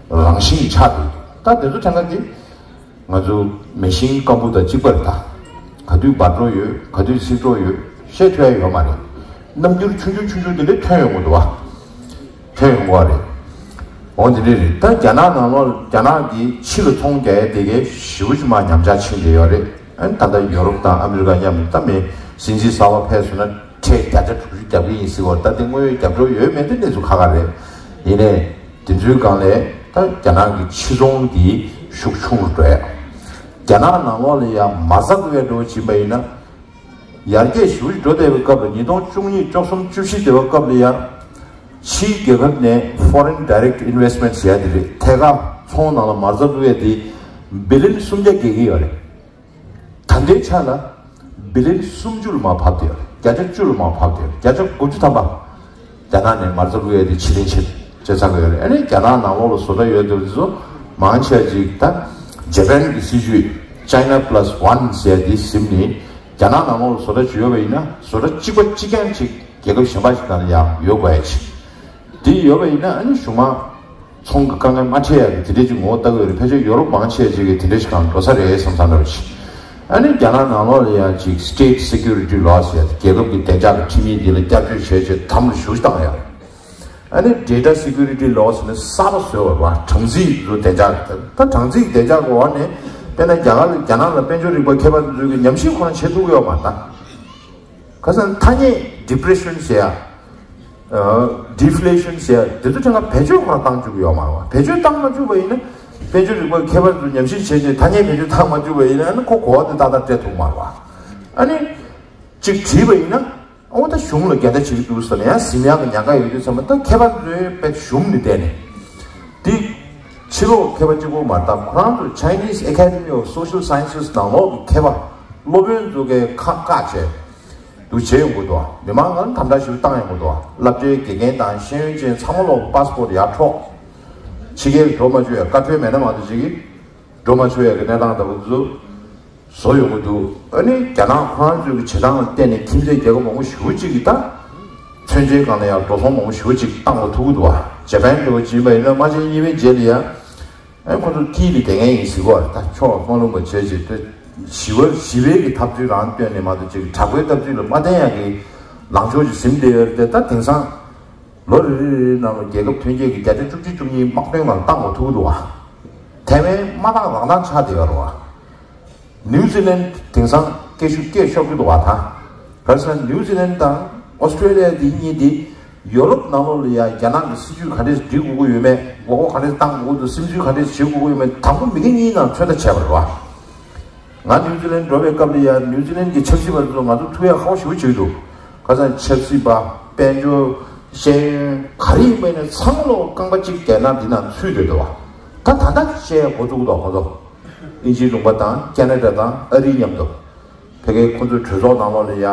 རང་བཞིན་གྱིས་ཆགས་འདུག་ད་དེ་ཚོ་དྲན་ཁ་དེ། ང་ཚོ་མེ་ཤིང་སྐམ་པོ་དང་གཅིག་པ་རེད་ད། ག་དུས་འབར་འགྲོ་ཡོད། ག་དུས་ཚིག་འགྲོ་ཡོད། བཤད་ཐུབ་ཡ་ཡོད་མ་རེད། རྣམ་འགྱུར་ཆུང་ཆུང་ཆུང་ཆུང་དེ་འདྲ་ཐོན་ཡོང་གི་འདུག་བ། ཐོན་ཡོང་གི་རེད། འོ་དེ་འདྲ་རེད། ད་རྒྱ་ནག་ནང་ལོགས་རྒྱ་ནག་གི་ཕྱི་ལ་ཚོང་རྒྱག་ཡ་དེ་གའི་ཞེ་པོ་ཅིག་མར་ཉམས་ཆག་ཕྱིན་བསྡད་ཡོད་རེད། ཨ་ནི་ད་ལྟ་ཡོ་རོབ་དང་ཨ་མི་རི་ཀ་མཉམ་དུ་ད་མི་སྲིད་འཛིན་གསར་པ་ཕེབས་སོང་ན་ཁྲལ་བརྒྱ་ཆ་དྲུག་ཅུ་རྒྱག་གི་ཡིན་ཟེར་བ། ད་དེ་དངོས་ཡོད་རྒྱབ་འགྲོ་ཡོད་མེད་དེ་གནས་ཚུལ་ཁག་ཁག་རེད། ཡིན་ནའི། དེ་ཚོའི་སྒང་ལས་ད་རྒྱ་ནག་གི་ཕྱི་ཚོང་འདི་ཤུགས་ཆུང་རུ་འགྲོ་ཡ། རྒྱ་ནག་ནང་ལོགས་ལ་ཡང་མ་རྩ་བཀུག་ཡ་འགྲོ་བ་བྱིན་པ་ཡིན་ན། ཡར་རྒྱས་ཞེ་པོ་ཅིག་འགྲོ་བསྡད་པའི་སྐབས་ལ་ཉིས་སྟོང་བཅུ་གཉིས་བཅུ་གསུམ་བཅུ་བཞི་དེ་བ་སྐབས་ལ་ཡང་། ཕྱིའི་རྒྱལ་ཁབ་ནས་Foreign Direct Investment ཟེར་ཡ་དེ་རེད། ཐད་ཀར་ཚོང་ནང་ལ་མ་རྩ་བཀུག་ཡ་དེ་བི་ལིན་སུམ་བརྒྱ་བརྒལ་གྱི་ཡོད་རེད། ད་ལྟའི་ཆ་ལ་བི་ལིན་སུམ་ཅུ་ལ་མར་བབས་བསྡད་ཡོད་རེད། བརྒྱ་ཆ་བཅུ་ལ་མར་བབས་བསྡད་ཡོད་རེད། བརྒྱ་ཆ་དགུ་བཅུ་ཐམ་པ་རྒྱ་ནག་ནས་མ་རྩ་བཀུག་ཡ་དེ་ཕྱིར་འཐེན་བྱེད་བྱེད་ཚར་གི་ཡོད་རེད། ཨ་ནི་རྒྱ་ནག་ནང་ལོགས་ལ་བཟོ་གྲྭ་ཡོད་དེ་ཚོ་མང་ཆེ་བ་ཅིག་ད་ཇ་པན་གྱི་སྲིད་ཇུས་China Plus One ཟེར་ཡ་དེ་ཟིན་ནས་རྒྱ་ནག་ནང་ལོགས་ལ་བཟོ་གྲྭ་ཅིག་ཡོད་པ་ཡིན་ན་བཟོ་གྲྭ་གཅིག་པ་གཅིག་རྐྱང་ཅིག་རྒྱལ་ཁབ་གཞན་པ་ཞིག་ནང་ལ་ཡང་ཡོད་དགོས་ཡ་ཅིག་དེ་ཡོད་པ་ཡིན་ན། ཨ་ནི་གཞུང་མང་ཚོང་གི་དཀའ་ངལ་མ་འཕྲད་ཡག་གི་དེ་འདྲས་ཅིག་ངོ་བོ་ལྟ་གི་ཡོད་རེད། ཕལ་ཆེར་ཡོ་རོབ་མང་ཆེ་ཅིག་གིས་དེ་འདྲས་ཤིག་གང་འགྲོ་ས་རེད་བསམ་བསམ་འདྲ་བ་ཞིག་ཨ་ནི་རྒྱ་ནག་ནང་ལོགས་ལ་ཡང་ཅིག་State Security Law ཟེར་ཡ་དེ་རྒྱལ་ཁབ་ཀྱི་བདེ་འཇགས་ཀྱི་ཁྲིམས་ཡིག་འདི་ལ་བསྐྱར་བཅོས་བྱས་བྱས་དམ་ལ་ཞུགས་བཏང་ཡོད་རེད། ཨ་ནི་Data Security Law ཟེར་ནས་གསར་པ་བཟོས་པ་རེད་བ། གྲངས་རྩིས་ཚོ་བདེ་འཇགས་ཀྱི་ད་གྲངས་རྩིས་བདེ་འཇགས་ཀྱི་འོག་ནས་དཔེར་ན་རྒྱ་གར་རྒྱ་ནག་ལ་དཔལ་འབྱོར་རིག་པ་མཁས་པ་ཚོས་ཀྱི་ཉམས་ཞིབ་ཁོ་རང་བྱེད་ཐུབ་ཀྱི་ཡོད་མ་རེད་ད། ཁ་སང་ཐ་སྙད་depression ཟེར་ཡ། ཨ། deflation ཟེར་ཡ་དེ་ཚོ་ཁྲིམས་ཁང་བེད་སྤྱོད་ཁོ་རང་བཏང་བཅུག་གི་ཡོད་མ་རེད་བ། བེད་སྤྱོད་བཏང་མ་བཅུག་པ་ཡིན་ན་དཔལ་འབྱོར་རིག་པ་མཁས་པ་ཚོ་ཉམས་ཞིབ་བྱས་རྗེས་ཐ་སྙད་བེད་སྤྱོད་བཏང་མ་བཅུག་པ་ཡིན་ན་ཨ་ནི་ཁོ་གོ་བ་དེ་ཏག་ཏག་སྤྲད་ཐུབ་མ་རེད་བ། ཨ་ནི་གཅིག་བྲིས་པ་ཡིན་ན་ ཨོ་ད་གཞུང་ལ་འགལ་ཟླ་བྱེད་ཀྱི་འདུག་ཟེར་ནས་ཡང་ཟིན་ཡག་གི་ཉེན་ཁ་ཡོད་དུས་ཙམ་པ། ད་མཁས་པ་ཚོས་དཔེ་ཞུམ་ནས་བསྡད་ནས། འདི་ཕྱི་ལོགས་མཁས་པ་གཅིག་པོ་མ་རེད། ད་ཁོ་རང་ཚོ་Chinese Academy of Social Sciences ནང་ལོགས་ཀྱི་མཁས་པ་སློབ་དཔོན་ཚོ་གས་ཁ་བཀག་བྱས་འདུག་བྱས་ཡོང་གི་འདུག་མི་མང་ལ་དམ་དྲག་ཞིག་བཏང་ཡོང་གི་འདུག་བསླབ་བྱའི་དགེ་རྒན་དང་ཤེས་ཡོན་ཅན་ཚང་མ་ལོག་པ་སི་པོར་ཡར་འཕྲོག་ཕྱི་རྒྱལ་འགྲོ་མ་བཅུག་ཡ་བཀའ་འཁྲོལ་མེད་ན་མ་གཏོགས་ཅིག་གིས་འགྲོ་མ་ཆོག་ཡ་གི་གནས་སྟངས་ལྟ་བུ་ཚོ་བཟོ་ཡོང་གི་འདུག་ཨ་ནི་རྒྱ་ནག་ཁོ་རང་ཚོའི་གི་བྱེད་སྟངས་ལ་བརྟེན་ནས་ཁྱིམ་མཚེས་རྒྱལ་ཁབ་མང་པོ་ཞེ་པོ་ཅིག་གིས་ད་མཚོན་ཆའི་སྒང་ལ་ཡང་འགྲོ་སོང་མང་པོ་ཞེ་པོ་ཅིག་བཏང་དགོས་ཐུག་གི་འདུག་བ། ཇ་པན་འདྲ་བོ་ཅིག་ཡིན་པ་ཡིན་ན་དམག་ཆེན་གཉིས་པའི་རྗེས་ལ་ཡང་ཨ་ཁོ་ཚོ་དཀྱིལ་ལ་བསྡད་མཁན་ཡིན་ཟེར་གོ་བ་རེད། ད་ཕྱོགས་ལྷུང་ལྷུང་བ་བྱས་བྱས་ཏེ་ཞི་བ་ཞི་བའི་གི་འཐབ་རྩོད་རང་བཏོན་ནས་མ་གཏོགས་ཅིག་དྲག་པོའི་འཐབ་རྩོད་ལ་མ་བརྟེན་ཡ་གི་ལངས་ཕྱོགས་ཅིག་ཟིན་བསྡད་ཡོད་རེད་དེ། ད་དེང་སང་ལོ་རེ་རེ་རེའི་ནང་ལ་རྒྱལ་ཁབ་ཐོན་སྐྱེད་ཀྱི་བརྒྱ་ཆ་བཅུ་གཅིག་བཅུ་གཉིས་དམག་དོན་སྒང་བཏང་དགོས་ཐུག་གི་འདུག་བ། ཐའེ་ཝན་མ་བཏང་རང་བཏང་ཆགས་བསྡད་ཡོད་རེད་བ། ནིའུ་ཛི་ལན་དེང་སང་སྐད་ཤུགས་སྐད་ཤོར་གྱི་འདུག་བ། ད་ག་རེ་ཟེར་ན་ནིའུ་ཛི་ལན་དང་ཨོ་སི་ཀྲེ་ལི་ཡ་འདི་གཉིས་འདི་ཡོ་རོབ་ནང་ལོགས་ལ་ཡ་རྒྱ་ནག་གི་སྲིད་ཇུས་ག་འདྲས་སྒྲིག་དགོས་ཀྱི་ཡོད་མེད། དགོས་མཁོ་ག་འདྲས་བཏང་དགོས་ཀྱི་འདུག་སྲིད་ཇུས་ག་འདྲས་བྱེད་དགོས་ཀྱི་ཡོད་མེད་དང་པོ་མི་སྐད་གཉིས་ནང་ཚོད་ལྟ་བྱས་པ་རེད་བ། ང་ནིའུ་ཛི་ལན་འགྲོ་བའི་སྐབས་ལ་ཡ་ནིའུ་ཛི་ལན་གྱི་ཆབ་སྲིད་པ་ཚོ་ང་ཚོ་ཐུག་ཡ་ཁག་པོ་ཞེ་པོ་བྱེད་ཀྱི་འདུག་ག་ཚོད་ཆབ་སྲིད་པ། དཔལ་འབྱོར། ཤེས་ཡོན། ག་རེ་ཡིན་པ་ཡིན་ན་ཚང་མ་ལོག་རྐང་པ་གཅིག་རྒྱ་ནག་འདི་ནང་ཚུད་བསྡད་འདུག་བ། ད་ད་ལྟ་བཤད་ཡ་འགོ་བཙུགས་འདུག་ཁོ་ཚོ། དབྱིན་ཇིའི་ལུང་པ་དང་ཁེ་ན་ཌ་དང་ཨ་རིའི་མཉམ་དུ། ཕ་གིའི་ཁོ་ཚོའི་གྲོས་ཚོགས་ནང་ལོགས་ལ་ཡ་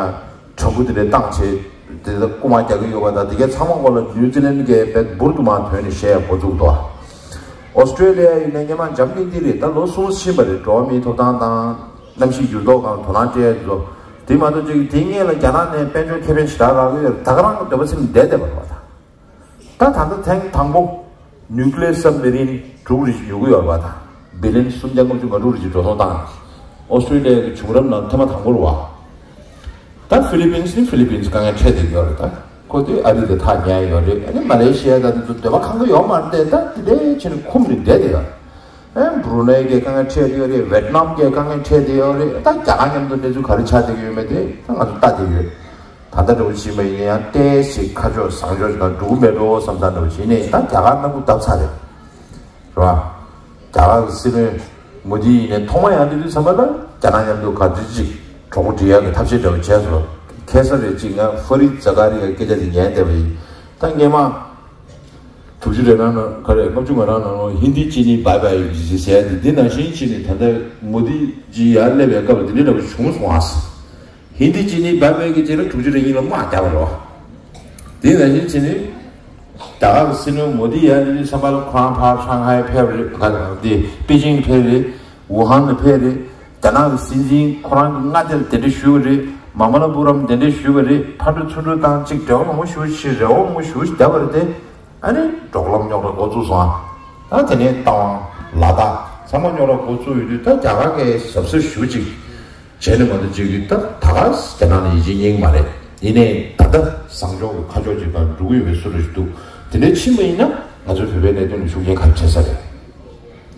དྲ་འབུ་དེ་འདྲས་བཏང་བྱས་དེ་ལ་རྐུ་མ་རྒྱག་གི་ཡོད་པ་དང་། དེ་གའི་ཚང་མ་སྐོར་ལ་ནིའུ་ཛི་ལན་གྱིས་དཔེ་འབུར་དུ་མ་ཐོན་ནས་བཤད་ཡ་འགོ་བཙུགས་འདུག་ཨོ་སི་ཀྲེ་ལི་ཡ་ཡིན་ན་སྔོན་མ་འཇམ་ཐིང་ཐིང་རེད། ད་ལོ་གསུམ་ཕྱིན་པ་རེད། འགྲོ་བ་མིའི་ཐོབ་ཐང་དང་གནམ་གཤིས་འགྱུར་ལྡོག་སྒང་དོ་སྣང་སྤྲད་ཡ་དེ་ཚོ། དེ་མ་གཏོགས་ཅིག་དེའི་སྔོན་ལ་རྒྱ་ནག་ནས་དཔལ་འབྱོར་ཁེ་ཕན་ཞེ་དྲག་རག་གི་ཡོད་རེད། ད་ག་རང་གི་འདོད་པ་ཚིམ་བསྡད་བསྡད་པ་རེད་བ། ད་ད་ལྟ་ཐེངས་དང་པོ་ནིའུ་ཀི་ལི་ཡར་སབ་མེ་རིན་དྲུག་རེ་ཞིག་ཉོ་གི་ཡོད་རེད་བ། ད་བི་ལི་ཡན་སུམ་བརྒྱ་ལྔ་བཅུ་ང་དྲུག་རེ་ཞིག་འགྲོ་སོང་བཏང་། ཨོ་སི་ཀྲེ་ལི་ཡ་གི་བྱུང་རབས་ནང་ཐེངས་མ་དང་པོ་རེད་བ། ད་ཧྥི་ལི་པིན་སི་ནི་ཧྥི་ལི་པིན་སི་དཀའ་ངལ་འཕྲད་བསྡད་ཡོད་རེད། ད་ཁོ་དེ་ཨ་རི་དང་ཐག་ཉེ་ཡོད་རེད། ཨ་ནི་མ་ལེ་ཤི་ཡ་དང་དེ་ཚོ་འདོད་པ་ཁེངས་ཀྱི་ཡོད་མ་རེད་དེ། ད་དེ་འདྲའི་བྱས་ནས་འཁུམས་ནས་བསྡད་བསྡད་ཡོད། ཨེ་བུ་རུ་ནེ་གི་དཀའ་ངལ་འཕྲད་ཡོད་རེད། ཝེད་ནམ་གི་དཀའ་ངལ་འཕྲད་བསྡད་ཡོད་རེད། ད་རྒྱ་གར་མཉམ་དུ་གནས་ཚུལ་ག་རེ་ཆགས་བསྡད་ཀྱི་ཡོད་མེད་དེ་ད་ང་ཚོ་ལྟ་བསྡད་ཡོད། ད་ལྟ་འདྲ་བོ་ཞིག་མ་ཡིན་ན་ཡང་ཏོག་ཙམ་ཁ་ཕྱོགས་བཟང་ཕྱོགས་ཤིག་དང་འགྲོ་གི་མེད་འགྲོ་བསམ་བསམ་འདྲ་བོ་ཞིག་ནས། ད་རྒྱ་གར་སྣ་ཁུག་བརྡབས་ཚར་རེད། རེད་བ། རྒྱ་གར་གྱི་སྲིད་བློན་མོ་དི་ཡིན་ནའི་ཐོག་མ་ཡང་དེ་དུས་ཙམ་པ་ལ་རྒྱ་ནག་མཉམ་དུ་ག་དུས་ཅིག་གྲོགས་པོ་སྒྲིག་ཡག་གི་ཐབས་ཤེས་འདྲ་བོ་བྱས་སོང་། ཁ་སང་རེ་ཅིག་ང་ཧྥ་རིད་ཛ་ཀ་རི་ཡ་སྐད་ཆ་དེ་ཉན་བསྡད་པ་ཡིན། ད་སྔོན་མ། དྲུག་ཅུ་རེ་གྲངས་ནང་ག་རེ་ལྔ་བཅུ་ང་གྲངས་ནང་ལོགས་ཧིན་དི་ཅི་ནི་བྷའི་བྷའི་ཟེར་ཡ་འདི་འདི་ནང་བཞིན་བྱས་ནས་ད་ལྟ་མོ་དི་ཇི་ཡར་སླེབས་པའི་སྐབས་ལ་འདི་འདྲ་འདྲ་བོ་བྱུང་སོང་ཨ། ཧིན་དི་ཅི་ནི་བྷའི་བྷའི་གི་རྗེས་ལ་དྲུག་ཅུ་རེ་གཉིས་ལ་དམག་རྒྱག་པ་རེད་བ། འདི་ནང་བཞིན་བྱས་ནས་རྒྱ་གར་གྱི་སྲིད་བློན་མོ་དི་ཡར་སླེབས་དུས་ཙམ་པ་ལ་ཁོ་རང་ཕར་ཧྲང་ཧའེ་ཕེབས་རེད། ག་འདི་པེ་ཅིང་ཕེབས་རེད། ཝུ་ཧན་ལ་ཕེབས་རེད། རྒྱ་ནག་གི་སྲིད་འཛིན་ཁོ་རང་གི་མངའ་སྡེ་ལ་གདན་འདྲེན་ཞུས་པ་རེད། མ་མ་ལ་པུ་རམ་གདན་འདྲེན་ཞུས་པ་རེད། ཕར་འགྲོ་ཚུར་འགྲོ་དང་ཅིག་འབྲེལ་བ་མང་པོ་ཞེ་པོ་ཞིག་རེ་བ་མང་པོ་ཞེ་པོ་ཞིག་བརྒྱབ་པ་རེད་དེ། ཨ་ནི་འབྲོག་ལམ་རྙོག་དྲ་འགོ་བཙུགས་སོང་ཨ། ད་དེ་ནས་རྟ་དབང་ལ་དྭགས་ཚང་མ་རྙོག་དྲ་འགོ་བཙུགས་ཡོད་དུས། ད་རྒྱ་གར་གས་གཟབ་གཟབ་ཞེ་པོ་ཅིག་བྱས་ནས་མ་གཏོགས་ཅིག་གིས་ད་ད་ག་རྒྱ་ནག་ལ་ཡིད་ཆེས་རྙེད་ཀྱི་མ་རེད། ཡིན་ནའི་ད་ལྟ་བཟང་ཕྱོགས་ཀྱི་ཁ་ཕྱོགས་ཅིག་དང་འགྲོ་གི་ཡོད་པའི་བཟོ་འདྲ་ཞིག་འདུག་དེ་འདྲའི་ཕྱིན་པ་ཡིན་ན་ང་ཚོའི་བོད་པའི་གནད་དོན་ལ་ཤུགས་རྐྱེན་ག་རེ་བྱེད་ས་རེད།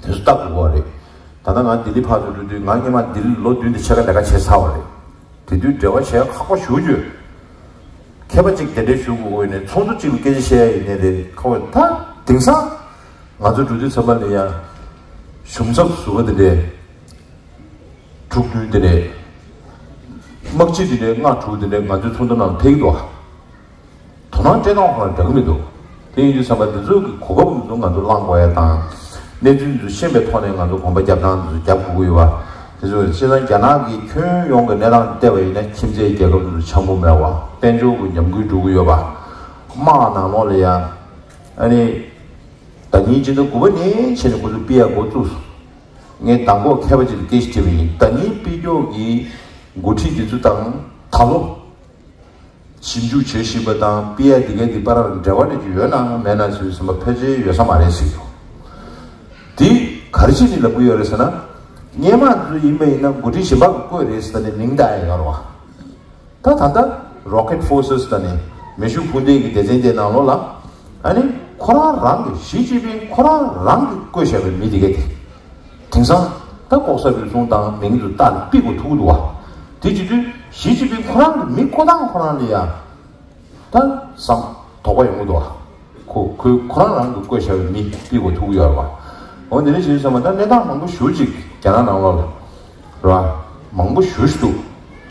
དེ་ཚོ་ལྟ་དགོས་པ་རེད། ད་ལྟ་ང་ལྡི་ལི་ཕར་ཚུར་འགྲོ་དུས། ང་སྔོན་མ་ལྡི་ལི་ལོ་བདུན་དང་ཕྱེད་ཀ་ལས་ཀ་བྱས་ཚར་བ་རེད། དེ་དུས་འབྲེལ་བ་བྱེད་ཡ་ཁག་པོ་ཞེ་པོ་ཅིག་ཡོད། མཁས་པ་གཅིག་གདན་འདྲེན་ཞུ་དགོས་ཀྱི་ཡོད་ནའི། ཚོགས་འདུ་གཅིག་ལ་སྐད་ཆ་བཤད་ཡ་ཡིན་ནའི་རེད། ཁག་པོ། ད་དེང་སང་ང་ཚོ་འགྲོ་དུས་ཙམ་པ་ལ་ཡ་གཞུང་ཚབ་ཟུར་པ་དེ་འདྲས། དྲུག་བདུན་དེ་འདྲས། དམག་སྤྱི་དེ་འདྲས་ལྔ་དྲུག་དེ་འདྲས་ང་ཚོའི་ཚོགས་འདུ་ནང་ཕེབས་ཀྱི་འདུག་ཨ། དོ་སྣང་སྤྲད་སྟངས་ཁོ་རང་འདྲ་གི་མི་འདུག་དེ་ཡིན་དུས་ཙམ་པ་འདི་ཚོ་གི་གོ་སྐབས་འདི་ཚོ་ང་ཚོ་བླང་དགོས་ཡ་དང་། གནས་ཚུལ་འདི་ཚོ་ཤེས་པའི་ཐོག་ནས་ང་ཚོ་གོམ་པ་རྒྱབ་སྟངས་འདི་ཚོ་རྒྱབ་དགོས་ཀྱི་ཡོད་པ། དེ་ཚོ་བྱས་ཙང་རྒྱ་ནག་གི་ཁྱོན་ཡོངས་ཀྱི་གནས་སྟངས་བལྟས་པ་ཡིན་ན། ཁྱིམ་མཚེས་རྒྱལ་ཁབ་འདི་ཚོ་འཆམ་པོ་མེད་པ། དཔལ་འབྱོར་གྱི་ཉམས་རྒུད་འགྲོ་གི་ཡོད་པ། དམག་ནང་ལོགས་ལ་ཡ། ཨ་ནི། ཟླ་ཉིན་སྤྱི་ཟླ་དགུ་པ་ནས་བྱས་ནས་ཁོ་ཚོ་ཕུད་ཡ་འགོ་བཙུགས་སོང་། ངས་མདང་དགོང་མཁས་པ་ཅིག་ལ་སྐད་ཆ་དྲིས་པ་ཡིན། ཟླ་ཉིན་ཕུད་ཕྱོགས་ཀྱི་འགོ་ཁྲིད་འདི་ཚོ་དང་ད་ལོ་ཞིབ་འཇུག་བྱེད་བཞིན་པ་དང་། ཕུད་ཡ་འདི་གའི་འདི་བར་ལ་འབྲེལ་བ་འདྲ་ཅིག་ཡོད་ན་མེད་ན་ཟེར་བསམ་པ་ཕལ་ཆེར་ཡོད་ས་མ་རེད་ཟེར་གྱི་ཡོད། འདི་ག་རེ་བྱས་ནས་ལབ་ཀྱི་ཡོད་རེད་ཟེར་ན། སྔོན་མ་ཚོ་ཡིན་པ་ཡིན་ན་འགོ་ཁྲིད་གཞན་པ་གིས་བསྐོས་རེད་ཟེར་ནས་མིང་བཏགས་ཡ་ཡོད་རེད་བ། ད་ད་ལྟ་Rocket Forces ད་ནི་མེ་ཤུགས་འཕུར་མདེལ་གྱི་སྡེ་ཚན་དེ་ནང་ལོགས་ལ། ཨ་ནི་ཁོ་རང་རང་གི་ཞི་ཅིན་ཕིང་ཁོ་རང་རང་གིས་བསྐོས་བཞག་པའི་མི་དེ་གས་དེ། དེང་སང་ད་ལྐོག་ཟ་རུལ་སུངས་བཏང་མིང་དུ་བཏགས་ནས་ཕུད་དགོས་ཐུག་གི་འདུག་བ། དེ་བྱེད་དུས་ཞི་ཅིན་ཕིང་ཁོ་རང་གི་མི་བསྐོ་སྟངས་ཁོ་རང་ལ་ཡ། ད་བསམ་དོགས་པ་ཡོང་གི་འདུག་བ། ཁོ་ཁོས་ཁོ་རང་རང་གིས་བསྐོས་བཞག་པའི་མི་ཕུད་དགོས་ཐུག་གི་ཡོད་རེད་བ། འོ་འདི་འདྲ་བྱས་ཙང་མ་ད་གནས་སྟངས་མང་པོ་ཞེ་པོ་ཅིག་རྒྱ་ནག་ནང་ལོགས་ལ་རེད་བ། མང་པོ་ཞེ་པོ་ཞིག་འདུག་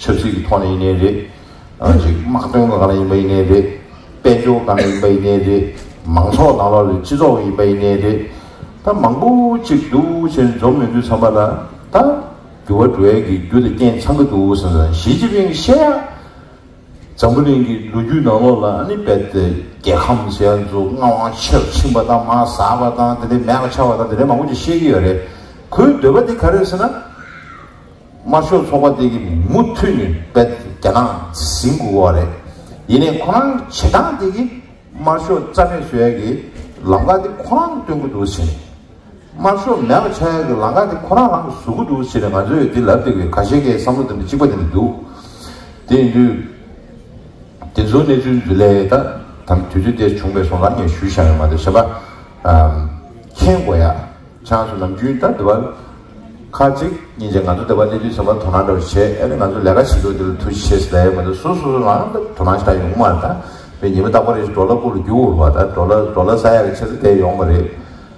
ཆབ་སྲིད་ཀྱི་ཐོག་ནས་ཡིན་ནའི་རེད། ཅིག་དམག་དོན་སྒང་ལ་ཡིན་པ་ཡིན་ནའི་རེད། དཔལ་འབྱོར་སྒང་ལ་ཡིན་པ་ཡིན་ནའི་རེད། མང་ཚོགས་ནང་ལོགས་ལ་སྤྱི་ཚོགས་ཡིན་པ་ཡིན་ནའི་རེད། ད་མང་པོ་ཅིག་འདུག་བྱས་འཛོམས་ཡོང་དུས་ཙམ་པ་ལ་ད་འགྱུར་བ་འགྲོ་ཡས་ཀྱི་རྒྱུ་དང་རྐྱེན་ཚང་གི་འདུག་ཟེར་ན། ཞི་ཅིན་ཕིང་བཤད་ཡ། འཛམ་བུ་གླིང་གི་ལོ་རྒྱུས་ནང་ལོགས་ལ་ཨ་ནི་རྦད་དེ་རྒྱལ་ཁམས་ཟེར་ཡ་ཚོ་མངའ་དབང་ཆེར་ཕྱིན་པ་དང་མར་ཟགས་པ་དང་དེ་འདྲའི་མེད་པ་ཆགས་པ་དང་དེ་འདྲའི་མང་པོ་ཅིག་བཤད་ཀྱི་ཡོད་རེད། ཁོའི་འདོད་པ་དེ་ག་རེད་ཟེར་ན། དམར་ཤོག་ཚོགས་པ་དེ་གིས་མུ་མཐུད་ནས་རྦད་རྒྱ་ནག་འཛིན་དགོས་པ་རེད། ཡིན་ནའི་ཁོ་རང་བྱེད་སྟངས་དེ་གིས་དམར་ཤོག་རྩ་མེད་བཟོ་ཡ་གི་ལམ་ཁ་དེ་ཁོ་རང་སྟོན་གྱི་འདུག་ཟེར་ནས། དམར་ཤོག་མེད་པ་ཆགས་ཡ་གི་ལམ་ཁ་དེ་ཁོ་རང་རང་གིས་བཟོ་གི་འདུག་ཟེར་ནས་ང་ཚོས་འདི་ལབ་བསྡད་ཀྱི་ཡོད། ཁ་ཤས་ཀྱི་བསམ་བློ་དེ་འདྲ་གཅིག་པ་དེ་འདྲ་འདུག་དེ་ཡིན་དུས། དེ་ཚོའི་གནས་ཚུལ་འདི་ལས་ད་དམ་དུས་ཚོད་དེ་བྱུང་བའི་སོང་ཙང་ངས་ཞུས་བཞག་ཡོད་མ་གཏོགས་གཞན་པ། ཨམ། མཁྱེན་དགོས་ཡ། ཆང་སོ་ནམ་རྒྱུན་ད་འདི་བར་ཁ་ཅིག་སྙིང་རྗེ། ང་ཚོ་འདི་བར་གནས་དུས་ཚང་མ་དོ་སྣང་འདྲ་བོ་བྱས། ཨ་ནི་ང་ཚོ་ལས་ཀ་བྱེད་དུས་འདི་ལ་ཐུགས་རྗེ་ཆེ་ཟེར་ལབ་ཡ་མ་གཏོགས་སོ་སོ་སོ་རང་ད་དོ་སྣང་ཞེ་དྲག་ཡོང་གི་མ་རེད། ད་དཔེ་ཉི་མ་རྟག་པར་རེ་ཞིག་ཌོ་ལར་སྐོར་ལ་རྒྱུག་འོང་བ། ད་ཌོ་ལར་ཌོ་ལར་ཟ་ཡ་གི་ཆེད་དུ་དེ་ཡོང་བ་རེད།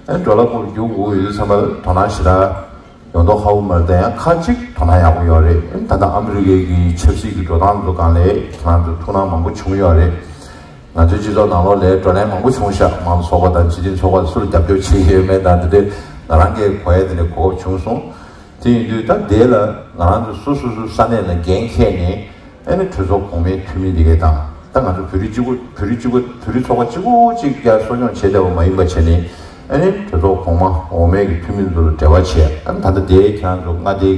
ཨ་ནི་ཌོ་ལར་སྐོར་ལ་རྒྱུག་འོང་ཡོད་དུས་ཚང་མ་དོ་སྣང་ཞེ་དྲག་ཡོང་མདོག་ཁ་པོ་མ་རེད། ད་ཡང་ཁ་ཅིག་དོ་སྣང་ཡག་པོ་ཡོད་རེད། ཨ་ནི་ད་ལྟ་ཨ་མི་རི་ཀའི་གི་ཆབ་སྲིད་ཀྱི་འགྲོ་སྟངས་ཚོ་སྒང་ལ་ཁྱེད་རང་ཚོ་ཐུགས་སྣང་མང་པོ་བྱུང་ཡོད་རེད། ང་ཚོའི་སྤྱི་ཚོགས་ནང་ལོགས་ལ་བགྲོ་གླེང་མང་པོ་བྱུང་ཤག་དམངས་གཙོ་ཚོགས་པ་དང་སྤྱི་མཐུན་ཚོགས་པ་སུ་ལ་རྒྱབ་སྐྱོར་བྱེད་ཀྱི་ཡོད་མེད་དང་དེ་འདྲའི་ང་རང་གིས་གོ་ཡ་དེ་འདྲ་གོ་སྐབས་བྱུང་སོང་། དེ་ཡིན་དུས་ད་དེ་ལ་ང་རང་ཚོ་སོ་སོ་སོ་ས་གནས་ལ་འགན་འཁྱེར་ནས། ཨ་ནི་གྲོས་ཚོགས་གོང་མའི་འཐུས་མི་འདི་གའི་དང་། ད་ང་ཚོ་བོད་རིགས་གཅིག་པུ་བོད་རིགས་གཅིག་པུ་བོད་རིགས་ཚོགས་པ་གཅིག་པུ་གཅིག་ཀྱང་གསོ་སྐྱོང་བྱས་བསྡད་པ་མ་ཡིན་པ་བྱས་ནས། ཨ་ནི་གྲོས་ཚོགས་གོང་མ་འོག་མའི་གི་འཐུས་མི་ཚོ་ལ་འབྲེལ་བ་བྱས། ཨ་ནི་ད་ལྟ་དེ་ཁྱེད་རང་ཚོ་མངའ་སྡེ་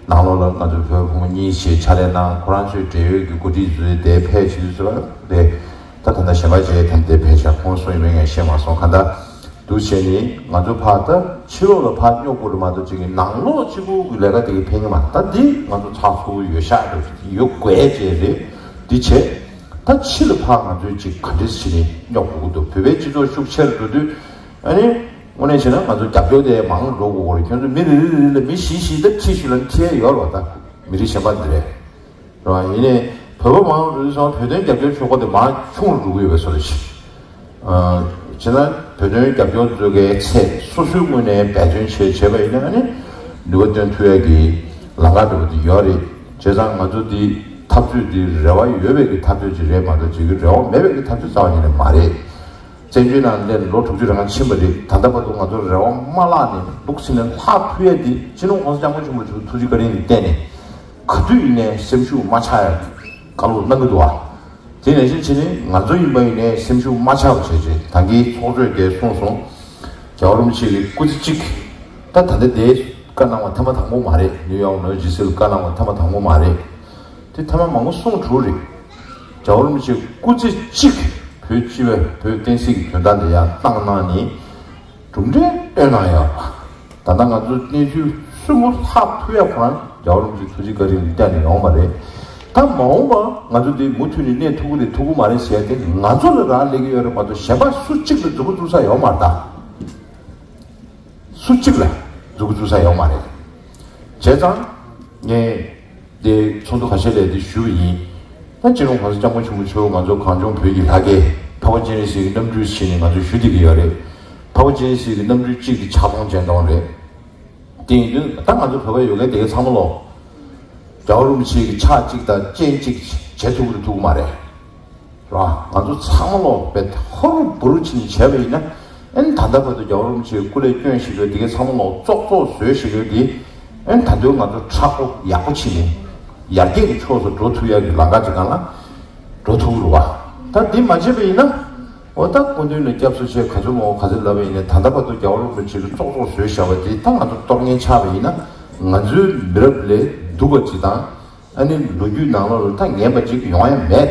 ནང་ལོགས་ལ་ང་ཚོ་བོད་ཕྲུག་གཉིས་ཞེས་ཕྱག་ལས་གནང་། ཁོ་རང་ཚོའི་འབྲེལ་ཡོད་ཀྱི་འགོ་ཁྲིད་ཚོས་དེ་ཕེབས་བྱེད་དུས་ཚོད་ལ་དེ། ད་ད་ལྟ་གཞན་པ་བྱས་ཐམས་དེ་ཕེབས་ཤག་ཁོང་སུ་ཡིན་པའི་ངས་ཤེས་མ་སོང་། གང་ལྟར་འདུག་བྱས་ནས་ང་ཚོ་ཕར་ད་ཕྱི་ལོགས་ལ་ཕར་སྙོག་དགོས་རེད་མ་གཏོགས་ཅིག་གི་ནང་ལོགས་གཅིག་པུ་གི་ལས་ཀ་དེ་གི་ཕན་གི་མ། ད་འདི་ང་ཚོ་ཚགས་ཚུད་པོ་ཡོད་ཤག་འདུག་ཡོད་དགོས་ཅེས་རེད། འདི་བྱས། ད་ཕྱི་ལ་ཕར་ང་ཚོས་ཅིག་ག་འདྲས་བྱས་ནས་སྙོག་དགོས་ཀྱི་འདུག་བོད་པའི་སྤྱི་ཚོགས་ཤུགས་ཆེར་འགྲོ་དུས། ཨ་ནི་དངོས་གནས་བྱས་ན་ང་ཚོ་རྒྱབ་སྐྱོར་དེ་མང་རུ་འགྲོ་དགོས་ཀྱི་རེད། ཁྱོད་ཚོ་མི་རེ་རེ་རེ་ལ་མི་བཞི་བཞི་ད་ཁྲི་བཞི་ལ་ཁྲི་ཡོད་རེད་བ། ད་མི་རིགས་གཞན་པ་འདི་རེད། རེད་བ། ཡིན་ནའི་བོད་པ་མང་རུ་སོང་བོད་དོན་རྒྱབ་སྐྱོར་ཕྱོགས་ཁག་དེ་མང་ཆུང་རུ་འགྲོ་གི་ཡོད་པའི་བཟོ་འདྲ་ཞིག་ཨ། བྱས་ན་བོད་དོན་རྒྱབ་སྐྱོར་བཟོ་གའི་ཚད་སོ་སོའི་ངོས་ནས་འབད་བརྩོན་བྱས་བྱས་པ་ཡིན་ན་ཨ་ནི་ནུས་པ་བཏོན་ཐུབ་ཡ་གི་ལམ་ཁ་འདྲ་པོ་དེ་ཡོད་རེད། བྱས་ཙང་ང་ཚོ་འདི་འཐབ་རྩོད་འདི་རེ་བ་ཡོད་པའི་གི་འཐབ་རྩོད་ཅིག་རེད་མ་གཏོགས་ཅིག་གི་རེ་བ་མེད་པའི་གི་འཐབ་རྩོད་རྩ་བ་ཉིད་ནས་མ་རེད། བཙན་བྱོལ་ནང་སླེབས་ནས་ལོ་དྲུག་ཅུ་རེ་ལྔ་ཕྱིན་པ་རེད། ད་ལྟ་བར་དུ་ང་ཚོ་རེ་བ་མ་བརླག་ནས་འདུག་ཟེར་ནས་ལྷག་ཐུབ་ཡ་འདི་སྤྱི་ནོར་༸གོང་ས་༸སྐྱབས་མགོན་ཆེན་པོ་མཆོག་ཐུགས་རྗེ་བཀའ་དྲིན་གྱིས་བརྟེན་ནས་ག་དུས་ཡིན་ནའི་སེམས་ཤུགས་མ་ཆག་ཡ་བཀའ་སློབ་གནང་གི་འདུག་ཨ། དེ་ནང་བཞིན་བྱས་ནས་ང་ཚོ་ཡིན་པ་ཡིན་ནའི་སེམས་ཤུགས་མ་ཆག་པ་བྱས་བྱས་ད་གིན་ཚོགས་གཙོས་དེ་གསུངས་སོང་། རྒྱལ་བ་རིན་པོ་ཆེ་གི་སྐུ་ཚེ་གཅིག་ད་ད་ལྟ་དེ་བཀའ་གནང་བ་ཐེངས་མ་དང་པོ་མ་རེད། ནིའུ་ཡོག་ནང་ཇི་སི་ལ་བཀའ་གནང་བ་ཐེངས་མ་དང་པོ་མ་རེད། དེ་ཐེངས་མ་མང་པོ་གསུང་གྲུབ་རེད། རྒྱལ་བ་རིན་པོ་ཆེ་སྐུ་ཚེ་གཅིག་བོད་སྤྱི་པའི་བོད་བསྟན་སྲིད་ཀྱི་དོན་དག་ལ་ཡང་བཏང་གནང་ནས་གྲུབ་འབྲས་བཏོན་གནང་ཡོད་པ། ད་ལྟ་ང་ཚོ་གནས་ཚུལ་སུ་ངོ་ལྷག་ཐུབ་ཡ་ཁོ་རང་རྒྱལ་བ་རིན་པོ་ཆེ་ཐུགས་རྗེ་བཀའ་དྲིན་གྱིས་གཏན་ནས་ཡོང་མ་རེད། ད་མ་འོངས་པ་ང་ཚོ་འདི་མུ་མཐུད་ནས་གནས་ཐུབ་ཀྱི་རེད་ཐུབ་ཀྱི་མ་རེད་ཟེར་ཡ་དེ་ང་ཚོ་ལ་རག་ལས་ཀྱི་ཡོད་རེད་མ་གཏོགས་གཞན་པ་སུ་གཅིག་ལ་མཛུབ་གུ་བཙུགས་ས་ཡོད་མ་རེད་ད། སུ་གཅིག་ལ་མཛུབ་གུ་བཙུགས་ས་ཡོད་མ་རེད། བྱས་ཙང་ངས་དེ་ཚོགས་འདུ་ཁ་ཤས་ལས་དེ་ཞུས་པ་ཡིན། ད་སྤྱི་ནོར་༸གོང་ས་༸སྐྱབས་མགོན་ཆེན་པོ་མཆོག་ང་ཚོ་གངས་ལྗོངས་བོད་ཀྱི་ལྷ་སྐལ་འཕགས་པ་སྤྱན་རས་གཟིགས་ཀྱི་རྣམ་སྤྲུལ་ཞིག་ནས་ང་ཚོ་ཞུ་བསྡད་ཀྱི་ཡོད་རེད། འཕགས་པ་སྤྱན་རས་གཟིགས་ཀྱི་རྣམ་སྤྲུལ་གཅིག་གི་ཕྱག་སྟོང་སྤྱན་སྟོང་རེད། དེ་ཡིན་དུས་ད་ང་ཚོ་བོད་པ་ཡོད་མཁན་དེ་ག་ཚང་མ་ལོ། རྒྱལ་བ་རིན་པོ་ཆེ་གི་ཕྱག་གཅིག་དང་སྤྱན་གཅིག་བྱེད་ཐུབ་ཀྱི་རེད་ཐུབ་ཀྱི་མ་རེད། རེད་བ། ང་ཚོ་ཚང་མ་ལོ་བེད་ཧོ་རུ་བུ་རུ་ཕྱིན་བྱས་པ་ཡིན་ན། ཨན་ད་ལྟ་བར་དུ་རྒྱལ་བ་རིན་པོ་ཆེའི་སྐུ་ལས་སྐྱོན་ཞིག་ཡོད་འདི་གའི་ཚང་མ་ལོ་ཙོག་ཙོག་བཟོས་ཞིག་ཡོད་འདི། ཨན་ད་དུང་ང་ཚོ་མཁྲེགས་པོ་ཡག་པོ་ཕྱིན་ནས་ཡར་རྒྱས་ཀྱི་ཕྱོགས་སུ་འགྲོ་ཐུབ་ཡག་གི་ལམ་ཁ་ཅིག་སྒང་ལ་འགྲོ་ཐུབ་རུ་བ། ད་འདི་མ་བྱས་པ་ཡིན་ན། འོ་ད་སྐུ་མདུན་ལ་སྐྱབས་སུ་མཆི་ག་ཚོད་མོ་ག་ཚོད་ལབ་པ་ཡིན་ནའི་ད་ལྟ་བར་དུ་རྒྱལ་བ་རིན་པོ་ཆེ་གིས་ཙོག་ཙོག་བཟོས་བཞག་པ་འདི་ད་ང་ཚོ་གཏོར་སྐྱོན་ཆགས་པ་ཡིན་ན་ང་ཚོའི་མི་རབས་ལས་སྡུག་པ་ཅིག་དང་། ཨ་ནི་ལོ་རྒྱུས་ནང་ལོགས་ལ་ད་ངན་པ་ཅིག་ཡོང་ཡ་མེད།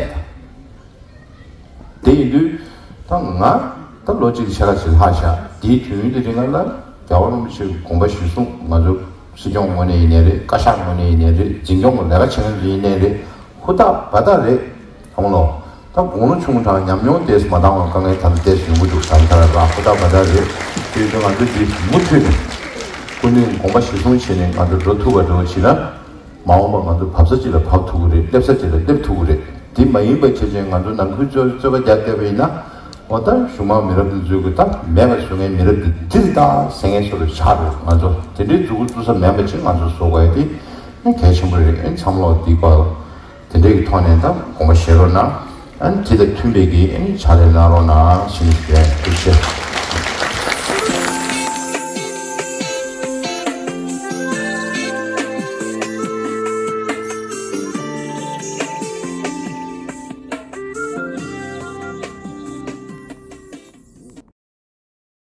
དེ་ཡིན་དུས་ད་ང་ད་ལོ་གཅིག་ཕྱེད་ཀ་ཅིག་ལྷག་བཞག་དེའི་དུས་ཡུན་དེ་རིང་ལ་རྒྱལ་བ་རིན་པོ་ཆེའི་དགོངས་པ་གཞིར་བཟུང་ང་ཚོ་སྲིད་སྐྱོང་ངོས་ནས་ཡིན་ནའི་རེད། བཀའ་ཤག་ངོས་ནས་ཡིན་ནའི་རེད། འཛིན་སྐྱོང་གི་ལས་ཀ་བྱེད་མཁན་ཚོ་ཡིན་ནའི་རེད། ཧུར་ཐག་འབད་ཐག་རེད། ད་མོ་ལོ། ད་དགུང་ལོ་ཆུང་དྲགས་ཉམས་མྱོང་ཏོག་ཙམ་མ་འདང་བ་དཀའ་ངལ་ད་ལྟ་ཏོག་ཙམ་ཡོང་གི་འདུག་ད་ལྟ་ར་ཧུར་ཐག་འབད་ཐག་རེད། དེ་ཡིན་དུས་ང་ཚོ་འདི་མུ་མཐུད་ནས་སྐུ་མདུན་དགོངས་པ་གཞིར་བཟུང་བྱས་ནས་ང་ཚོ་འགྲོ་ཐུབ་པ་འགྲོ་བྱས་ན། མ་འོངས་པར་ང་ཚོ་བབས་ས་གཅིག་ལ་བབས་ཐུབ་ཀྱི་རེད། སླེབས་ས་གཅིག་ལ་སླེབས་ཐུབ་ཀྱི་རེད། དེ་མ་ཡིན་པ་བྱས་ཙང་ང་ཚོ་ནང་ཁུལ་རྩོད་རྩོད་པ་རྒྱག་བསྡད་པ་ཡིན་ན། འོ་ད་གཞུང་མང་མི་རབས་འདི་ཚོའི་གི་ད་མེད་པ་བཟོ་མཁན་མི་རབས་འདི་འདིར་ད་ཟེར་མཁན་ཚོ་ལ་ཆགས་འགྲོ། ང་ཚོ་དེ་འདྲའི་མཛུབ་གུ་བཙུགས་ས་མེད་པ་ཅིག་ང་ཚོ་བཟོ་དགོས་ཡ་དེ་གལ་ཆེན་པོ་རེད། ཨེ་ཚང་མ་ལོག་འདི་གོ། དེ་འདྲའི་གི་ཐོག་ནས་ད་དགོངས་པ་བཞེས་རོགས་གནང་། ཨ་ནི་དེ་དང་མཐུན་པའི་གི་ཨ་ནི་ཕྱག་ལས་གནང་རོགས་གནང་ཞེས་ཞུ་ཡ་ཡིན། ཐུགས་རྗེ་ཆེ།